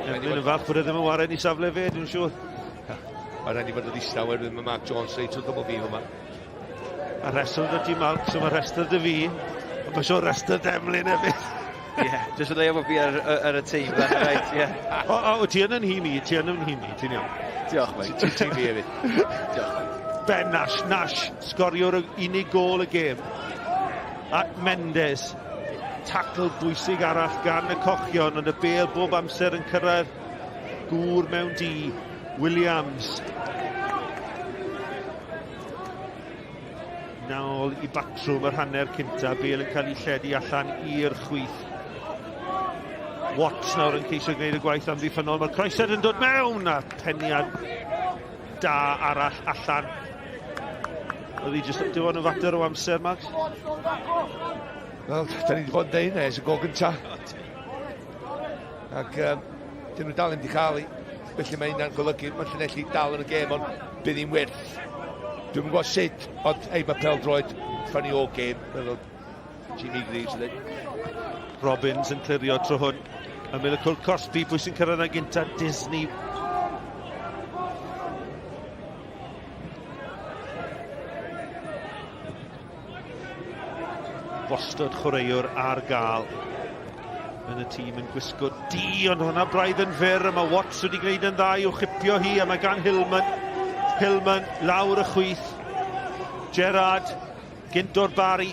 Emlyn yn falch bod e ddim yn waren i safle fe, dwi'n siŵr. Mae rhaid i fod yn ddistaw oherwydd mae Mark Jones reit wrth ymyl fi yma. A rhestr dy ti Mark, so mae rhestr dy fi, ond mae'n siŵr rhestr Demlyn hefyd. Ie, yeah, jyst yn efo fi ar, ar y tîm, that's right, ie. Yeah. O, o, ti yn yn nhîm i, ti yn yn nhîm i, ti'n iawn. Diolch, mate. Ti'n tîm fi hefyd. Diolch, mate. Ben Nash, Nash, sgoriwr y unig gôl y gêm. At Mendes, tacl bwysig arall gan y cochion, ond y bêl bob amser yn cyrraedd gŵr mewn di. Williams. Nôl i batrwm yr hanner cynta, Bale yn cael ei lledu allan i'r chwith. Watts nawr yn ceisio gwneud y gwaith amddiffynnol. Mae'r croesiad yn dod mewn a peniad da arall allan. Oedd hi jyst dim ond yn fater o amser, Max. Wel, da ni wedi bod yn deud nes y gol gynta. Ac um, dyn nhw dal ddim wedi cael ei. Felly mae hynna'n golygu mae Llanelli dal yn y gêm, ond bydd hi'n werth. Dwi'n gwybod sut, ond ei, mae pel droed funny old game, fel oedd Jimmy Greaves yn dweud. Robbins yn clirio tro hwn. Ymyl y cwrt cosbi, pwy sy'n cyrraedd na gynta? Disney. Wastad chwaraewr ar gael yn y tîm yn gwisgo du, ond hwnna braidd yn fyr, a mae Watts wedi gwneud yn dda i'w chipio hi, a mae gan Hillman, Hillman lawr y chwith, Gerard, gynt o'r Barry,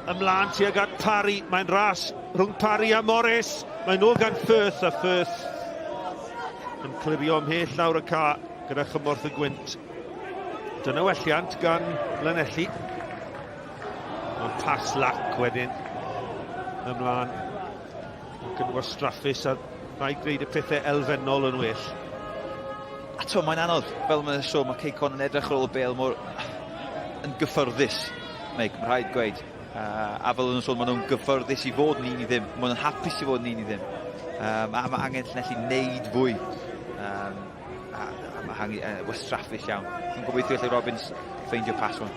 ymlaen tuag at Parry, mae'n ras rhwng Parry a Morris, mae'n ôl gan Firth, a Firth yn clirio ymhell lawr y ca gyda chymorth y gwynt. Dyna welliant gan Lanelli. Ond pas lac wedyn ymlaen ac yn wastraffus a rhaid gwneud y pethau elfennol yn well. A to, mae'n anodd, fel mae'n sôn, mae Cei Connah yn edrych ar ôl y bêl mor yn gyffyrddus, Mike, mae'n rhaid gweud. Uh, a fel yn sôn, maen nhw'n gyffyrddus i fod yn un i ddim, maen nhw'n hapus i fod yn un i ddim. Um, a mae angen Llanelli wneud fwy. Um, a, a mae hangi, uh, wastraffus iawn. Yn gobeithio allai Robbins ffeindio pas hwn.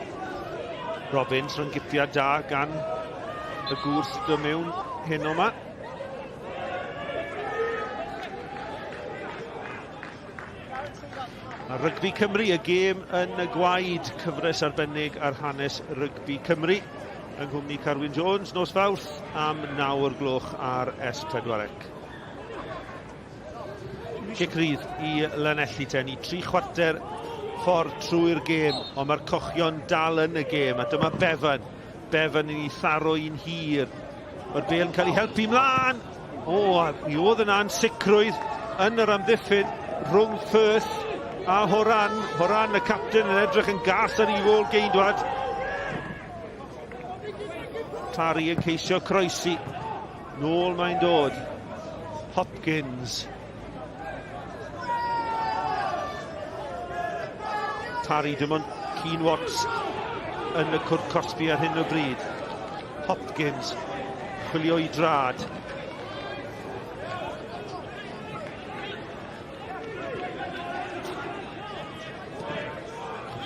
Robbins rhwng gipiad da gan y gŵr sydd dod mewn heno yma. A Rygbi Cymru, y gêm yn y gwaed, cyfres arbennig ar hanes Rygbi Cymru yng nghwmni Carwyn Jones, nos Fawrth am 9 o'r gloch ar S4C. Cic rydd i Lanelli te, ni tri chwarter ffordd trwy'r gêm, ond mae'r cochion dal yn y gêm, a dyma Bevan. Bevan yn ei tharo un hir. Mae'r bel yn cael ei helpu mlaen. O, a mi oedd yna ansicrwydd yn yr amddiffyn rhwng Firth a Horan. Horan, y capten, yn edrych yn gas ar ei ôl geidwad. Parry yn ceisio croesi. Nôl mae'n dod. Hopkins. Parry, dim ond Keane Watts yn y cwrt cosbi ar hyn o bryd. Hopkins, chwilio i drad.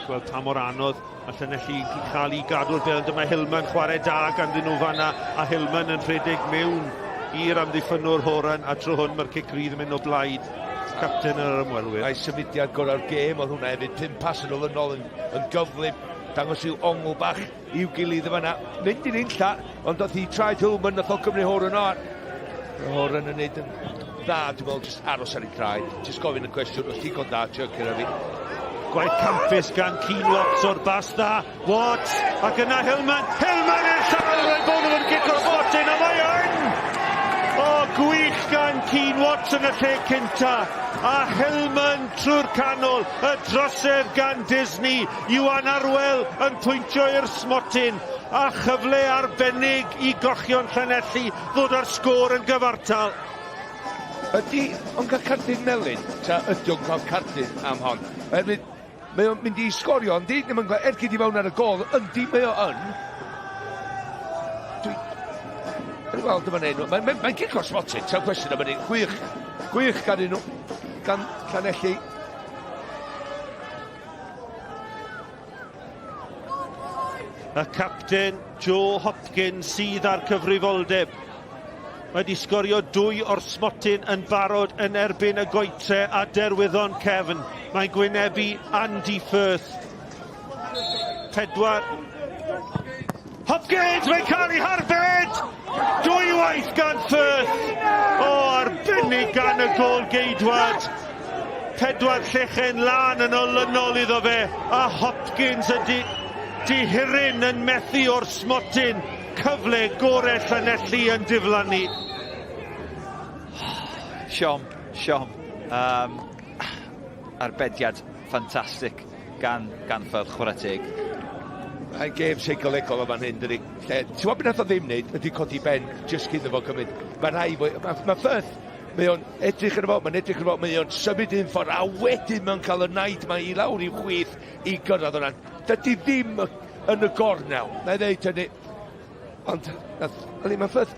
Gweld pa mor anodd mae Llanelli cael i gadw'r bel. Dyma Hillman chwarae da ganddyn nhw fanna, a Hillman yn rhedeg mewn i'r amddiffynnwr Horan, a tro hwn mae'r cic rydd yn mynd o blaid capten yr ymwelwyr. A'i symudiad gorau'r gêm oedd hwnna hefyd, pum pas yn olynol yn, yn gyflym. Dangos rhyw ongl bach i'w gilydd yn fanna. Mynd i'r unlla, ond doth i traed Hillman, nath o gymryd Horan ar. Horan yn neud yn dda, dwi'n meddwl, jyst aros ar ei traed. Jyst gofyn y cwestiwn, os ti'n dda, trio cyrraedd fi. Gwaith campus gan Keane Watts o'r bas dda. Watts, ac yna Hillman. Hillman i'r llawr, roedd bod yn gic o'r smotyn, a mae yn! O, gwych gan Keane Watts yn y lle cynta. A Hillman trwy'r canol, y drosedd gan Disney. Iwan Arwel yn pwyntio i'r smotyn, a chyfle arbennig i Gochion Llanelli ddod â'r sgôr yn gyfartal. Ydy o'n cael cardyn melyn, ta ydy o'n cael cardyn am hon? Oherwydd mae o'n mynd i sgorio, yndi? Ddim yn cael ergyd i fewn ar y gol, yndi mae o yn. Dwi... Dwi'n gweld yma neu nhw. Mae'n mae, mae cic o'r smotyn, ta'n cwestiwn am hynny. Gwych, gwych gan nhw, gan Llanelli. Y capten Joe Hopkins sydd â'r cyfrifoldeb. Mae wedi sgorio dwy o'r smotyn yn barod yn erbyn y Goetre a Derwyddon Cefn. Mae'n gwynebu Andy Firth. Pedwar. Hopkins, mae'n cael ei harbed! Dwywaith gan Firth! O, arbennig gan y gôl geidwad. Pedwar llechen lan yn olynol iddo fe, a Hopkins y di, dihiryn yn methu o'r smotyn. Cyfle gore Llanelli yn diflannu. Siom, siom. Um, arbediad ffantastig gan, gan Firth, chwarae teg. Mae'n gêm seicolegol o fan hyn, dydy. Lle, ti'n gwybod beth nath o ddim wneud ydy codi ben jyst cyn iddo fo cymryd. Mae rhai, mae, mae Firth, mae o'n edrych yn fo, mae'n edrych yn fo, mae o'n symud un ffordd, a wedyn mae'n cael y naid mae i lawr i'w chwith i gyrraedd hwnna. Dydy ddim yn y gornel, na i ddeud hynny. Ond, nath, mae Firth,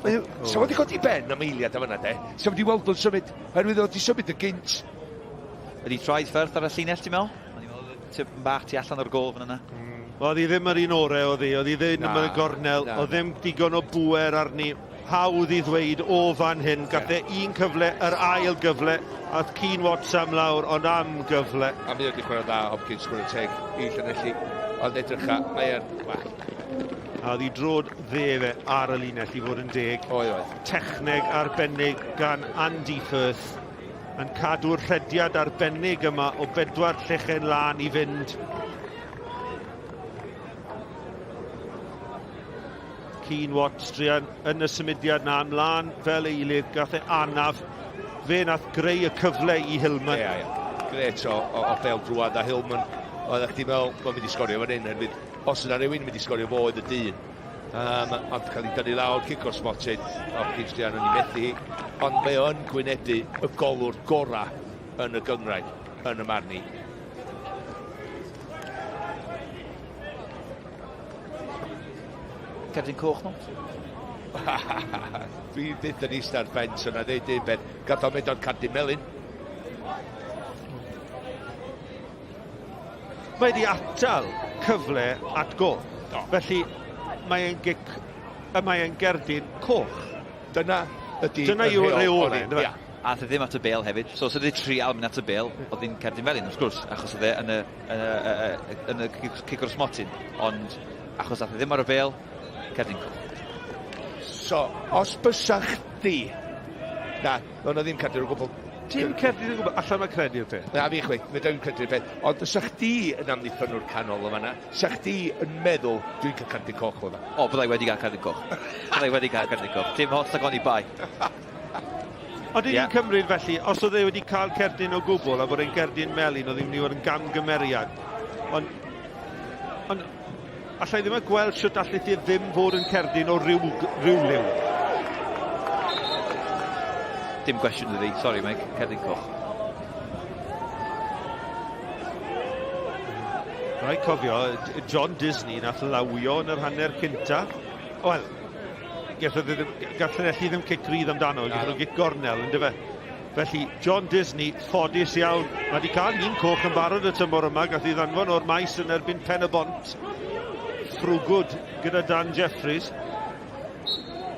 mae, oh. sa wedi codi ben am eiliad am yna, de. Sa wedi weld o'n symud, oherwydd oedd wedi symud y gynt. Ydy traed Firth ar y llinell, ti'n meddwl? O'n i'n meddwl tip bach tu allan o'r gol fan yna. Mm. Oedd hi ddim yr un orau, oedd hi. Oedd hi ddim yn y gornel. Oedd ddim digon o bŵer arni. Hawdd i ddweud o fan hyn. Gath e un cyfle, yr ail gyfle. Ath Keane Watts am lawr, ond am gyfle. A mi wedi chwarae dda Hopkins, chwarae teg i Llanelli. Ond edrycha, mae e'n... Wel. A oedd hi drod dde fe ar y linell i fod yn deg. Oedd, oedd. Techneg arbennig gan Andy Firth yn cadw'r rhediad arbennig yma o bedwar llechen lân i fynd. Keane Watts druan yn y symudiad na ymlaen fel eilydd, gath e anaf. Fe nath greu y cyfle i Hillman. Ie, yeah, ie. Yeah. Gret o, o, o bel drwad a Hillman. Oeddech chdi'n meddwl, mae'n mynd i sgorio fan hyn, herwydd os yna rhywun yn mynd i sgorio fo oedd y dyn. Um, ond cael ei dynnu lawr, cic o'r smotyn, Hopkins druan yn ei methu hi. Ond mae o'n gwynebu y golwr gorau yn y gyngrair, yn y marn i. Cerdyn coch nhw? Dwi byth yn eistedd ar ffens yna, ddeud un beth. Gath o mynd o'r cerdyn melyn. Mae wedi atal cyfle at gol. Do. Felly mae e'n gic, mae e'n gerdyn coch. Dyna ydy Dyna yw'r rheoli, yndyfe? Ia. A ath e ddim at y bêl hefyd. So os oedd e trial mynd at y bêl, oedd hi'n cerdyn felyn, wrth gwrs, achos oedd e yn y, yn y, y, yn y cic o'r smotyn. Ond achos ath e ddim ar y bêl, cerdyn coch. So, os bysa chdi... Na, doedd 'na ddim cerdyn o gwbl. Dim cerdyn o gwbl, allan mae credu'r peth. Na fi chwaith, fedra i'm credu'r peth. Ond fysa chdi yn amddiffynnwr canol yn fan'na, sa chdi yn meddwl, dwi'n cael cerdyn coch o fan'na. O, byddai wedi cael cerdyn coch. Byddai wedi cael cerdyn coch. Dim ots ac oni bai. Ond yeah. ni'n cymryd felly, os oedd e wedi cael cerdyn o gwbl a bod e'n gerdyn melyn, oedd hi'n mynd i fod yn gamgymeriad. Ond, ond Alla i ddim yn gweld shwt allith hi ddim fod yn cerdyn o ryw, ryw liw. Dim gwestiwn iddi, sori Mike, cerdyn coch. Rhaid cofio, John Disney nath lawio yn yr hanner cynta. Wel, gath Llanelli ddim cic rydd amdano, gath nhw gic gornel, yndyfe? Felly, John Disney, ffodus iawn. Mae wedi cael un coch yn barod y tymor yma, gath ei ddanfon o'r maes yn erbyn Pen y Bont. Ffrwgwd gyda Dan Jeffries.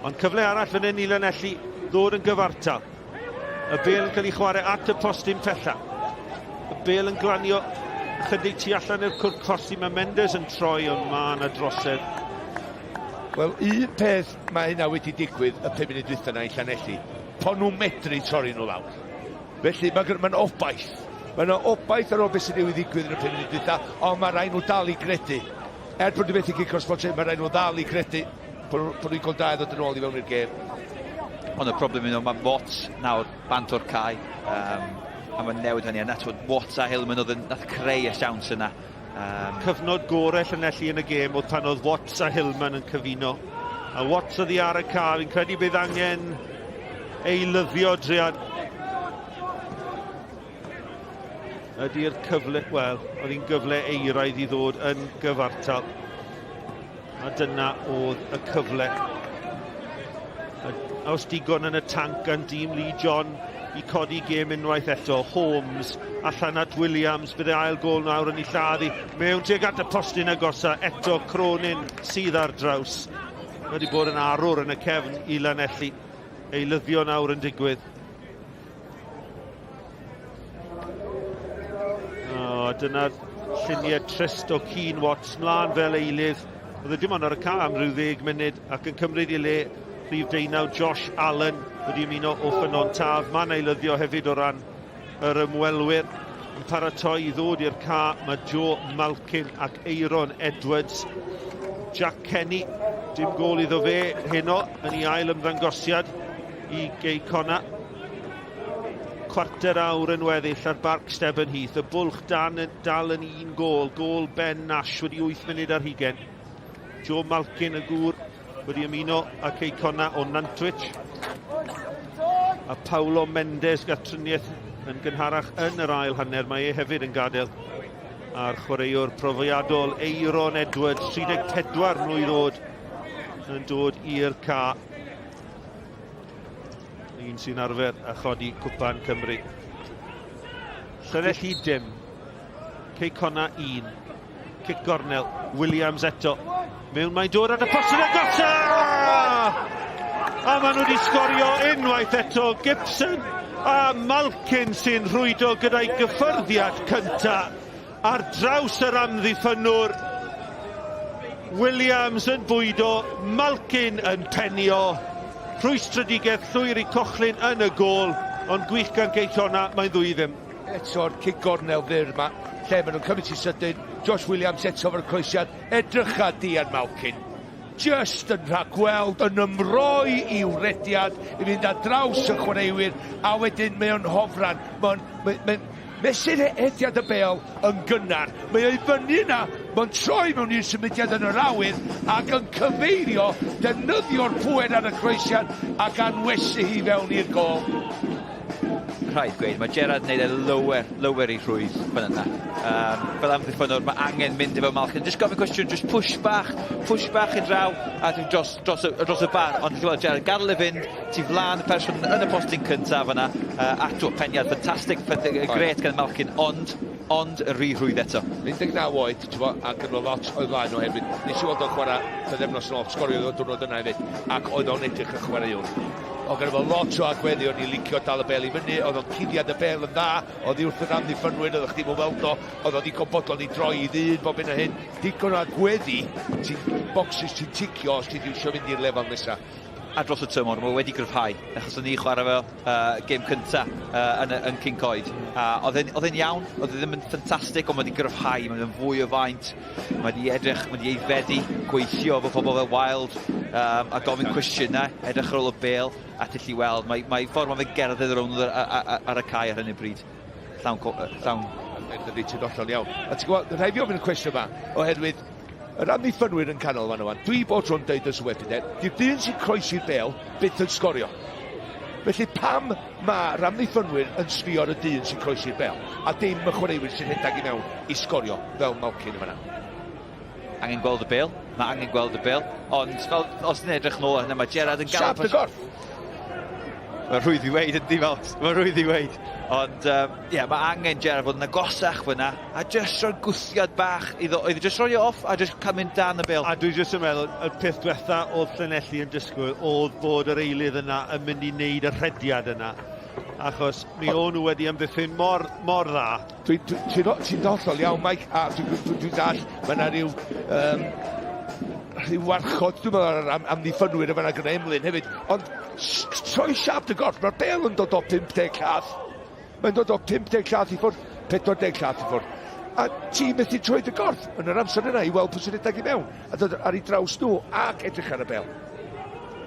Ond cyfle arall fan hyn i Lanelli ddod yn gyfartal. Y bel yn cael ei chwarae at y postyn pella. Y bel yn glanio Chydig tu allan i'r cwrt cosi, mae Mendes yn troi, ond mae yna drosedd. Wel, un peth mae hynna wedi digwydd y 5 munud dwytha yna i Llanelli, po nhw'n medru torri nhw lawr. Felly mae'n ma obaith. Mae yna obaith ar ôl beth sydd wedi ddigwydd yn y 5 munud dwytha, ond mae rhaid nhw dal i gredu. Er bod nhw methu cic o'r spot mae rhaid nhw ddal i gredu bod nhw'n ddigon da i ddod yn ôl i fewn i'r gêm. Ond y problem yw, mae Watts nawr bant o'r cae, um, a mae'n newid hynny, a na, Watts a Hillman oedd yn, nath creu y siawns yna. Um, Cyfnod gorau Llanelli yn y gêm oedd pan oedd Watts a Hillman yn cyfuno. A Watts oedd ar y cael, fi'n credu bydd angen ei lyddio druan. Ydy'r cyfle, wel, oedd hi'n gyfle eiraidd i ddod yn gyfartal. A dyna oedd y cyfle. A os digon yn y tanc gan dîm Lee John i codi gêm unwaith eto. Holmes allan at Williams, bydd ei ail gol nawr yn ei lladd i mewn tuag at y postyn agosa. Eto Cronin sydd ar draws. Mae wedi bod yn arwr yn y cefn i Lanelli. Ei lyddio nawr yn digwydd. O, dyna'r lluniau trist o Keen Watts mlaen fel eilydd. Oedd e dim ond ar y ca am rhyw ddeg munud ac yn cymryd i le rhif deunaw Josh Allen wedi ymuno o Ffynnon Taf. Mae'n eilyddio hefyd o ran yr ymwelwyr. Yn paratoi i ddod i'r ca mae Joe Malkin ac Eiron Edwards. Jack Kenny, dim gol iddo fe heno yn ei ail ymddangosiad i Gei Connah. Cwarter awr yn weddill ar Barc Stebonheath. Y bwlch dan yn dal yn un gôl. Gôl Ben Nash wedi 8 munud ar hugen. Joe Malkin y gŵr wedi ymuno â Cei Connah o Nantwich. A Paulo Mendes gath triniaeth yn gynharach yn yr ail hanner. Mae e hefyd yn gadael a'r chwaraewr profiadol Eiron Edwards, 34 mlwydd oed, yn dod i'r ca. Un sy'n arfer a chodi Cwpan Cymru. Llanelli dim. Cei Connah 1. Cic gornel. Williams eto. Mewn mae'n dod at y postyn agosa! A maen nhw wedi sgorio unwaith eto. Gibson a Malkin sy'n rhwydo gyda'i gyffyrddiad cynta ar draws yr amddiffynnwr. Williams yn bwydo, Malkin yn penio. Rhwystredigaeth llwyr i Cochlin yn y gôl, ond gwych gan Gei Connah, mae'n ddwy i ddim. Eto'r cic gornel fyr yma, lle maen nhw'n cymryd ti sydyn. Josh Williams eto fo'r croesiad, edrycha di ar Malkin. Just yn rhagweld, yn ymroi i'w rediad, i fynd ar draws y chwaraewyr, a wedyn mae o'n hofran. Mae'n mae, mae, mesur hediad y bêl yn gynnar. Mae o i fyny yna, mae'n troi mewn i'r symudiad yn yr awyr ac yn cyfeirio, defnyddio'r pŵer ar y croesiad ac anwesu hi fewn i'r gôl. Rhaid gweud, mae Gerrard yn neud e lower, lower i rhwydd fan yna. Um, fel amddiffynnwr, mae angen mynd efo Malcolm. Just gofyn cwestiwn, just push bach, push bach i draw, a dros, dros, y, dros y bar. Ond ti'n gweld Gerrard, gadael e fynd, tu flaen y person yn y postyn cyntaf yna. Uh, a peniad ffantastig, gret gan Malkin, ond ond yn rhy rhwydd eto. 19 oed, ti'n bo, ac yn lot o'i flaen o hefyd. Nes i weld o'n chwarae pythefnos yn ôl, sgoriodd o diwrnod yna hefyd, ac oedd o'n edrych yn chwaraewr. Oedd gynno fo lot o agweddi, o'n i'n licio dal y bel i fyny, oedd o'n cuddiad y bel yn dda, oedd i wrth yr amddiffynwyr, oedd chdi'm yn weld o, oedd o'n ddigon bodlon i droi i ddyn bob hyn a hyn. Digon o agweddi, ti'n bocsys ti'n ticio os ti eisiau fynd i'r lefel nesaf. A dros y tymor, mae wedi gryfhau, achos o'n i chwarae fel uh, gêm cynta uh, yn, yn Cyncoed. A oedd e'n iawn, oedd e ddim yn ffantastig, ond mae wedi gryfhau, mae'n fwy o faint, mae wedi edrych, mae wedi eiddfedu, gweithio efo pobl fel Wild, um, a gofyn cwestiynau, edrych ar ôl y bel, a ti'n weld, mae, mae ffordd mae fe'n gerdded rownd ar, ar, ar y cae ar hyn o bryd. Llawn... llawn. Ydy, ti'n hollol iawn. A ti'n gwybod, rhaid fi ofyn y cwestiwn yma, oherwydd yr amddiffynwyr yn canol fan yma, dwi bod tro'n deud yn sylwebu, di'r dyn sy'n croesi'r bel byth yn sgorio. Felly pam mae'r amddiffynwyr yn sbio ar y dyn sy'n croesi'r bel, a dim y chwaraewyr sy'n rhedeg i mewn i sgorio fel Malkin yn fan'na? Angen gweld y bel, mae angen gweld y bel, ond fel os ni'n edrych nôl ar hynny, mae Gerrard yn gael... Siap y gorff! Mae'n rhwydd i weid yndi fel, mae'n rhwydd i weid. Ond ie, um, yeah, mae angen Gerrard fod yn agosach fyna, a jyst rhoi gwthiad bach iddo, iddo jyst rhoi o off a jyst cael mynd dan y bel. A dwi jyst yn meddwl, y peth diwetha oedd Llanelli yn disgwyl oedd bod yr eilydd yna yn mynd i wneud y rhediad yna. Achos mi o'n nhw wedi amddiffyn mor, mor dda. Dwi'n dwi, ti'n ti hollol iawn, Mike, a dwi'n dwi, dwi dall, mae yna rhyw, um, rhyw warchod, dwi'n meddwl, am, amddiffynwyr yma gyda Emlyn hefyd, ond troi siap dy gorff, mae'r bel yn dod o 50 llath, mae'n dod o 50 llath i ffwrdd, 40 llath i ffwrdd, a ti methu troi dy gorff yn yr amser yna i weld pwy sy'n rhedeg i mewn, a dod ar ei draws nhw ac edrych ar y bel.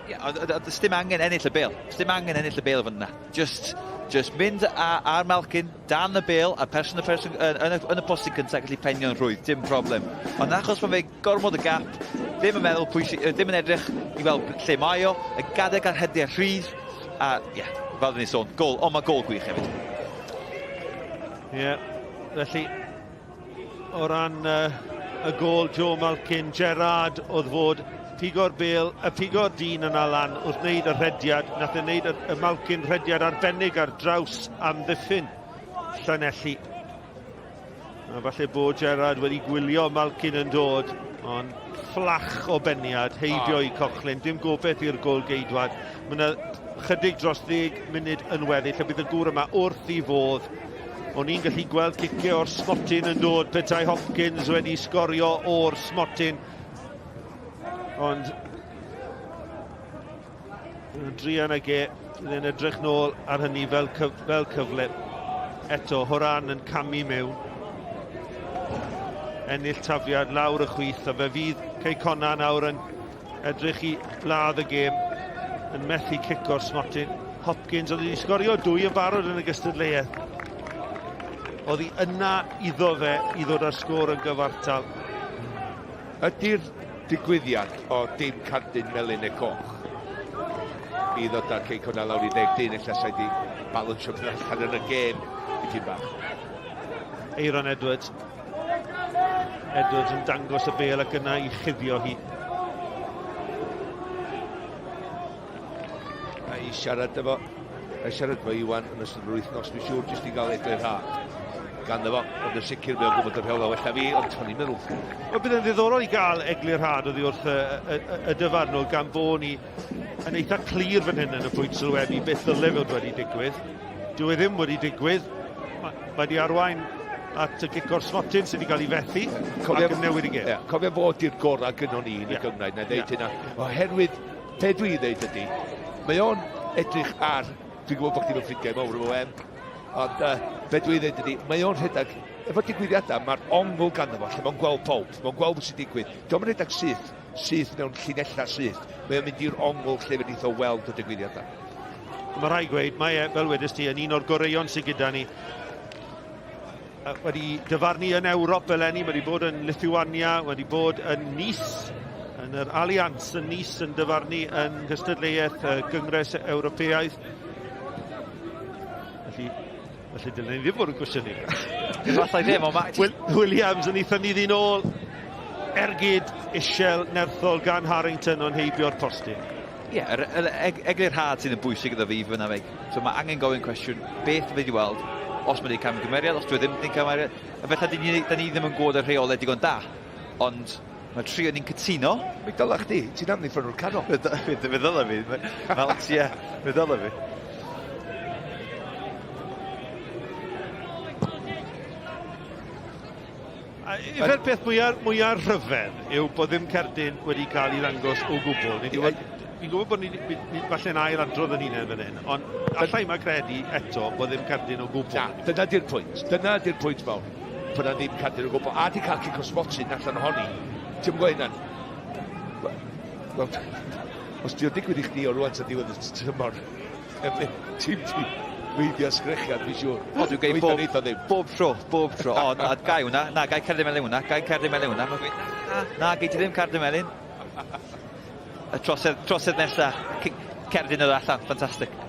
Ie, yeah, ond ond dim angen ennill y bel. Dim angen ennill y bel fan yna. Just, just mynd ar Malkin, dan y bel, a person y person yn, yn, y, yn y postyn cyntaf gallu penio'n rhwydd, dim problem. Ond achos mae fe gormod o gap, ddim yn meddwl pwy sy, ddim yn edrych i weld lle mae o, y gadeg ar hediad rhydd, a ie, yeah, fel dyn ni sôn, gol, ond mae gol gwych hefyd. Ie, yeah, felly o ran uh, y gol Joe Malkin, Gerard oedd fod pigo'r bel, y pigo'r dyn yna lan wrth wneud y rhediad, nath e wneud y, y Malkin rhediad arbennig ar draws amddiffyn Llanelli. A falle bod Gerard wedi gwylio Malkin yn dod, ond fflach o beniad heibio i Cochlin, dim gobeith i'r gol geidwad. Mae yna chydig dros ddeg munud yn weddill, a bydd y gŵr yma wrth i fodd. O'n i'n gallu gweld ciciau o'r smotyn yn dod petai Hopkins wedi sgorio o'r smotyn. Ond druan ag e, yn edrych nôl ar hynny fel, cyf fel cyfle. Eto, Horan yn camu mewn. Ennill tafiad lawr y chwith, a fe fydd Cei Connah nawr yn edrych i ladd y gêm, yn methu cico'r smotyn. Hopkins oedd wedi sgorio dwy yn barod yn y gystadleuaeth. Oedd hi yna iddo fe i ddod â'r sgôr yn gyfartal. Ydy'r digwyddiad o dim cardyn melyn neu coch i ddod â'r Cei Connah lawr i ddeg dyn ella sa'i di balansio pethau allan yn y gêm i bach. Eiron Edwards Edwards yn dangos y bel ac yna i chuddio hi. A i siarad efo, a i siarad efo Iwan yn ystod yr wythnos, dwi'n siŵr jyst i gael eglurhad ganddo fo, ond yn sicr mae o'n gwybod y rheolau well na fi, ond o'n i'n meddwl. Wel, bydd yn ddiddorol i gael eglurhad oddi wrth y, y, y, y dyfarnwr gan bod ni yn eitha clir fan hyn yn y pwynt sylwebu beth ddyle fod wedi digwydd. Dyw e ddim wedi digwydd. Mae wedi arwain at y gic o'r smotyn sydd wedi cael ei fethu cofio, ac yn newid y gêm. Yeah, cofio fod i'r gorau gynnon ni yn y yeah. gynghrair, na i ddeud yeah. hynna. Oherwydd, be dwi ddeud ydy, mae o'n edrych ar, dwi'n gwybod bod chdi mewn ffrindiau mawr efo em, ond uh, be dwi ddeud ydy, mae o'n rhedeg, efo digwyddiadau, mae'r ongl ganddo fo, lle mae'n gweld pob, mae'n gweld beth sy'n digwydd. Dio'm yn rhedeg syth, syth mewn llinellau syth. Mae o'n mynd i'r ongl lle fe wneith o weld y digwyddiadau. Mae rhaid gweud, mae e, fel wedys ti, yn un o'r goreuon sydd gyda ni. Wedi dyfarnu yn Ewrop eleni, wedi bod yn Lithuania, wedi bod yn Nice, yn yr Allianz yn Nice yn dyfarnu yn nghystadleuaeth y Gyngres Ewropeaidd. Felly, Felly dylen ni ddim fod yn cwestiynu. Efallai ddim, ond mae... Will, Williams yn eitha ni ddyn ôl. Ergyd isiel nerthol gan Harrington ond heibio'r postyn. Ie, yeah, yr, yr eg, eglurhad sydd yn bwysig iddo fi fyna fe. So mae angen gofyn cwestiwn, beth wedi weld, os mae wedi camgymeriad, os dwi ddim wedi camgymeriad. A felly, dyn ni, dyn ni ddim yn gwybod y rheolau digon da. Ond mae trio ni'n cytuno. Mi ddyla chdi, ti'n amddiffyn o'r canol. Fe ddyla fi. Fel, ie, fe ddyla fi. Ife'r peth mwyaf, mwyaf rhyfedd yw bod ddim cerdyn wedi cael ei ddangos o gwbl. Ni wedi, fi'n gwybod bod ni, ni, ni falle'n ail adrodd yn hunain fan hyn, ond allai ma credu eto bod ddim cerdyn o gwbl. Na, dyna di'r pwynt. Dyna di'r pwynt mawr. Bod na ddim cerdyn o gwbl. A di cael cic o smotyn allan ohoni. Ti'n gwybod hynna? Wel, os di o'n digwydd i chdi o rwan tan diwedd y tymor, Ti'n ti meiddio sgrechian, dwi'n siŵr. O, dwi'n gweud bob, neith o ddim. bob tro, bob tro. O, na, gai hwnna, na, gai cerdyn melyn hwnna, gai cerdyn melyn hwnna. Mae'n gweud, na, na, gei ti ddim cerdyn melyn. Y trosedd, trosedd nesa, cerdyn oedd allan, ffantastig.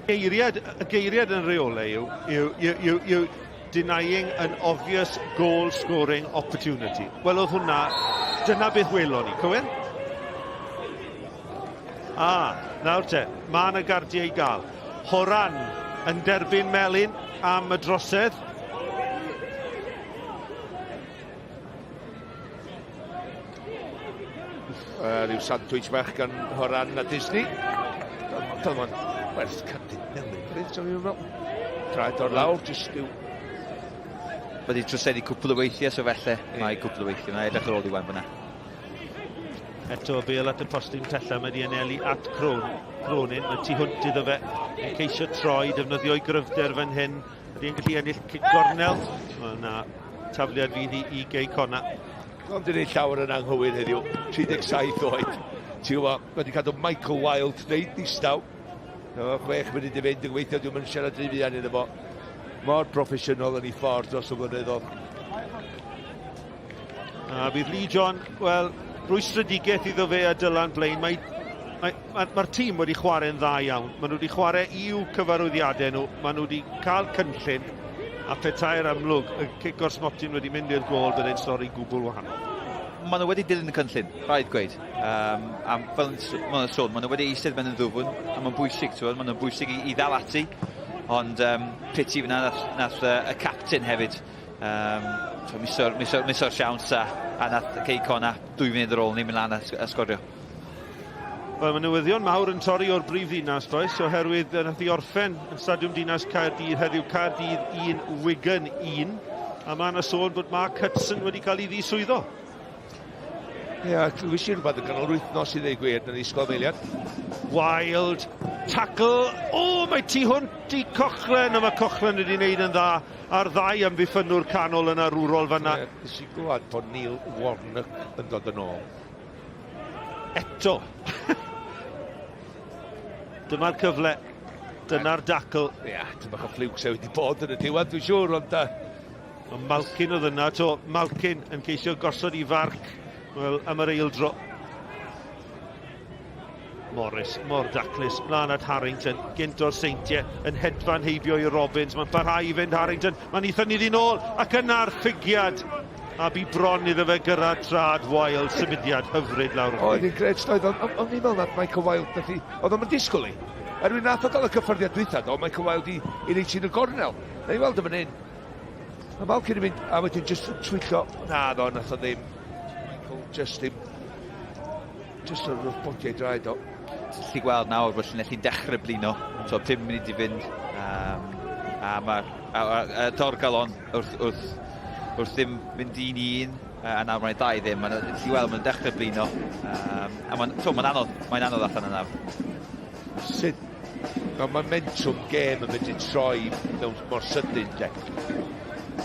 Geiriad, y geiriad yn rheolau yw, yw, yw, yw, yw Denying an obvious goal scoring opportunity. Wel, oedd hwnna, dyna beth welon ni, cywir? A, nawr te, mae yna gardiau i gael. Horan yn derbyn melyn am y drosedd. Rhyw sandwich bach gan Horan a Disney. Doedd o'n werth cardyn melyn, bryd, so fi'n meddwl. Traed o'r lawr, jyst yw... Wedi troseddu cwpl o weithiau, so felly mae cwpl o weithiau. Mae'n edrych ar ôl i wen fyna. Eto bel at y postyn pella, mae wedi anelu at Cron, Cronin, mae tu hwnt iddo fe, yn ceisio troi, defnyddio'i gryfder fan hyn, ydy e'n gallu ennill cic gornel, mae yna tafliad fydd i, i Gei Conna. Ond yn ei llawer yn anghywir heddiw, 37 oed, ti'n gwybod, wedi cadw Michael Wilde reit ddistaw, Efo chwech munud i fynd yn gweithio, dwi'n mynd siarad rhy fuan iddo fo. Mor broffesiynol yn ei ffordd dros y blynyddoedd. A bydd Lee John, wel, rwystredigaeth iddo fe a Dylan Blaine. Mae, mae, mae'r mae tîm wedi chwarae'n dda iawn. Maen nhw wedi chwarae i'w cyfarwyddiadau nhw. Maen nhw wedi cael cynllun. A petai'r amlwg, y cic o'r smotyn wedi mynd i'r gôl, byddai'n stori gwbl wahanol. Maen nhw wedi dilyn y cynllun, rhaid gweud. Um, a fel maen nhw'n sôn, maen nhw wedi eistedd mewn yn ddwfn, a mae'n bwysig, ti'n maen nhw'n bwysig i, i ddal ati. Ond um, piti fyna nath, nath uh, y captain hefyd um, so, miso'r miso, miso siawns a, a nath Cei Cona dwy funud ar ôl ni'n mynd lan a, a sgorio. Wel, mae newyddion mawr yn torri o'r brif ddinas, does, oherwydd nath i orffen yn Stadiwm Dinas Caerdydd heddiw, Caerdydd 1, Wigan 1, a mae yna sôn bod Mark Hudson wedi cael ei ddiswyddo. Ie, yeah, glywys i rhywbeth yn ganol wythnos i ddweud gwir, na ddisgwyl am eiliad. Wild, tackle, o, oh, mae tu hwnt i Cochran, a mae Cochran wedi wneud yn dda a'r ddau amddiffynnwr canol yn arwrol fanna. Ie, nes i glywed bod Neil Warnock yn dod yn ôl. Eto. Dyma'r cyfle. Dyna'r dacl. Ia, yeah, dyma bach o ffliwc se wedi bod yn y diwedd, dwi'n siŵr, ond... Uh... Ond Malkin oedd yna, to Malkin yn ceisio gosod i farc, wel, am yr eildro. Morris, mor daclus, mlaen at Harrington, gynt o'r Seintiau, yn hedfan heibio i Robbins, mae'n parhau i fynd Harrington, mae'n eitha ni ddyn ôl, ac yna'r ffigiad, a bu bron iddo fe gyrraedd trad Wilde, symudiad hyfryd lawr. Oedd hi'n gret, doedd, ond o'n i'n meddwl nad Michael Wilde, nath i, oedd o'n disgwyl i. Erwyn nath o gael y cyffyrddiad dwytha, do, Michael Wilde i, i reid sy'n y gornel. Na i weld o fan hyn. Mae Malkin yn mynd, a wedyn just twyllo, na ddo, nath o ddim. Michael just ddim Just o'r wrth bodiau draed o. Ti'n gallu gweld nawr bod Llanelli'n dechrau blino. So, 5 munud i fynd. Um, a mae'r a, a, a dorgalon wrth, wrth, wrth ddim mynd un i un, a nawr mae'n dau ddim. Mae'n gallu gweld mae'n dechrau blino. Um, a mae'n ma anodd, mae'n anodd allan yna. Sut mae momentum gêm yn mynd i troi mewn mor sydyn, de.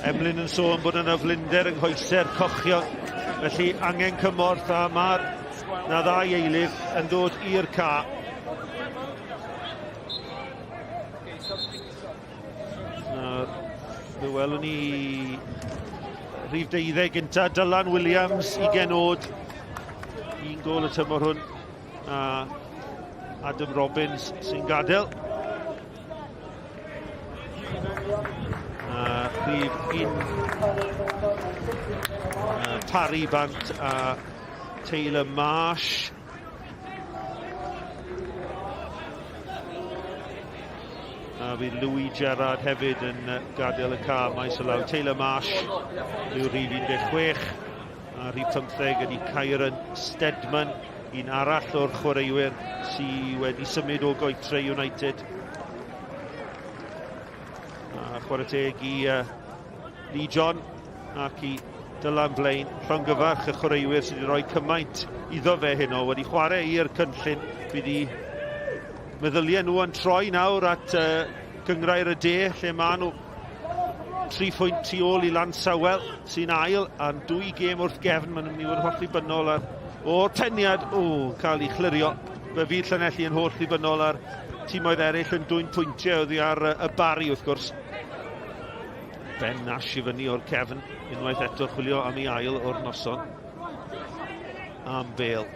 Emlyn yn sôn bod yna flinder yng nghoese'r cochion, felly angen cymorth a mae'r na ddau eilydd yn dod i'r ca. Nawr, fe welwn ni rhif deuddeg gynta, Dylan Williams, ugen oed. Un gol y tymor hwn, a Adam Robbins sy'n gadael. A rhif un Parry bant a Taylor Marsh. A fydd Louis Gerrard hefyd yn gadael y ca maes o law. Taylor Marsh yw'r rhif 16 a rhif 15 ydy Kyron Stedman, un arall o'r chwaraewyr sydd wedi symud o Goetre United. A chwarae teg i uh, Lee John ac i Dylan Blaine, llongyfarch y chwaraewyr sydd wedi rhoi cymaint iddo fe heno, wedi chwarae i'r cynllun, fydd i meddyliau nhw yn troi nawr at uh, Gynghrair y De, lle maen nhw tri phwynt tu ôl i Lansawel sy'n ail, a'n dwy gêm wrth gefn, maen nhw'n mynd i fod yn holl ddibynnol ar o'r peniad, o, cael ei chlirio. Fe fydd Llanelli yn holl ddibynnol ar timoedd eraill yn dwyn pwyntiau oddi ar y Barri wrth gwrs. Ben Nash i fyny o'r cefn, unwaith eto chwilio am ei ail o'r noson. Am bel.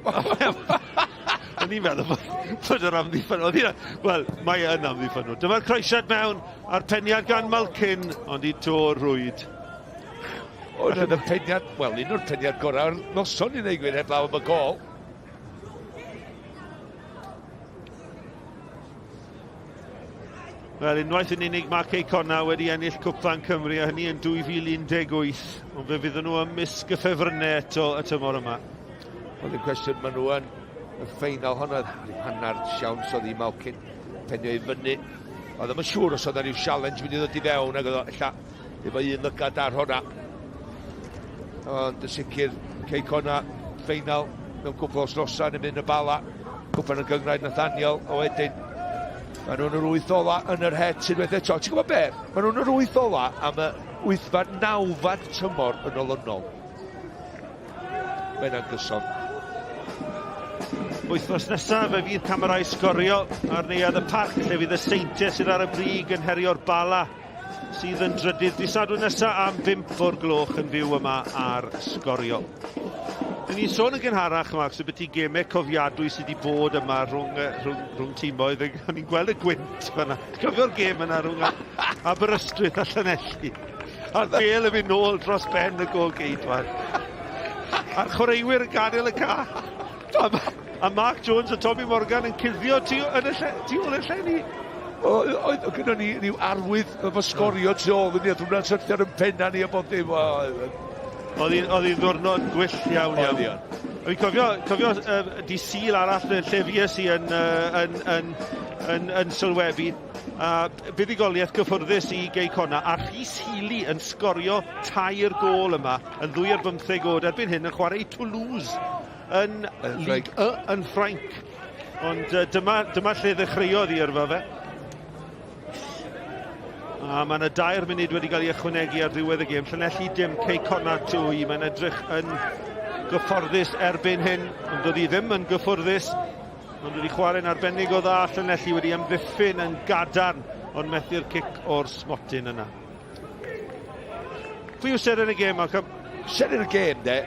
O'n i'n meddwl bod, bod yr amddiffyn... Oedd hi'n... Wel, mae yn amddiffynwr. Dyma'r croesiad mewn a'r peniad gan Malkin, ond i to'r rwyd. Oedd yn y peniad, wel, un o'r peniad gorau'r noson i ddweud gwir, heblaw am y gol. Wel, unwaith yn unig mae Cei Connah wedi ennill Cwpan Cymru, a hynny yn 2018, ond fe fydden nhw ymysg y ffefrynnau eto y tymor yma. Wel, y cwestiwn, maen nhw yn y ffeinal honno, rhyw hanner siawns oedd i Malkin penio i fyny. Oedd ddim yn siŵr os oedd rhyw challenge mynd i ddod i fewn ac oedd o ella efo un lygad ar hwnna. Ond yn sicr, Cei Connah, ffeinal mewn cwpl o wythnosau yn mynd y Bala. Cwpan y Gynghrair Nathaniel, a wedyn maen nhw'n yr wyth ola yn yr het unwaith eto. Ti'n gwybod be? Maen nhw'n yr wyth ola am y wythfad, nawfad tymor yn olynol. Mae'n angyson. Wythnos nesaf fe fydd camerâu sgorio ar Neuadd y Parc lle fydd y Seintiau sydd ar y brig yn herio'r Bala sydd yn drydydd dydd Sadwrn nesaf am 5 o'r gloch yn fyw yma ar Sgorio. Yn ni'n sôn yn gynharach, Mark, sut beth i gemau cofiadwy sydd wedi bod yma rhwng, rhwng, rhwng timoedd. O'n i'n gweld y gwynt fanna. Cofio'r gêm yna rhwng Aberystwyth a Llanelli. A'r bel yn mynd nôl dros ben y gol geidwad. A'r chwaraewyr yn gadael y ca. A, a Mark Jones a Tommy Morgan yn cuddio tu, yn y lle, tu ôl i'r llenni. Oedd gyda ni ryw arwydd efo sgorio tu ôl i ni, oedd hwnna'n syrthio ar yn penna ni a bob dim. Oedd hi'n ddwrnod gwyllt iawn iawn. Fi'n cofio, cofio uh, di Sul arall lle fues i yn, uh, yn, yn, yn, yn sylwebu a buddugoliaeth gyffwrddus i Gei Connah a Rhys Healy yn sgorio tair gôl yma yn ddwy ar bymtheg oed erbyn hyn yn chwarae i Toulouse yn Ligue 1 yn Ffrainc. Ond uh, dyma, dyma lle ddechreuodd i yrfa fe. A mae yna dair munud wedi cael ei ychwanegu ar ddiwedd y gêm. Llanelli dim, Cei Connah 2. Mae'n edrych yn gyfforddus erbyn hyn, ond doedd hi ddim yn gyffwrddus. Ond wedi chwarae'n arbennig o dda, Llanelli wedi amddiffyn yn gadarn, ond methu'r cic o'r smotyn yna. Pwy yw seren y gêm, Malcolm? Seren y gêm, de,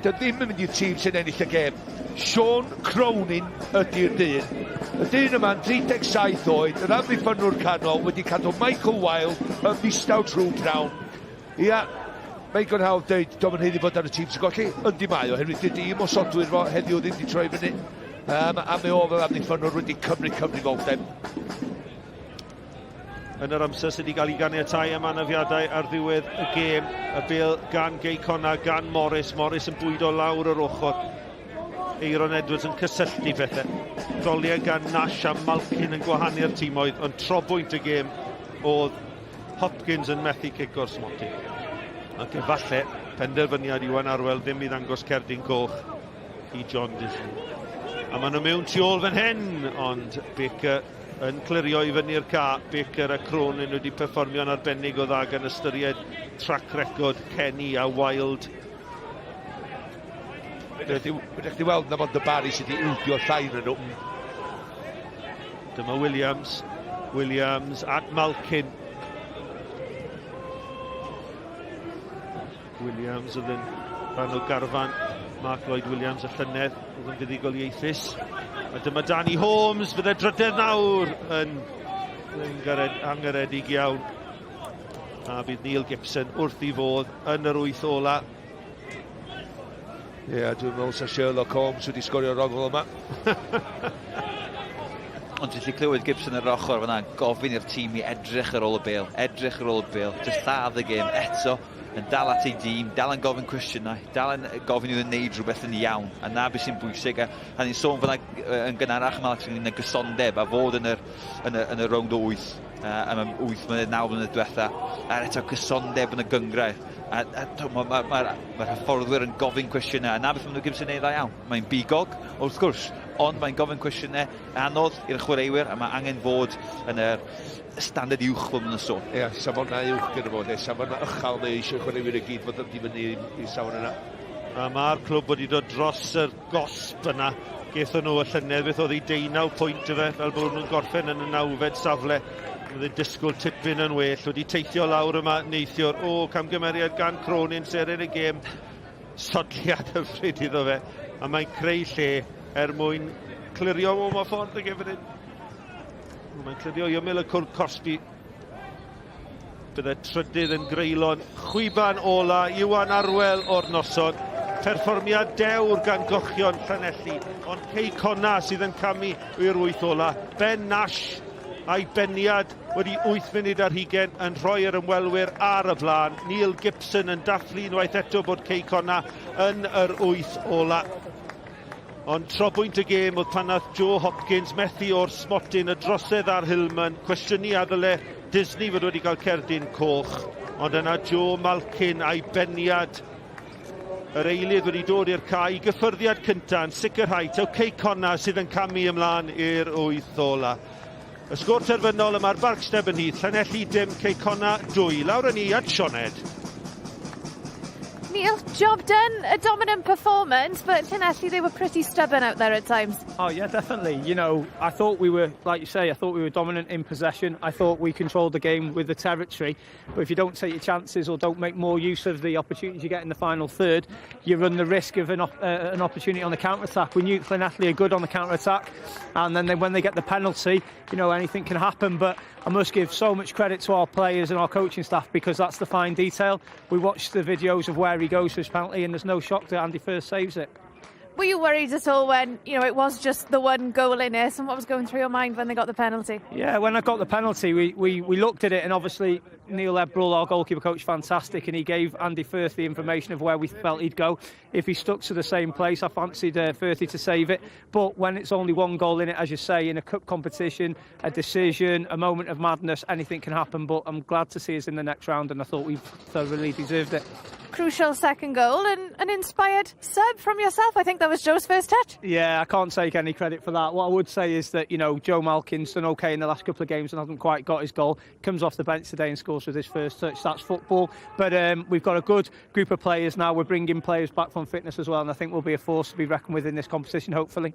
dy ddim yn mynd i'r tîm sy'n ennill y gêm. Sean Cronin ydy'r dyn. Y dyn yma'n 37 oed, yr amddiffynnwr canol, wedi cadw Michael Wilde yn ddistaw trwy pnawn. Ia, mae'n digon hawdd deud, dio'm yn haeddu bod ar y tîm sy'n golli. Yndi mae, oherwydd dydy ymosodwyr fo heddiw ddim wedi troi fyny. Um, a mae o fel amddiffynnwr wedi cymryd cyfrifoldeb. Yn yr amser sydd wedi cael ei ganiatau am anafiadau ar ddiwedd y gêm, y bêl gan Gei Connah, gan Morris. Morris yn bwydo lawr yr ochr. Aeron Edwards yn cysylltu pethau. Goliau gan Nash a Malkin yn gwahanu'r timoedd, ond trobwynt y gêm oedd Hopkins yn methu cic o'r smotyn. Ac efallai penderfyniad Iwan Arwel ddim i ddangos cerdyn coch i John Disney. A maen nhw mewn tu ôl fan hyn, ond Baker yn clirio i fyny'r ca. Baker a Cronin wedi perfformio'n arbennig o dda gan ystyried track record Kenny a Wilde. Fedrech chdi weld na mond y Barry sydd wedi ildio llai na nhw. Dyma Williams. Williams at Malkin. Williams oedd yn rhan o garfan Mark Lloyd Williams y llynedd, oedd yn fuddugoliaethus. A dyma Danny Holmes, fydde drydedd nawr yn angaredig iawn. A bydd Neil Gibson wrth i fodd yn yr wyth ola. Ie, yeah, dwi'n meddwl sa Sherlock Holmes wedi sgorio rogl yma. Ond ti'n gallu clywed Gibson ar yr ochr fyna gofyn i'r tîm i edrych ar ôl y bêl, edrych ar ôl y bêl, jyst lladd y gêm eto, yn dal at ei dîm, dal yn gofyn cwestiynau, dal yn gofyn iddo wneud rhywbeth yn iawn, a na beth sy'n bwysig. A, a ni'n sôn fyna yn gynharach yma, ynglyn â gysondeb a fod yn yr, yn y, yn y rownd o wyth, uh, am y 8 mlynedd, 9 mlynedd diwetha, a eto cysondeb yn y gyngrair. A, a mae'r ma, ma, ma hyfforddwyr yn gofyn cwestiynau, a na beth maen nhw Gibson yn ei dda iawn. Mae'n bigog, wrth gwrs, ond mae'n gofyn cwestiynau anodd i'r chwaraewyr, a mae angen fod yn yr standard uwch fel maen nhw'n sôn. Ie, safonau uwch gyda fo, neu safonau uchel, neu eisiau chwaraewyr i gyd fod yn fyny i safon yna. A mae'r clwb wedi dod dros yr gosb yna. Gaethon nhw y llynedd, beth oedd ei deunaw pwynt yfe, fel bod nhw'n gorffen yn y nawfed safle. Oedd e'n disgwyl tipyn yn well, wedi teithio lawr yma neithiwr. O, camgymeriad gan Cronin, seren y gêm. Sodliad hyfryd iddo fe, a mae'n creu lle er mwyn clirio o ma ffordd y gêm fan hyn. Mae'n clirio i ymyl y cwrdd cosbi. Bydde trydydd yn greulon. Chwiban ola, Iwan Arwel o'r noson. Perfformiad dewr gan gochion Llanelli, ond Cei Connah sydd yn camu i'r wyth ola. Ben Nash a'i beniad wedi 8 munud ar hugen yn rhoi yr ymwelwyr ar y blaen. Neil Gibson yn dathlu unwaith eto bod Cei Connah yn yr wyth ola. Ond trobwynt y gêm oedd pan nath Joe Hopkins methu o'r smotyn y drosedd ar Hillman, cwestiynu a ddyle Disney fod wedi cael cerdyn coch, ond yna Joe Malkin a'i beniad yr eilydd wedi dod i'r cae i gyffyrddiad cyntaf yn sicrhau taw Cei Connah sydd yn camu ymlaen i'r wyth ola. Y sgôr terfynol yma ar Barc Stebonheath, Llanelli dim, Cei Connah 2. Lawr â ni at Sioned. Neil, job done, a dominant performance, but Llanelli, they were pretty stubborn out there at times. Oh yeah, definitely. You know, I thought we were, like you say, I thought we were dominant in possession. I thought we controlled the game with the territory. But if you don't take your chances or don't make more use of the opportunities you get in the final third, you run the risk of an, op an opportunity on the counter-attack. We knew Llanelli are good on the counter-attack, and then they, when they get the penalty, you know, anything can happen. But I must give so much credit to our players and our coaching staff because that's the fine detail. We watched the videos of where he goes for his penalty, and there's no shock that Andy Firth saves it. Were you worried at all when, you know, it was just the one goal in it, and what was going through your mind when they got the penalty? Yeah, when I got the penalty, we, we, we looked at it, and obviously Neil Ebbrell, our goalkeeper coach, fantastic, and he gave Andy Firth the information of where we felt he'd go. If he stuck to the same place, I fancied Firthy to save it. But when it's only one goal in it, as you say, in a cup competition, a decision, a moment of madness, anything can happen. But I'm glad to see us in the next round, and I thought we thoroughly deserved it. Crucial second goal and an inspired sub from yourself. I think that was Joe's first touch. Yeah, I can't take any credit for that. What I would say is that, you know, Joe Malkin's done okay in the last couple of games and hasn't quite got his goal. Comes off the bench today and scores with his first touch. That's football. But we've got a good group of players now. We're bringing players back from fitness as well, and I think we'll be a force to be reckoned with in this competition, hopefully.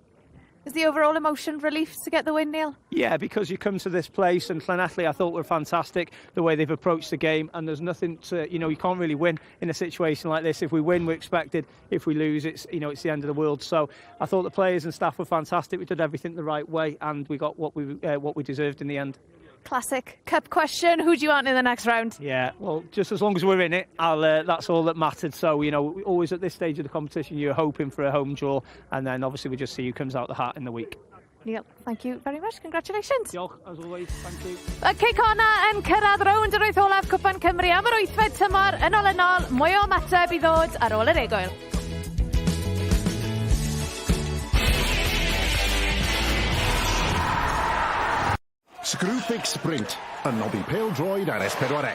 Is the overall emotion relief to get the win, Neil? Yeah, because you come to this place and Llanelli I thought were fantastic, the way they've approached the game, and there's nothing to, you know, you can't really win in a situation like this. If we win, we're expected. If we lose, it's, you know, it's the end of the world. So I thought the players and staff were fantastic. We did everything the right way, and we got what we deserved in the end. Classic cup question. Who do you want in the next round? Yeah, well, just as long as we're in it, that's all that mattered. So, you know, always at this stage of the competition, you're hoping for a home draw, and then obviously we just see who comes out the hat in the week. Neil, thank you very much. Congratulations. Diolch, as always. Thank you. Y Cei Connah yn cyrraedd rownd yr wyth olaf Cwpan Cymru am yr wythfed tymor yn olynol. Mwy o ymateb i ddod ar ôl yr egwyl. Screwfix Sprint, yn noddi pêl-droed ar S4C.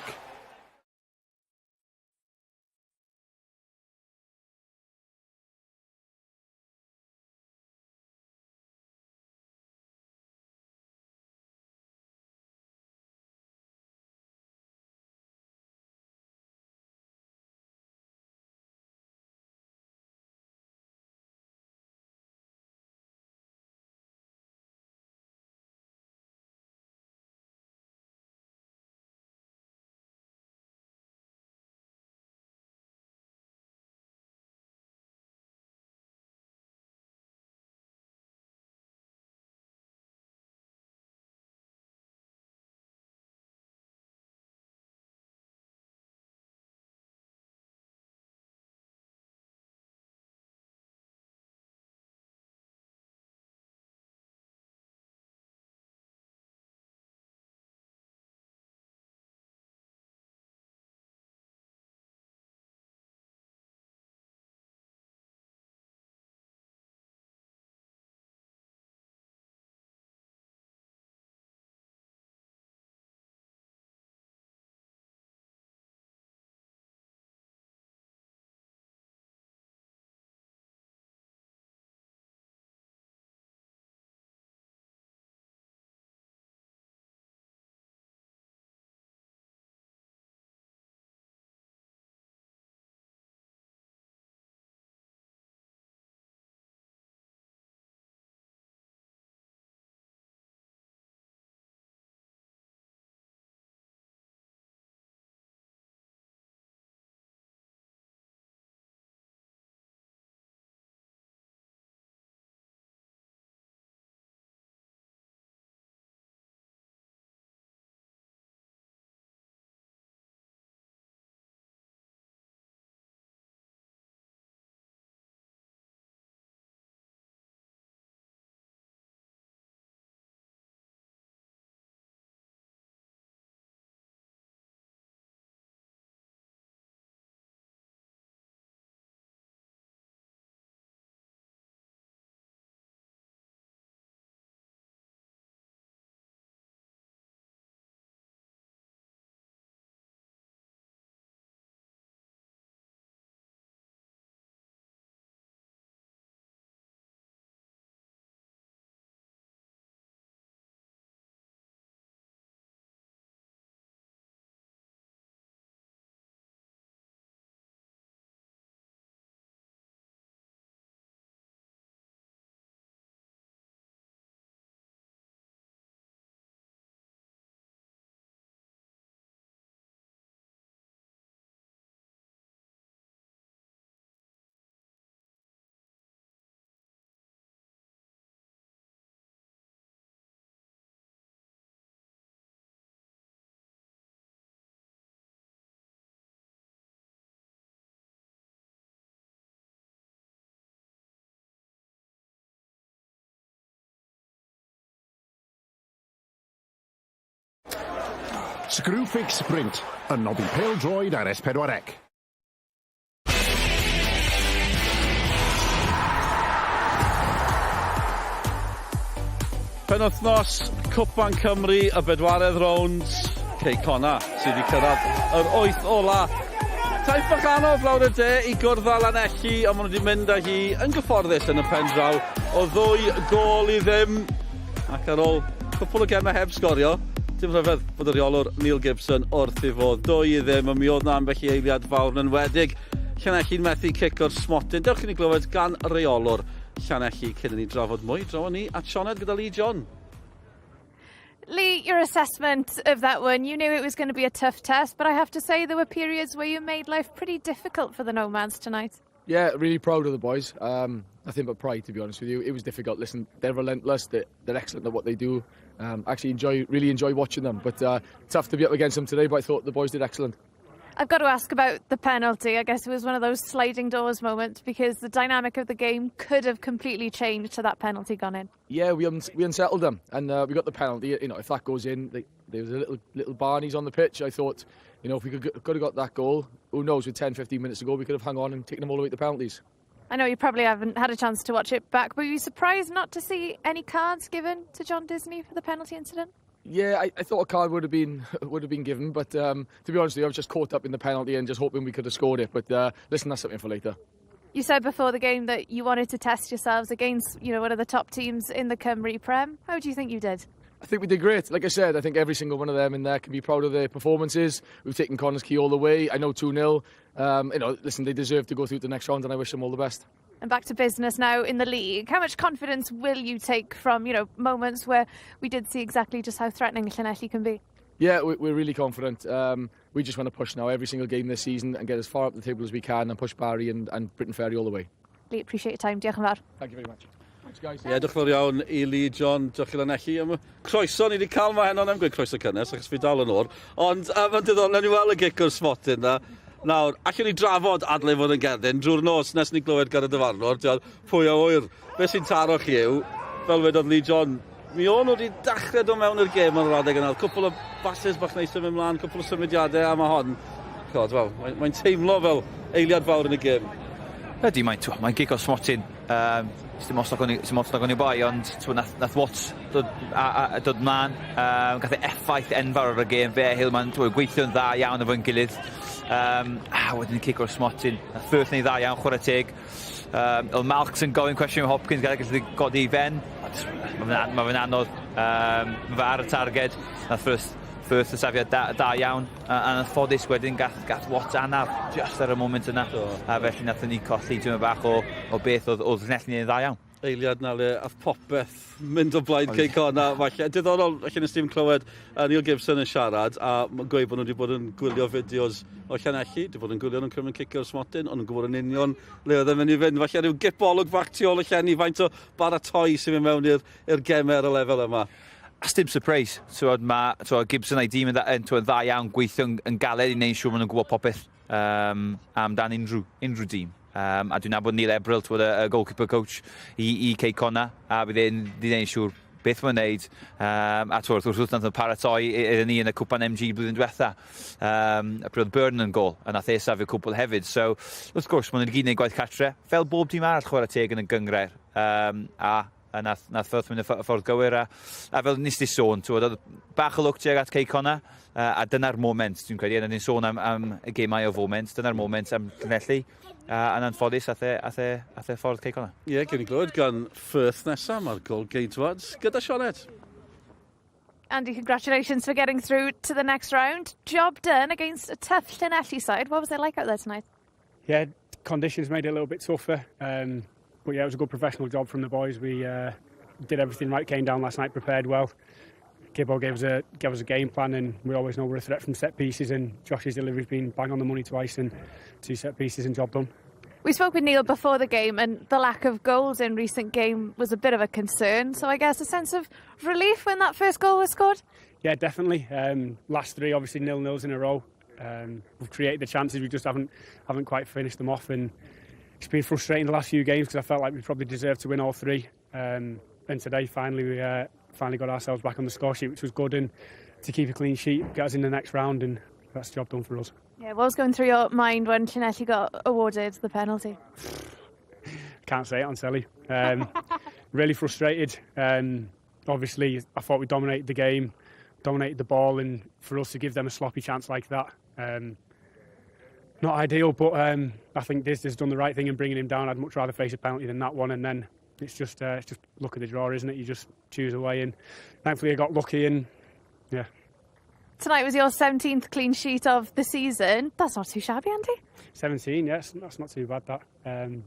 Screwfix Sprint, yn noddi pêl-droed ar S4C. Penwythnos Cwpan Cymru, y bedwaredd rownd, Cei Connah sydd wedi cyrraedd yr wyth ola. Taith bach anodd lawr y de i gwrdd â Lanelli, ond maen nhw wedi mynd â hi yn gyfforddus yn y pen draw o ddwy gôl i ddim. Ac ar ôl cwpl o gemau heb sgorio, dim rhyfedd bod y rheolwr Neil Gibson wrth ei fodd. 2-0, ond mi oedd 'na ambell i eiliad fawr yn enwedig Llanelli'n methu cic o'r smotyn. Dewch i ni glywed gan reolwr Llanelli cyn i ni drafod mwy. Draw â ni at Sioned gyda Lee John. Lee, your assessment of that one, you knew it was going to be a tough test, but I have to say there were periods where you made life pretty difficult for the Nomads tonight. Yeah, really proud of the boys. Nothing but pride, to be honest with you. It was difficult. Listen, they're relentless. They're excellent at what they do. Actually really enjoy watching them. But tough to be up against them today, but I thought the boys did excellent. I've got to ask about the penalty. I guess it was one of those sliding doors moments because the dynamic of the game could have completely changed to that penalty gone in. Yeah, we unsettled them and we got the penalty. If that goes in, there was a little Barney's on the pitch. I thought, if we could have got that goal, who knows, with 10, 15 minutes to go, we could have hung on and taken them all the way to the penalties. I know you probably haven't had a chance to watch it back, but were you surprised not to see any cards given to John Disney for the penalty incident? Yeah, I thought a card would have been given, but to be honest with you, I was just caught up in the penalty and just hoping we could have scored it. But listen, that's something for later. You said before the game that you wanted to test yourselves against one of the top teams in the Cymru Prem. How do you think you did? I think we did great. Like I said, I think every single one of them in there can be proud of their performances. We've taken Connah's Quay all the way. I know 2-0. Listen, they deserve to go through to the next round, and I wish them all the best. And back to business now in the league. How much confidence will you take from moments where we did see exactly just how threatening Llanelli can be? Yeah, we're really confident. We just want to push now every single game this season and get as far up the table as we can and push Barry and Briton Ferry all the way. Lee, appreciate your time. Diolch yn fawr. Thank you very much. Thanks, guys. Ie, diolch yn fawr iawn i Lee John, diolch i Lanelli am y croeso ni wedi cael ma heno, ddim gweud croeso cynnes, achos fi dal yn oer. Ond mae'n diddorol, nawn ni weld y gic o'r smotyn na. Nawr, allwn ni drafod adle fod yn gerdyn drwy'r nos nes ni glywed gan y dyfarnwr, ti'n pwy a ŵyr. Be sy'n taro chi yw, fel wedodd Lee John, mi o'n nhw wedi dechrau dod mewn i'r gêm ar yr adeg yna. Cwpl o bases bach neis yn mynd mlaen, cwpl o symudiadau, a mae hon, God, wel, mae'n mae teimlo fel eiliad fawr yn y gêm. Ydy, mae'n mae gic o smotyn. Dim os nag o'n i bai, ond twa, nath Watts dod mlaen. Gath e effaith enfawr ar y gêm. Fe a Hillman gweithio'n dda iawn efo'n gilydd. A wedyn cic o'r smotyn. Nath Firth neu dda iawn, chwarae teg. Oedd Malks yn gofyn cwestiwn i Hopkins gyda gallu godi i ben. Mae fe'n anodd. Mae fe ar y targed. Nath Firth y safiad da iawn. A nath ffodus wedyn gath Watts anaf just ar y moment yna. So, a felly nath ni colli tyma bach o beth oedd Llanelli yn dda iawn. Eiliad na le ath popeth mynd o blaid Cei Connah falle. Diddorol, allan nes ti'n clywed Neil Gibson yn siarad a mae'n gweud bod nhw wedi bod yn gwylio fideos o Llanelli, wedi bod yn gwylio nhw'n cymryd cicio o'r smotyn, ond yn gwybod yn union le oedd e'n mynd i fynd. Falle rhyw gipolwg fach tu ôl y llenni, faint o baratoi sy'n mynd mewn i'r gemau ar y lefel yma. A dim surprise. So, mae so, Gibson a'i dîm yn dda iawn gweithio'n yn galed i wneud siŵr maen nhw'n gwybod popeth amdan unrhyw dîm. A dwi'n nabod Neil Ebrill, twyd, y goalkeeper coach i Cei Connah, a bydd e'n di wneud siŵr beth mae'n neud. A twyd, wrth wrth nath nhw paratoi iddyn ni yn y cwpan MG blwyddyn diwetha. A pryd oedd Byrne yn gol, a nath e safio cwpl hefyd. So, wrth gwrs, maen nhw wedi gyd wneud gwaith catre, fel bob tîm arall chwarae teg yn y gynghrair. A nath Firth mynd y ffordd gywir a fel nes di sôn, twyd, oedd bach o lwc tuag at Cei Connah, a dyna'r moment, dwi'n credu, a ni'n sôn am y gemau o foment, dyna'r moment am Llanelli, a yn anffodus, ath e ffordd Cei Connah. Ie, yeah, gen i glywed gan Firth nesaf, mae'r gol geidwad gyda Sioned. Andy, congratulations for getting through to the next round. Job done against a tough Llanelli side. What was it like out there tonight? Yeah, conditions made it a little bit tougher. But yeah, it was a good professional job from the boys. We did everything right, came down last night, prepared well. Gibbo gave us a game plan, and we always know we're a threat from set pieces. And Josh's delivery's been bang on the money twice, and two set pieces and job done. We spoke with Neil before the game, and the lack of goals in recent game was a bit of a concern. So I guess a sense of relief when that first goal was scored. Yeah, definitely. Last three, obviously nil nils in a row. We've created the chances, we just haven't quite finished them off, and it's been frustrating the last few games because I felt like we probably deserved to win all three. And today, finally, we finally got ourselves back on the score sheet, which was good. And to keep a clean sheet, get us in the next round, and that's the job done for us. Yeah, what was going through your mind when Llanelli got awarded the penalty? Can't say it on telly. Um, really frustrated. Um, obviously, I thought we dominated the game, dominated the ball, and for us to give them a sloppy chance like that, um, not ideal, but um, I think Diz has done the right thing in bringing him down. I'd much rather face a penalty than that one, and then it's just uh, it's just luck of the draw, isn't it? You just choose away, and thankfully I got lucky, and yeah. Tonight was your 17th clean sheet of the season. That's not too shabby, Andy. 17, yes, that's not too bad. That um,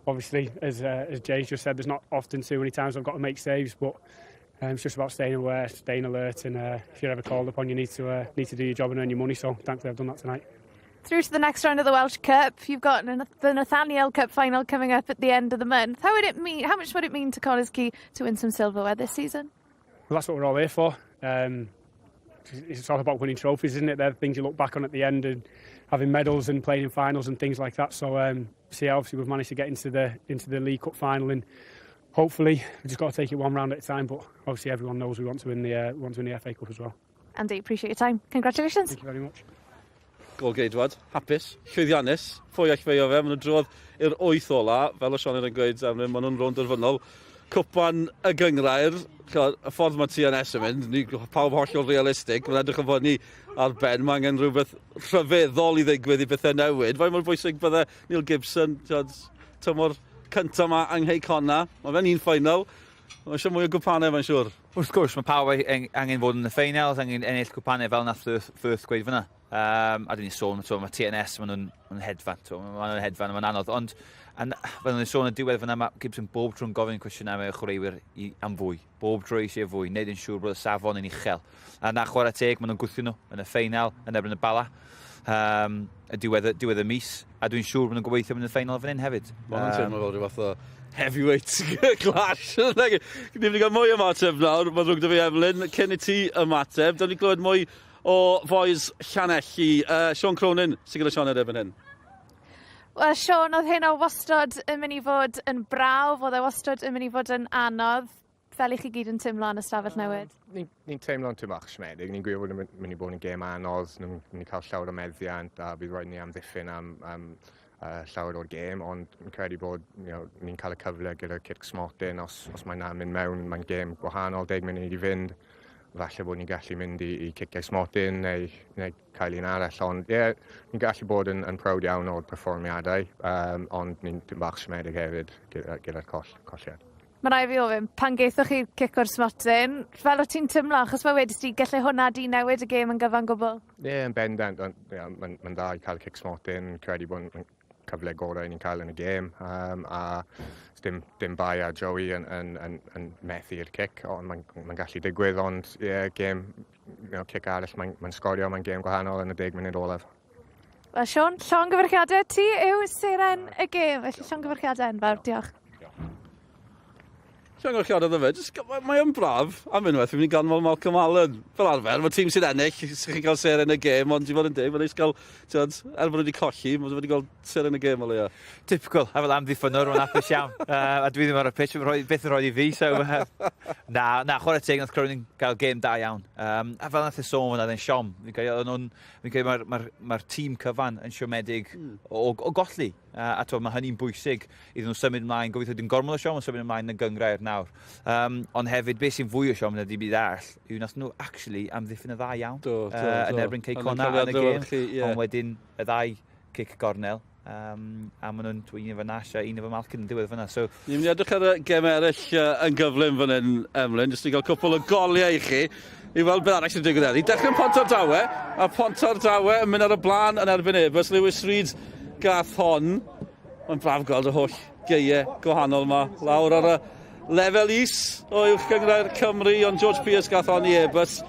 obviously, as uh, as Jay's just said, there's not often too many times I've got to make saves, but um, it's just about staying aware, staying alert, and uh, if you're ever called upon, you need to uh, need to do your job and earn your money. So thankfully, I've done that tonight. Through to the next round of the Welsh Cup, you've got the Nathaniel Cup final coming up at the end of the month. How would it mean? How much would it mean to Connah's Quay to win some silverware this season? Well, that's what we're all here for. Um, it's all about winning trophies, isn't it? They're the things you look back on at the end and having medals and playing in finals and things like that. So, um, so yeah, obviously we've managed to get into the into the League Cup final and hopefully we've just got to take it one round at a time. But obviously everyone knows we want to win the uh, we want to win the FA Cup as well. Andy, appreciate your time. Congratulations. Thank you very much. Golgeidwad, hapus, llwyddiannus, pwy all feio fe, maen nhw'n drodd i'r wyth ola, fel o Sioned yn gweud, maen nhw'n rownd derfynol. Cwpan y gyngrair, y ffordd mae TNS yn mynd, ni, pawb hollol realistig, mae'n edrych yn fod ni ar ben, mae angen rhywbeth rhyfeddol i ddigwydd i bethau newid. Faint mor bwysig bydde Neil Gibson, tiod, tymor cyntaf yma yng Nghei Connah, mae fe'n un final, mae eisiau mwy o gwpanau mae'n siŵr. Wrth gwrs, mae pawb angen fod yn y ffeinals, angen ennill cwpanau fel nath Firth, Firth gweud fyna. Um, a dyn ni'n sôn, so, mae TNS, maen nhw'n ma nhw hedfan, so, maen nhw'n hedfan, mae'n anodd. Ond, and, fel nhw'n sôn y diwedd fyna, mae Gibson bob tro'n gofyn cwestiynau mewn chwaraewyr i, am fwy. Bob tro eisiau fwy, wneud yn siŵr bod y safon yn uchel. A na chwarae teg, maen nhw'n gwthio nhw yn y ffeinal, yn erbyn y Bala, um, y diwedd, diwedd y mis. A dwi'n siŵr bod nhw'n gobeithio mynd yn ffeinal fan hyn hefyd. Mae'n um, teimlo fel rhyw fath o heavyweight clash. Ni'n mynd i gael mwy ymateb nawr, mae'n ddrwg 'da fi Emlyn, cyn i ti ymateb, da ni glywed mwy o fois Llanelli. Uh, Sean Cronin sy'n gyda Sioned erbyn hyn. Wel, Sean, oedd hyn o wastad yn mynd i fod yn brawf, oedd e wastad yn mynd i fod yn anodd, fel i chi gyd yn teimlo yn y stafell newid? Ni'n ni teimlo'n too bach siomedig, ni'n gwybod bod yn mynd i bod yn gêm anodd, ni'n mynd i cael llawer o meddiant a bydd rhaid ni amddiffyn am, am uh, llawer o'r gêm, ond yn credu bod you know, ni'n cael y cyfle gyda cic smotyn, os, os mae'n na'n mynd mewn, mae'n gêm gwahanol, deg munud i fynd, falle bod ni'n gallu mynd i, i ciciau smotyn neu, neu cael un arall. Ond ie, yeah, ni'n gallu bod yn, yn proud iawn o'r perfformiadau, um, ond ni'n tipyn bach siomedig hefyd gyda'r gyda coll, colliad. Mae rai fi ofyn, pan gaethoch chi cic o'r smotyn, fel o ti'n tymlo, achos mae wedi ti, gallai hwnna di newid y gêm yn gyfan gwbl? Ie, yeah, yn bendant, ond yeah, mae'n ma dda i cael cic smotyn, credu bod yn cyfle gorau ni'n cael yn y gêm, um, a dim, dim bai ar Joey yn, yn, yn, yn methu'r cic, ond mae'n ma gallu digwydd, ond ie, yeah, gêm, you know, cic arall, mae'n mae sgorio, mae'n gêm gwahanol yn y deg munud olaf. Wel, Sean, llongyfarchiadau, ti yw seren y gêm, felly llongyfarchiadau enfawr, diolch. Llongyfarchiadau iddo fe. Just, mae o'n braf am unwaith, fi'n mynd i ganmol Malcolm Allen. Fel arfer, mae tîm sy'n ennill, sy'n chi'n cael seren y gêm, ond i fod yn deg, mae'n neis cael, ti'n er bod nhw wedi colli, mae'n wedi gweld seren y gêm o leia. Typical, a fel amddiffynnwr, mae'n hapus iawn. Uh, a dwi ddim ar y pitch, mae'n rhoi, beth yn rhoi i fi, so... Uh, na, na, chwarae teg, nath Cronin gael gêm da iawn. Um, a fel nath y sôn fyna, yn siom. Fi'n credu, o'n nhw'n, fi'n credu mae'r ma ma tîm cyfan yn siomedig mm. o, o, o golli. A, a to, mae hynny'n bwysig iddyn nhw symud ymlaen, gobeithio dim gormod o siom, ond symud ymlaen yn y gynghrair nawr. Um, ond hefyd, beth sy'n fwy o siom na dim byd arall, yw nath nhw actually amddiffyn y dda iawn. Do, do, uh, yn erbyn Cei Connah yn y gêm, yeah. ond wedyn y ddau cic gornel. Um, a maen nhw'n un efo Nash a un efo Malkin yn diwedd fyna. So... Ni'n mynd i edrych ar y gem eraill uh, yn gyflym fan hyn, Emlyn, jyst i gael cwpl o goliau i chi i weld beth arall sy'n digwydd heddi. Dechrau'n Pontardawe, a Pontardawe yn mynd ar y blaen yn erbyn Airbus. Lewis Reid gath hon. Mae'n braf gweld y holl geie gwahanol yma lawr ar y lefel is o Uwch Gynghrair Cymru, ond George Pearce gath hon i Airbus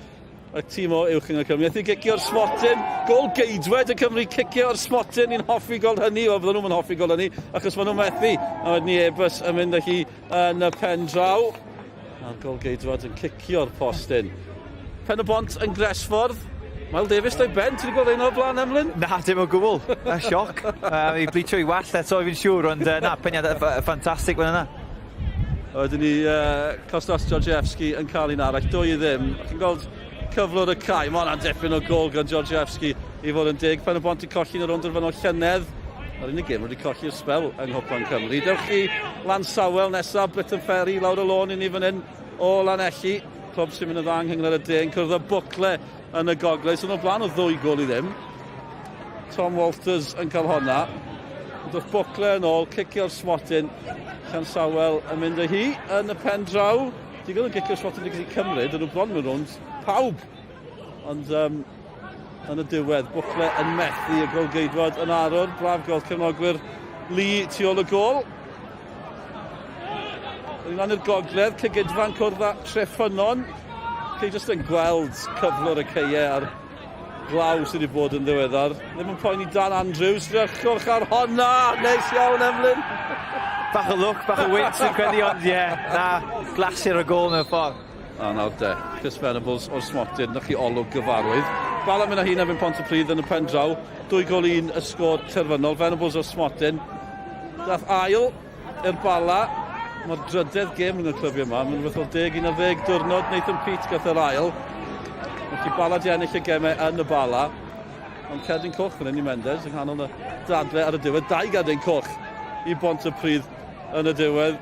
y tîm o Uwch Gynghrair Cymru. Aeth i gicio'r smotyn, gol geidwed y Cymru cicio'r smotyn, ni'n hoffi gweld hynny, wel fydden nhw'n hoffi gweld hynny, achos maen nhw'n methu, a wedyn ni Airbus yn mynd â hi yn y pen draw. A'r gol geidwad yn cicio'r postyn. Pen y bont yn Gresffordd. Miles Davies dau ben, ti wedi gweld ein o'r blaen, Emlyn? Na, dim o gwbl. Na, sioc. Uh, I bleachio i wall eto, fi'n siŵr, ond uh, na, peniad ffantastig fan yna. Wedyn ni uh, Kostas Georgievski yn cael un arall, dwy i ddim. Chi'n gweld cyflwr y cae. Mae hwnna'n dipyn o gol gan Georgievski i fod yn deg. Pen y Bont i colli yn y rownd derfynol llynedd. Mae'r unig gêm wedi colli'r sbel yng Nghwpan Cymru. Dewch chi Lansawel nesaf, Britain Ferry lawr y lôn i ni fan hyn o Lanelli. Clwb sy'n mynd yn dda yng Nghynghrair y De yn cwrdd â Bwcle yn y gogledd. So nhw'n blaen o ddwy gol i ddim. Tom Walters yn cael honna. Ond wrth Bwcle yn ôl, cicio'r smotyn. Llansawel yn mynd â hi yn y pen draw. Digon o gicio'r smotyn wedi gallu cymryd, yn nhw bron mewn rownd pawb. Ond um, yn y diwedd, Bwcle yn methu y golgeidwad yn arwr. Braf gweld cefnogwyr Lee tu ôl y gol. Yn lan i'r gogledd, Cegidfa'n cwrdd â Treffynnon. Chi jyst yn gweld cyflwr y ceie a'r glaw sydd wedi bod yn ddiweddar. Ddim yn poeni Dan Andrews, drychwch ar honna! Neis iawn, Emlyn! Bach o lwc, bach o wynt sy'n credu, ond ie, yeah, na, glasur o gol mewn ffordd. A nawr de, Chris Venables o'r smotyn, na chi olwg gyfarwydd. Bala mynd â hi'n erbyn Pontypridd yn y pen draw. 2 gol 1 y sgôr terfynol. Venables o'r smotyn. Dath ail i'r Bala. Mae'r drydedd gêm rhwng y clybiau yma. Mae'n rhywbeth fel 10, 11 diwrnod. Nathan Peate gath yr ail. Felly Bala di ennill y gemau yn y Bala. Ond cerdyn coch fan hyn i Mendes yng nghanol y dadle ar y diwedd. Dau gerdyn coch i Bontypridd yn y diwedd.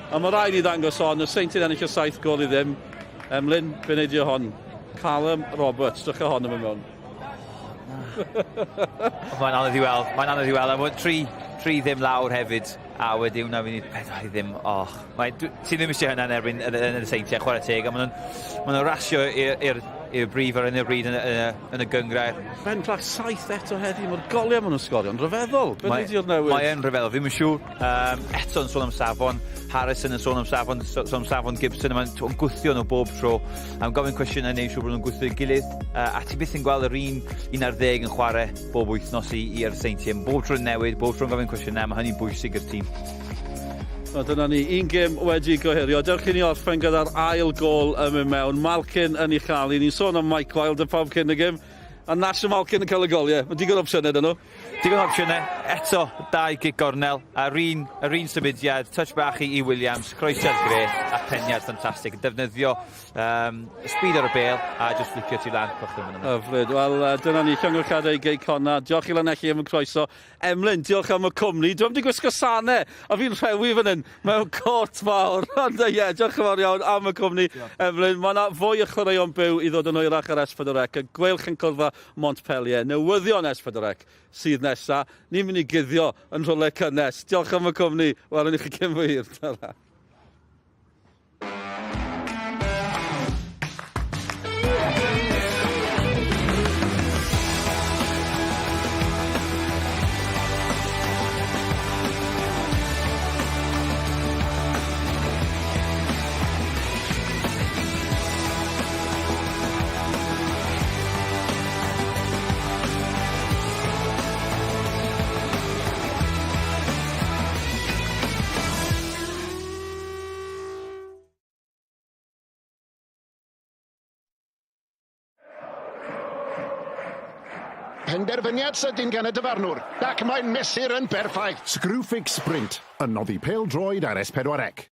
A mae rhaid i ddangos hon, y Seintiau'n ennill o 7 gôl i ddim. Emlyn, be wneud i hon? Callum Roberts, drycha hon yn mynd mewn. Mae'n anodd i weld, mae'n anodd i weld. A mae 3-0 lawr hefyd, a wedi hwnna fynd i 4-0. Och, mae, ti ddim eisiau hynna yn erbyn yn y Seintiau, chwarae teg, a maen nhw'n ma nhw rasio i'r brif ar un o bryd yn y gynghrair. Ben Clark 7 eto heddi, mae'r goliau maen nhw'n sgorio yn rhyfeddol. Be mae, di'r newydd? Mae yn rhyfeddol, ddim yn siŵr. Eto yn sôn am safon, Harrison yn sôn am safon, sôn am safon Gibson, mae'n gwthio nhw bob tro. Am gofyn cwestiynau neu siŵr bod nhw'n gwthio gilydd. A ti byth yn gweld yr un 11 yn chwarae bob wythnos i'r Seintiau. Bob tro'n newid, bob tro'n gofyn cwestiynau, mae hynny'n bwysig i'r tîm. Wel, dyna ni, un gêm wedi gohirio. Dewch i ni orffen gyda'r ail gol yn mynd mewn. Malkin yn ei chael. Ni'n sôn am Mike Wilde y pawb cyn y gêm. A Nash Malkin yn cael y goliau. Mae digon o opsiynau dyn nhw. Digon o opsiynau. Eto, dau gic gornel. A'r un, yr un symudiad, touch bach i Williams, croesiad grêt a peniad ffantastig. Defnyddio speed ar y bêl a just flicio ti lan. Hyfryd. Wel, dyna ni, llongyfarchiadau i Gei Connah. Diolch i Lanelli am y croeso. Emlyn, diolch am y cwmni. Dwi'n wedi gwisgo sane, a fi'n rhewi fan hyn mewn cot fawr. Ond ie, yeah, diolch yn fawr iawn am y cwmni, Emlyn. Mae yna fwy o chwaraeon byw i ddod yn hwyrach ar S4C. Y Gweilch yn cwrdd â Montpellier. Newyddion S4C sydd nesa. Ni'n mynd i guddio yn rhywle cynnes. Diolch am y cwmni. Welwn i chi cyn bo hir. Ta-ra. Penderfyniad sydyn gan y dyfarnwr, ac mae'n mesur yn berffaith. Screwfix Sprint, yn noddi pêl droed ar S4C.